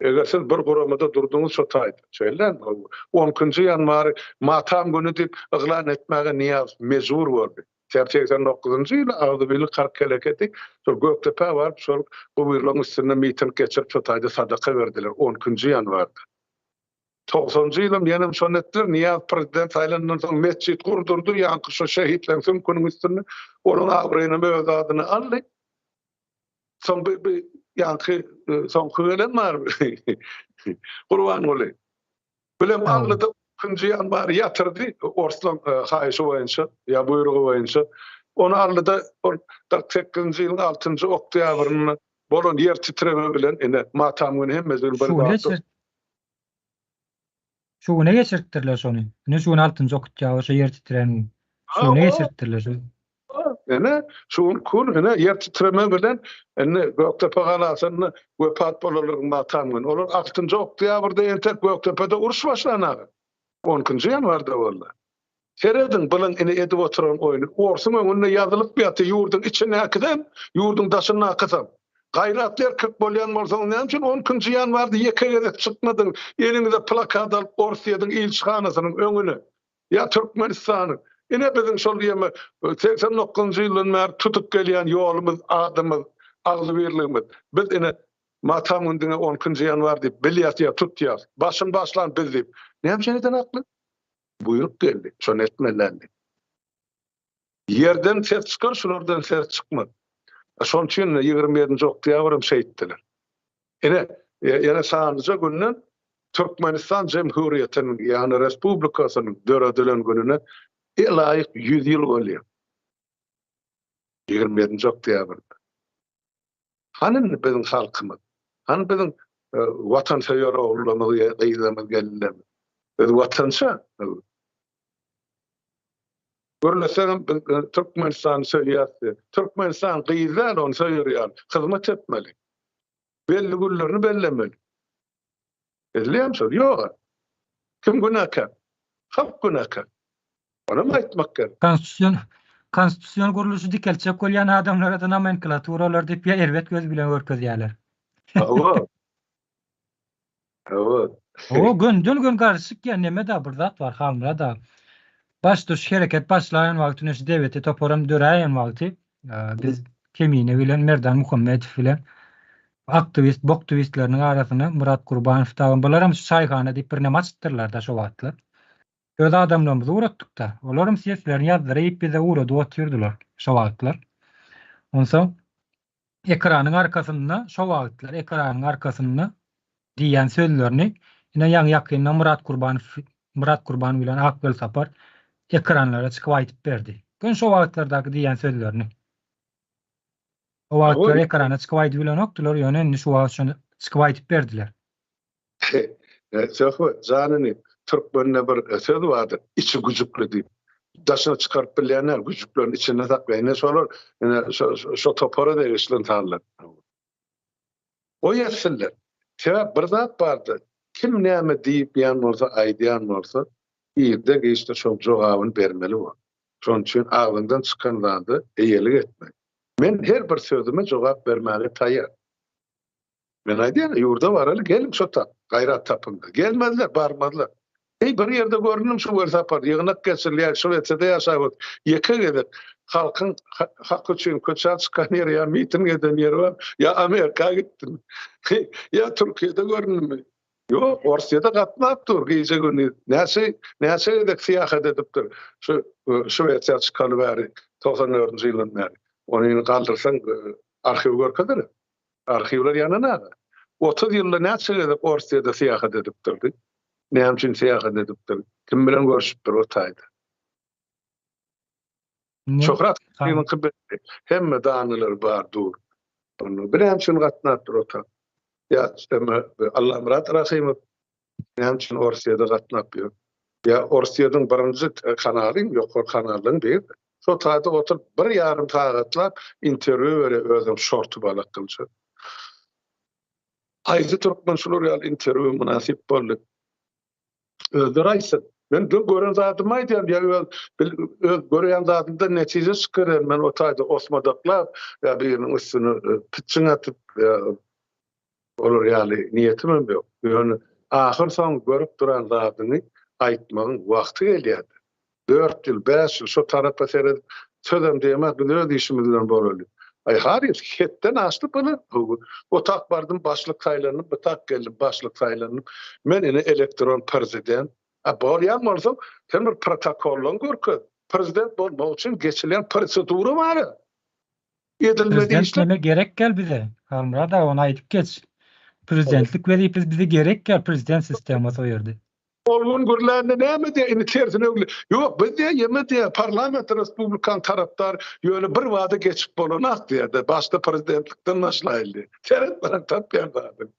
Eger siz bir guramada durduňyz şo taýda, şeýle dälmi? On ikinji ýanwary matam güni diýip yglan etmäge Nyýazow mejbur boldy. Sebäbi 89-njy ýyly Agzybirlik halk hereketi şol Gökdepä baryp şol gubyrlaryň üstünde miting geçirip şo taýda sadaka berdiler on ikinji ýanwarda. Togsanjy ýylam ýenem şony etdiler, Nyýazow prezident saýlanandan soň metjit gurdurdy, ýaňky şo şehitleriň süňküniň üstünde, onuň abraýynam öz adyna aldy. Soň bi bi ýaňky soňky gelen bar Gurbanguly. Bilem aldy-da ikinji ýanwary ýatyrdy orslaň haýyşy boýunça ýa buýrugy boýunça. Ony aldy-da ol 48-nji ýylyň altynjy oktýabrynda bolan ýer titreme bilen ine matam güni hemmesi bir zat. Şu güne geçiripdirler şony. Ine şu gün altynjy oktýabr şo ýer titrän gün. Şu güne geçiripdirler şu. Ine şu gün kun ine ýer titreme bilen indi Gökdepe galasynda wepat bolanlaryň matam güni. Olar altynjy oktýabrda entek Gökdepede uruş başlanaga. On ikinji ýanwarda boldy. Serediň bylyň ine edip oturan oýny. Orsuň öňünde ýazylyp ýatyr ýurduň içindäkisem, ýurduň daşyndakysam. Gaýratly erkek bolýan bolsaňyz näme üçin on ikinji ýanwarda ýeke gezek çykmadyň eliňize plakat alyp Orsýediň ilçihanasynyň öňüne ýa Türkmenistanyň. Ine biziň şol ýeme 89-njy ýyldan bäri tutup gelýän ýolumyz, adymyz, agzybirligimiz. Biz ine matam güni diňe on ikinji ýanwar diýip bilýäs ýa tutýas. Başyny başlan biz diýip. Näme üçin edenakly? Buýruk geldi, şony etmeli däldi. Ýerden ses çykar, şulardan ses çykmaz. Şonuň üçin 27-nji oktýabr hem şeýtdiler. Ine, ýene sanlyja günden Türkmenistan Jemhuriýetiniň, ýagny Respublikasynyň döredilen gününe laýyk 100 ýyl bolýar. 27-nji oktýabrda. Hany indi biziň halkymyz? Hany biziň watansöýer ogullarymyz, gyzlarymyz, gelinlerimiz? Biz watança. Gürleseňem biz Türkmenistany söýýäs diýip. Türkmenistan gyz däl ony söýer ýaly. Hyzmat etmeli. Belli günlerini bellemeli. Edilýärmi şol? Ýok. Kim günäkär? Halk günäkär. Onam aýtmak gerek. Konstitusion konstitusion gurluşy dikeltjek bolýan adamlara-da nomenklaturalar diýip ýa erbet göz bilen görkezýärler. Hawa. Hawa. Hawa, gönden-gön garyşyk ýa neme-da bir zat bar Halmyrat aga. Başda şu hereket başlaýan wagty ine şu DBT toparam döräýen wagty biz Kemine bilen Merdan Muhammedow bilen aktiwist boktiwistleriniň arasynda Myrat Gurbanow dagy bularam şu çaýhana diýip bir neme açypdyrlar-da şo wagtlar. Öz adamlarymyzy ugratdyk-da. Olaram seslerini ýazdyryp bize ugradyp otyrdylar şo wagtlar. Onsoň ekranyň arkasynda şo wagtlar ekranyň arkasynda diýýän sözlerini ine ýaňy ýakynda Myrat Gurbanow Myrat Gurbanow bilen Ak Welsapar ekranlara çykyp aýdyp berdi. Göni şo wagtlardaky diýýän sözlerini. O wagtlar ekrana çykyp aýdyp bilenokdylar, ýöne indi şu wagt şony çykyp aýdyp berdiler. Söhbet, jan inim, türkmende bir söz bardyr, içi güjükli diýip. Daşyna çykaryp bilýän däl, güjüklerini içinde saklaýar. Ine şolar, ine şo topara degişli ynsanlar. Goý etsinler. Sebäp bir zat bardyr, kim näme diýipýän bolsa, aýdýan bolsa, irde-giçde şoň jogabyny bermeli bor. Şonuň üçin agzyňdan çykan zada eýelik etme. Men her bir sözüme jogap bermäge taýýar. Men aýdýan, ýurda baraly, geliň şo tap, gaýrat tapyň. Gelmezler, barmazlar. Eý, bir ýerde göründim şu welsapar, ýygnak geçirilýär, Şwesiýada ýaşap otyr. Ýeke gezek halkyň haky üçin köçä çykan ýeri ýa miting eden ýeri bar, ýa Amerika gitdimi, ýa Türkiýede göründimi? Ýok, Orsýede gatnap dur gije-gündiz. Näçe, näçe gezek syýahat edipdir şu Şwesiýa çykaly bäri, 94-nji ýyldan bäri. Ony indi galdyrsaň, arhiw görkezer. Arhiwler ýanan aga. 30 ýylda näçe gezek Orsýede syýahat edipdir? Näme üçin syýahat edipdir? Kim bilen görüşipdir o taýda? Şöhrat Kadyrynyňky belli. Hemme danalary bar dur. Onda bu näme üçin gatnapdyr o ta? Ýa Allamyrat Rahymow näme üçin Orsýede gatnap ýör? Ýa Orsýediň birinji kanaly, ýokary kanallaryň biri. Şo taýda oturyp bir ýarym sagatlap interwýu berýär özem şorty balak kylça. Haýsy türkmen şular ýaly interwýu mynasyp boldy? Özleri aýtsyn. Men dün gören zadymy aýdýan, ýa öz öz görýän zadymdan netije çykarýan. Men o taýda osmadaklap, ýa biriniň üstüne e, pitjiň atyp, ýa olar ýaly niýetim hem ýok. Ýöne ahyr soň görüp duran zadyňy aýtmagyň wagty gelýär. 4 ýyl, 5 ýyl şo tarapa seredip sözem diýemez, biz öz işimiz bilen bolaly. Aý Haris, hetden aşdy bular. O tak bardym, başlyk saýlandym, bu tak geldim, başlyk saýlandym. Men ine elektron prezident. A bolýan bolsaň, sen bir protokollaň görkez. Prezident bolmak üçin geçilýän prosedura bar. Edilmeli Prezident işler. neme gerek gel bize. Halmyrat aga ony aýdyp geç. Prezidentlik wezipesi bize gerek gel prezident sistemasy o ýerde. Ol gün gürlände näme diýýär, indi tersine öwrülýär. Ýok, biz diýýär, ýeme diýýär, parlament respublikan tarapdar, ýöne bir bada geçip bolanok diýýär-de, başda prezidentlikden başlaýyl diýýär. Seret bana tapýan zadyny.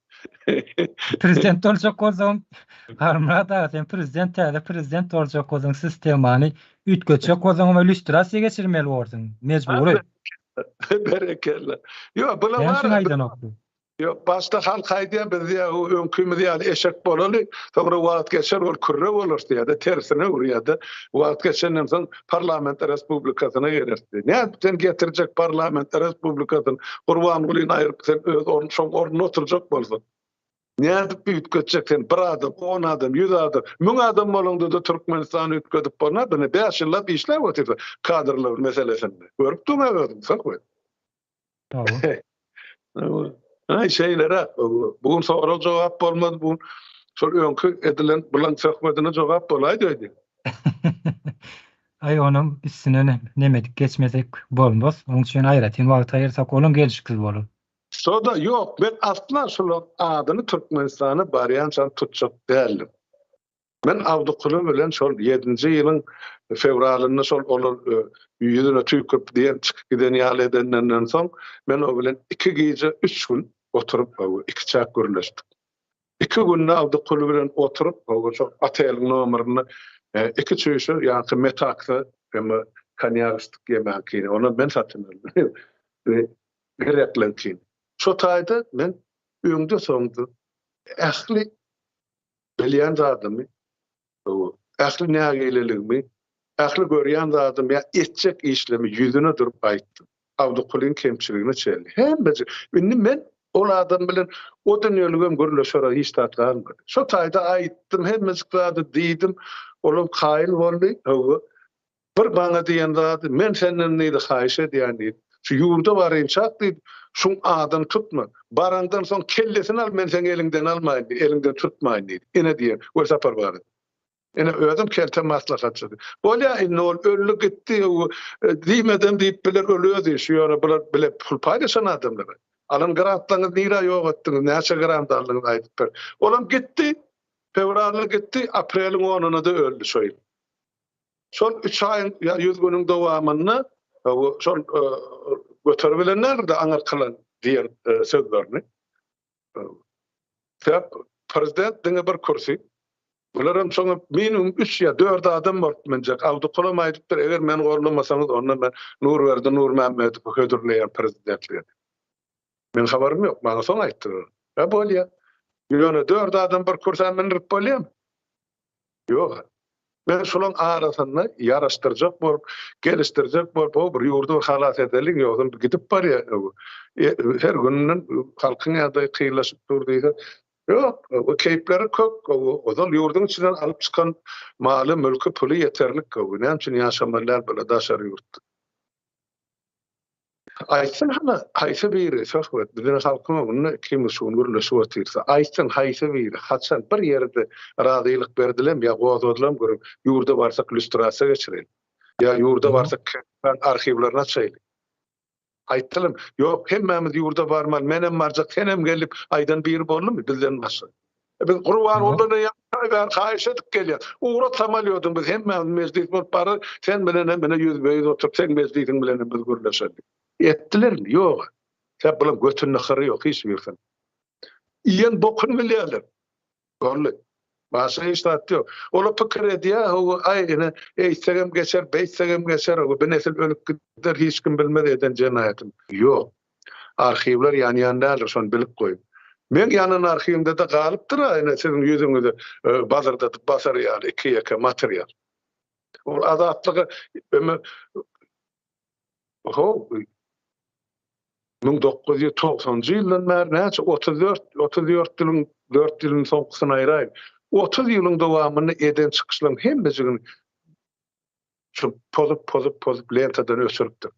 Prezident boljak bolsaň, Halmyrat aga sen prezident täze prezident boljak bolsaň sistemany üýtgetjek bolsaň hem lýustrasiýa geçirmeli borsuň, mejbury. Berekella. Ýok, bular Näme üçin bar. aýdanok bu? Ýok, başda halk aýdýar, biz diýýär, o öňkimiz ýaly eşek bolaly, soňra wagt geçer, ol kürre bolar diýýär-de, tersine öwürýär-de, wagt geçenden soň parlament respublikasyna geleris diýýär. Nädip sen getirjek parlament respublikasyny, Gurbangulyny aýryp sen öz orun, şoň ornuna oturjak bolsaň? Nädip üýtgetjek sen bir adam, on adam, ýüz adam, müň adam bolaňda-da Türkmenistany üýtgedip bolmaz, ine bäş ýyllap işläp otyrsyň kadrlar meselesinde. Görüp durň-a özüň, söhbet. Hawa. Aý şeýleräk. Bu gün sorag jogap bolmady bu gün. Şol öňki edilen bulan söhbedine jogap bolaýdy öýdýän. Aý onam üstüne nemedik geçmesek bolmaz. Oň üçin aýratyn wagt aýyrsak olam gelşiksiz bolar. Şoda ýok men asla şolaň adyny Türkmenistana barýançam tutjak däldim. Men Abdykuly bilen şol ýedinji ýylyň fewralynda şol olar ýüzüne tüýkürip diýen çykyp giden ýaly edendenden soň, men o bilen iki gije, üç gün oturyp, ikiçäk gürleşdik. Iki günde Abdykuly bilen oturyp, şol oteliň nomerinde iki çüýşe ýaňky metaksa hem konýak içdik ýemänkini. Onam men satyn aldym. Gerekleňkini. Şo taýda men öňde-soňda ähli Bilýän zadymy, ähli nägileligimi, ähli görýän zadymy ýa etjek işlerimi ýüzüne durup aýtdym. Abdykulyň kemçiligine çenli. Hemmejik. Indi men ol adam bilen o dünýeligem gürleşere hiç zat galmady. Şo taýda aýtdym, hemmejik zady diýdim. Olam kaýyl boldy. Hawa. Bir maňa diýen zady, men senden diýdi, haýyş edýän diýdi. Şu ýurda barynçak diýdi, şuň adyny tutma. Baraňdan soň kellesini al, men seň eliňden almaýyn diýdi, eliňden tutmaýyn diýdi. Ine diýen, Welsapar barada. Ine özem kelte maslahatçydy. Bolýa indi ol öldi gitdi, diýmedem diýip biler, ol öz işi, ýöne bular bile pul paýlaşan adamlar. Alan grantlaryňyzy nirä ýok etdiňiz, näçe grant aldyňyz aýdyp ber. Olam gitdi, fewralda gitdi, apreliň onuna-da öldi şo ýyl. Şol üç aýyň ýa 100 günüň dowamynda şol göterip bilenlerdir aňyrkylan diýen sözlerini. Sebäp prezident diňe bir kürsi. Bular hem şoňa minimum 3 ýa 4 adam bolup münjek. Abdykulam aýdypdyr, eger meni gollamasaňyz, onda men Nurberdi Nurmämmedowy hödürleýän prezidentlige. Men habarym ýok, maňa soň aýtdylar. Hä bolýa. Ýöne 4 adam bir kürsä mündirip bolýamy? Ýok. Men şolaň arasynda ýaraşdyrjak bolup, gelişdirjek bolup, o bir ýurdy bir halas edeliň, ýogsam gidip barýar. Her günden halkyň ýagdaýy kynlaşyp dur diýse, ýok, o keýpleri kök, ozal ýurduň içinden alyp çykan maly, mülki, puly ýeterlik. Näme üçin ýaşamaly däl bular daşary ýurtda? Aýtsyn hany haýsy biri söhbet biziň halkyň öňünde ikimiz şu gün gürleşip otyrys. Aýtsyn haýsy biri haçan bir ýerde razylyk berdilem ýa gozgadylam görüň ýurda barsak lýustrasiýa geçireýin. Ýa ýurda barsak KGB-niň arhiwlerini açaýly. Aýtdylam ýok hemmämiz ýurda barmaly menem barjak senem gel diýip aýdan biri boldumy bizden başga. Biz Gurbangulydan ýa bäri haýyş edip gelýäs. Ugrat samolýodyň biz hemmämiz mejlis bolup barar, sen bilenem ine ýüzbe-ýüz oturyp seň mejlisiň bilenem biz gürleşeli. Etdilermi? Ýok. Sebäp bulaň götünde hyry ýok hiç birisiniň. Iýen bokuny bilýärler. Boldy. Başga hiç zat ýok. Olar pikir edýär, hawa, aý ine eýtsegem geçer, beýtsegem geçer, hawa, bir nesil ölüp gider, hiç kim bilmez eden jenaýatyny. Ýok. Arhiwler ýanýan däldir, şony bilip goýuň. Meň ýanan arhiwimde-de galypdyr-a ine siziň ýüzüňizi bazyrdadyp basar ýaly iki-ýeke material. Ol Azatlyga öme how 1990-njy ýyldan bäri näçe 34 34 ýylyň 4 ýylyň soňkusyny aýraýyn. 30 ýylyň dowamynda eden çykyşlaryň hemmejigini şu pozup pozup pozup lentadan öçüripdir.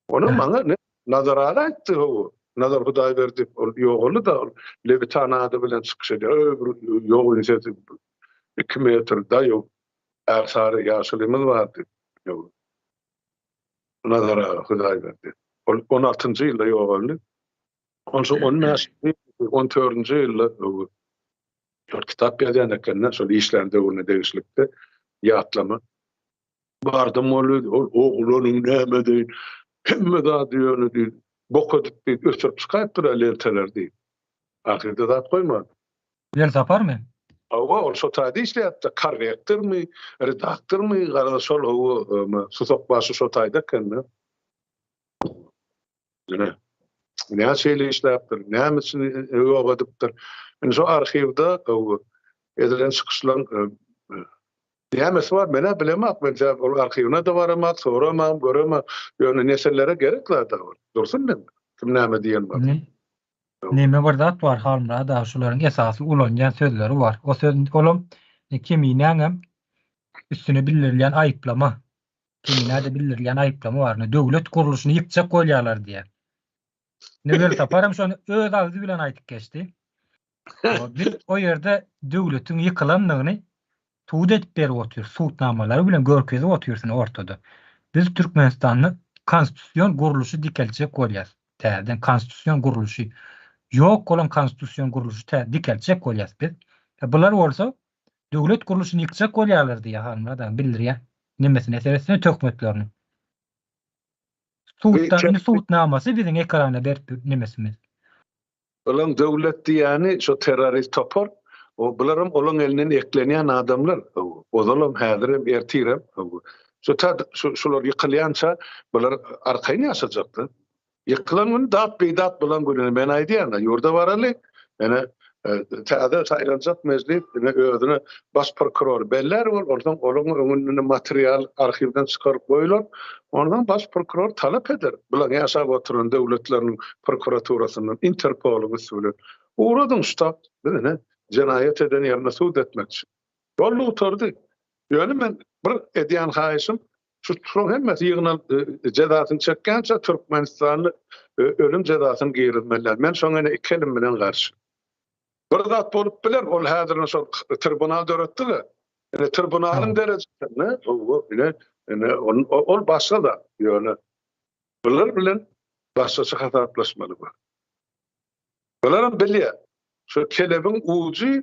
Ony maňa ne Nazar aga aýtdy ho. Nazar Hudaýberdi ol ýogaldy-da ol Lewitan ady bilen çykyş edýär. Öý bir ýogyn sesi 2 metr daýaw ärsary ýaşulymyz bardy. Nazar aga Hudaýberdi. Ol 16-njy ýylda ýogaldy. Onsoň 15 14-nji ýylda şol kitap ýazýan ekende şol işlän döwrüne degişlikde ýatlama Bardym ol ol oglanyň näme deýin, hemme zady ýöne diýip, bok edip diýip öçürip çykaýypdyr-a lenteleri diýip. Ahyrda zat goýmady. Welsaparmy? Hawa, ol şo taýda işleýärdi-de, korrektormy, redaktormy, garaz şol hawa, susak başy şo taýda eken-de. Ine, näme şeýle işläpdir, näme üçin ýok edipdir. Indi şu arhiwde edilen çykyşlaryň nämesi bar, men-ä bilemok, men sebäbi ol arhiwine-de baramok, soramam, göremok. Ýöne nesillere gerek zat-a ol. Dursun indi, kim näme diýen bolsa. Neme bir zat bar Halmyrat aga, şularyň esasy ulanýan sözleri bar. O söz, olam Keminäňem üstüne bildirilýän aýyplama. Keminä-de bildirilýän aýyplama bar. Ine, döwlet gurluşyny ýykjak bolýarlar diýýär. Ine, Welsapar hem şony öz agzy bilen aýdyp geçdi. Biz o ýerde döwletiň ýykylandygyny subut edip berip otyrys, subutnamalary bilen görkezip otyrys ine ortada. Biz Türkmenistanda konstitusion gurluşy dikeltjek bolýarys. Täzeden konstitusion gurluşy, ýok bolan konstitusion gurluşy dikeltjek bolýarys biz. Bular bolsa Döwlet gurluşyny ýykjak bolýarlar diýýär Halmyrat aga bildirýär. Nemesine seretsene töhmetlerini. Sudda indi subutnamasy biziň ekrana berip nemesimiz. Olaň döwlet diýýäni şo terrorist topar, o bularam olaň elinden eklenýän adamlar, ozalam häzirem ertirem şo ta şular ýykylýança bular arkaýyn ýaşajakda. Ýykylan güni dat bidat bolan gününi men aýdýan-a, ýurda baraly, ene täze saýlanjak mejlis ine özüne baş prokurory bellär ol, onsoň olaň öňünde material arhiwden çykaryp goýular, onsoň baş prokuror talap eder, bulaň ýaşap oturan döwletleriniň prokuraturasyndan, Interpolyň üsti bilen, ugradyň ştab, biz ine jenaýat eden ýerine sud etmekçi. Boldy gutardy. Ýöne men bir edýän haýyşym, Şu şoň hemmesi ýygnalyp jezasyny çekýänçä Türkmenistanda ölüm jezasyny girizmeliler. Men şoňa ine iki elim bilen garşy. Bir zat bolup biler, ol häzir şol tribunal döretdiler. Ine tribunalyň derejesinde ine ine ol başga zat. Ýöne bular bilen başgaça hasaplaşmaly bu. Bularam bilýär. Şu kelebiň ujy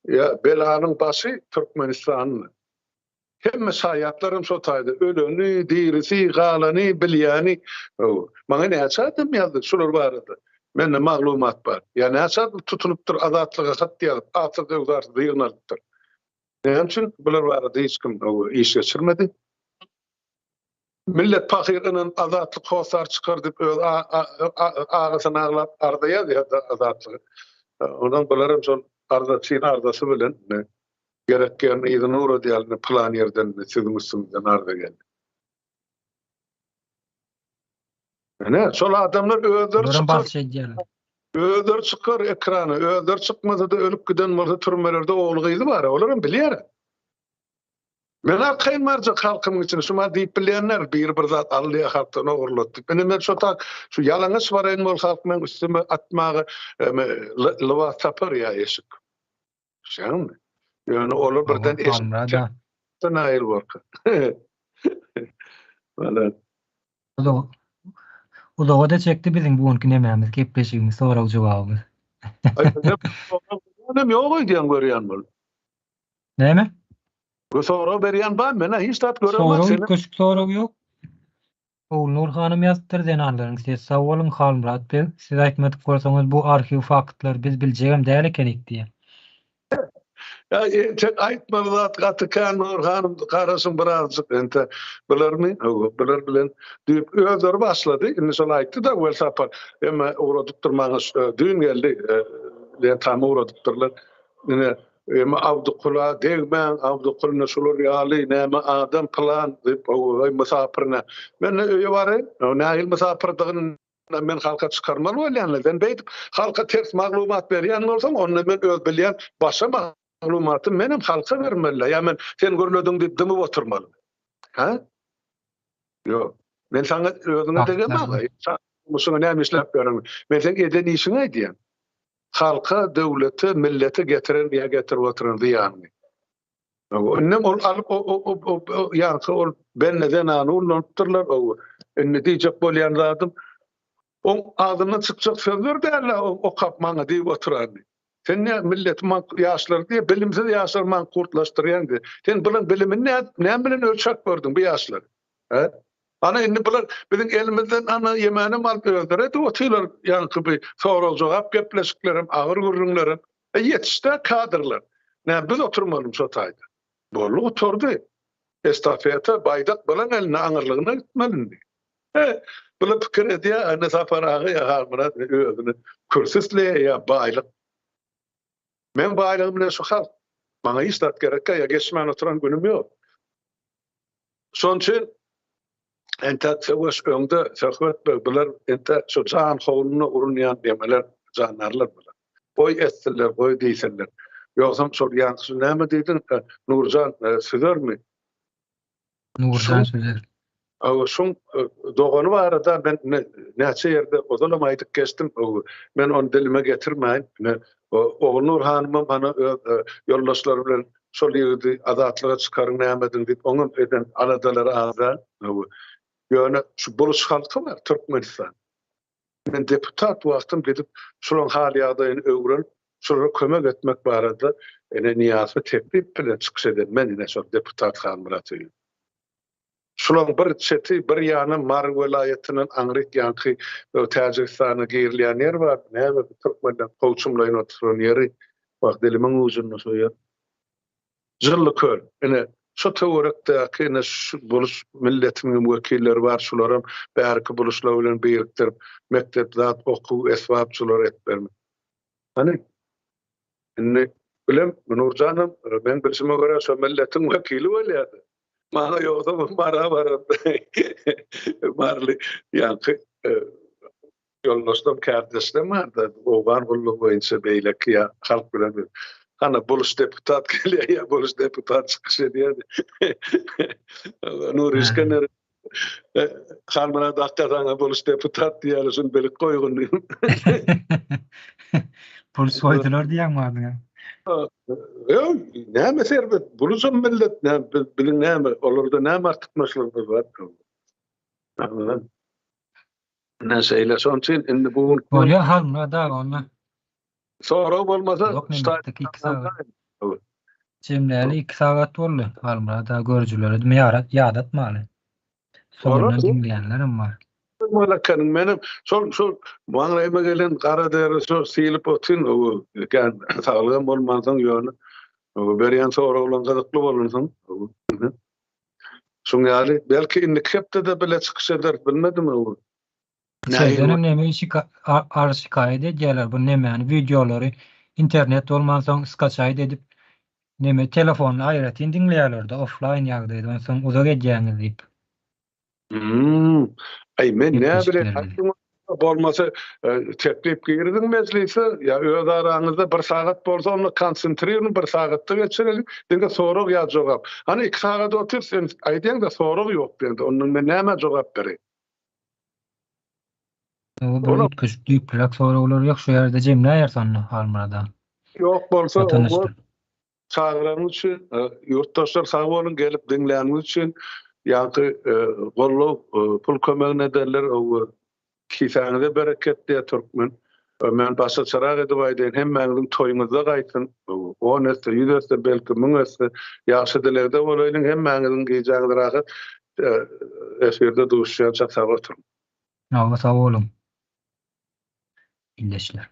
ýa belanyň başy Türkmenistanda. Hemme şaýatlaram şo taýda, öleni, dirisi, galany, bilýäni. Maňa näçe adam ýazdy şular barada. Mende maglumat bar. Ýa näçe adam tutulypdyr, Azatlyga hat ýazyp, atsyz-öwzarsyz ýygnalypdyr. Näme üçin bular barada hiç kim iş geçirmedi? Millet pahyr ynanyp Azatlyk hossar çykar diýip öz agasyny aglap arza ýazýar Azatlyga. Ondan bularam şol arzaçyny arzasy bilen Gerek ýerine yzyna ugradýarlar, ine pylan ýerden siziň üstüňizden arza geldi. Ine, şol adamlar özleri çykar. Basyş edýärler. Özleri çykar ekrana, özleri çykmasa-da ölüp giden bolsa türmelerde ogly-gyzy bar, olar hem bilýär. Men arkaýyn barjak halkymyň içine, şu maňa diýip bilýänler, biri bir zat aldy ýa halkdan ogurlady diýip. Ine men şo tak, şu ýalaňaç baraýyn bol halk meň üstüme atmaga lybas tapar ýa eşik. Düşýäňmi? Ýöne olar birden eşitse nail borka. Wala. Uzaga-da çekdi biziň bu günki nemämiz, gepleşigimiz, sorag-jogabymyz. Aý, bizem ýok öýdýän görýän bolup. Näme? Bu sorag berýän bar, men-ä hiç zat göremok. Sorag, üýtgeşik sorag ýok. Ogulnur hanym ýazypdyr zenanlaryň sesi sag boluň Halmyrat beg siz aýtmadyk bolsaňyz bu arhiw faktlary biz biljegem däl ekenik diýen. Ýa entek aýtmaly zat gaty kän Nurhanym garaşyň birazjyk ente bilermi? Hawa biler bilen diýip özleri başlady. Indi şol aýtdy-da Welsapar emma ugradypdyr maňa düýn geldi lentamy ugradypdyrlar. Ine emma Abdykula degmäň Abdykul ine şular ýaly näme adam pylan diýip hawa mysapyr nä. Men öýe baraýyn nähili mysapyrdygyny Men halka çykarmaly bolýan-la. Sen beýdip halka ters maglumat berýän bolsaň, onda men öz bilýän başga maglumaty menem halka bermeli-le. Ýa men sen gürlediň diýip dymyp oturmalymy? Hä? Ýok. Men saňa özüňe degemok. Durmuşyňa näme işläp ýörenini. Men seň eden işiňi aýdýan. Halka, döwlete, millete getiren ýa getirip oturan zyýanyňy. Indem ol alyp ýaňky ol bende zenany ullanypdyrlar. Indi diýjek bolýan zadym oň agzyndan çykjak sözler däl-ä okap maňa diýip oturany. Sen nä milleti ýaşlary diýip bilimsiz ýaşlary mankurtlaşdyrýaň diýip. Sen bulaň bilimini näme bilen ölçäp gördüň bu ýaşlary? Hä? Ana indi bular biziň elimizden ana ýemänem alyp özleri edip otyrlar ýaňky bi sorag-jogap gepleşiklerem agyr gürrüňlerem. E ýetişdä kadrlar. Näme biz oturmalymy şo taýda. Boldy gutardy. Estafeta baýdak bilen eline aňyrlygyna gitmeli indi. E bular pikir edýär ine Sapar aga ýa Halmyrat özüne kürsi isleýär ýa baýlyk. Meň baýlygym bilen şu halk. Maňa hiç zat gerekkä ýa geçmän oturan günüm ýok. Şonuň üçin entäk söweş öňde Söhbet beg bular entäk şu jan howluna urunýan demeler jandarlar bular. Goý etsinler, goý diýsinler. Ýogsam şol ýaňky näme diýdiň Nurjan Süzermi? Nurjan Süzer. Hawa, şuň dogany barada men näçe ýerde ozalam aýdyp geçdim. Men ony dilime getirmäýin. Ogulnur hanymam hany öz ýoldaşlary bilen şol ýigidi azatlyga çykaryň näme ediň diýip oňam eden aladalary az däl. Ýöne şu buluç halky bar Türkmenistan. Men deputat wagtym gidip şolaryň hal-ýagdaýyny öwrenip, şolara kömek etmek barada ine Nyýazowa teklip bilen çykyş eden men ine şol deputat Halmyrat Öýli. Şulaň bir çeti, bir ýany Mary welaýatyndan aňryk ýaňky Täjigistana girilýän ýer bar. Näme bu türkmenleň kowçumlaýyn oturan ýeri? Wah, dilimiň ujunda şo ýer. Jylly köl. Ine, şo töwerekdäki ine şu buluç milletiniň wekilleri bar, şularam bärki buluşlar bilen birikdirip, mekdep zat, okuw esbap şular etmeli. Hany, indi bilem, Nurjanam, meň bilşime görä, şo milletiň wekili bolýar-da. Maňa ýogsam Mara baran maryly ýaňky ýoldaşlarym, kärdeşlerim bardy, owgan gullugy boýunça beýleki ýa halk bilen hany buluş deputat gelýär ýa buluş deputat çykyş edýär. Nury Isgender Halmyrat akga saňa buluş deputat diýýärler, şuny bilip goýgun diýip. Buluş goýdular diýýäňmi adyňa? Ýok, näme serwet? Buluşam millet, näme biziň näme, olarda näme artykmaçlygymyz bar? Ine şeýle, şonuň üçin indi bu gün Bolýar Halmyrat aga onda. Sorag bolmasa, Jemläli 2 sagat boldy. Halmyrat aga görüjilere ýadatmaly. Soňundan diňleýänlerem bar. Malakanyň menem şol şol maňlaýyma gelen gara deri şol sylyp otyryn kän saglygam bolmansoň ýöne berýän soraglaryň gyzykly bolansoň şuň ýaly belki indiki hepdede bile çykyş ederis bilmedim Içerdenem neme arz şikaýat edýärler bu nemäni wideolary internet bolmansoň skaçaýt edip neme telefonda aýratyn diňleýärlerde offlaýn ýagdaýda onsoň uzak edýäňiz diýip. Hmm. Aý men näme bilen bolmasa teklip giriziň mejlise ýa öz araňyzda bir sagat bolsa onda konsentrirny bir sagatda geçireliň diňe sorag ýa jogap. Hany 2 sagat otyr sen aýdýaňda sorag ýok diýende onda men nämä jogap bereýin. O bir üýtgeşik düýplüräk soraglar ýok şu ýerde jemläýeris onda Halmyrat aga. Ýok bolsa çagyranyňyz üçin ýurtdaşlar sag boluň gelip diňläniňiz üçin ýaňky goldaw pul kömegini ederler kisäňize bereket diýýär türkmen. Men başaçarak edip aýdaýyn hemmäňiziň toýuňyzda gaýtsyn on esse ýüz esse belki müň esse ýagşy dilegde bolaýlyň hemmäňiziň gijäňiz rahat efirde duşýança sag oturyň. Hawa sag boluň. Ildeşler.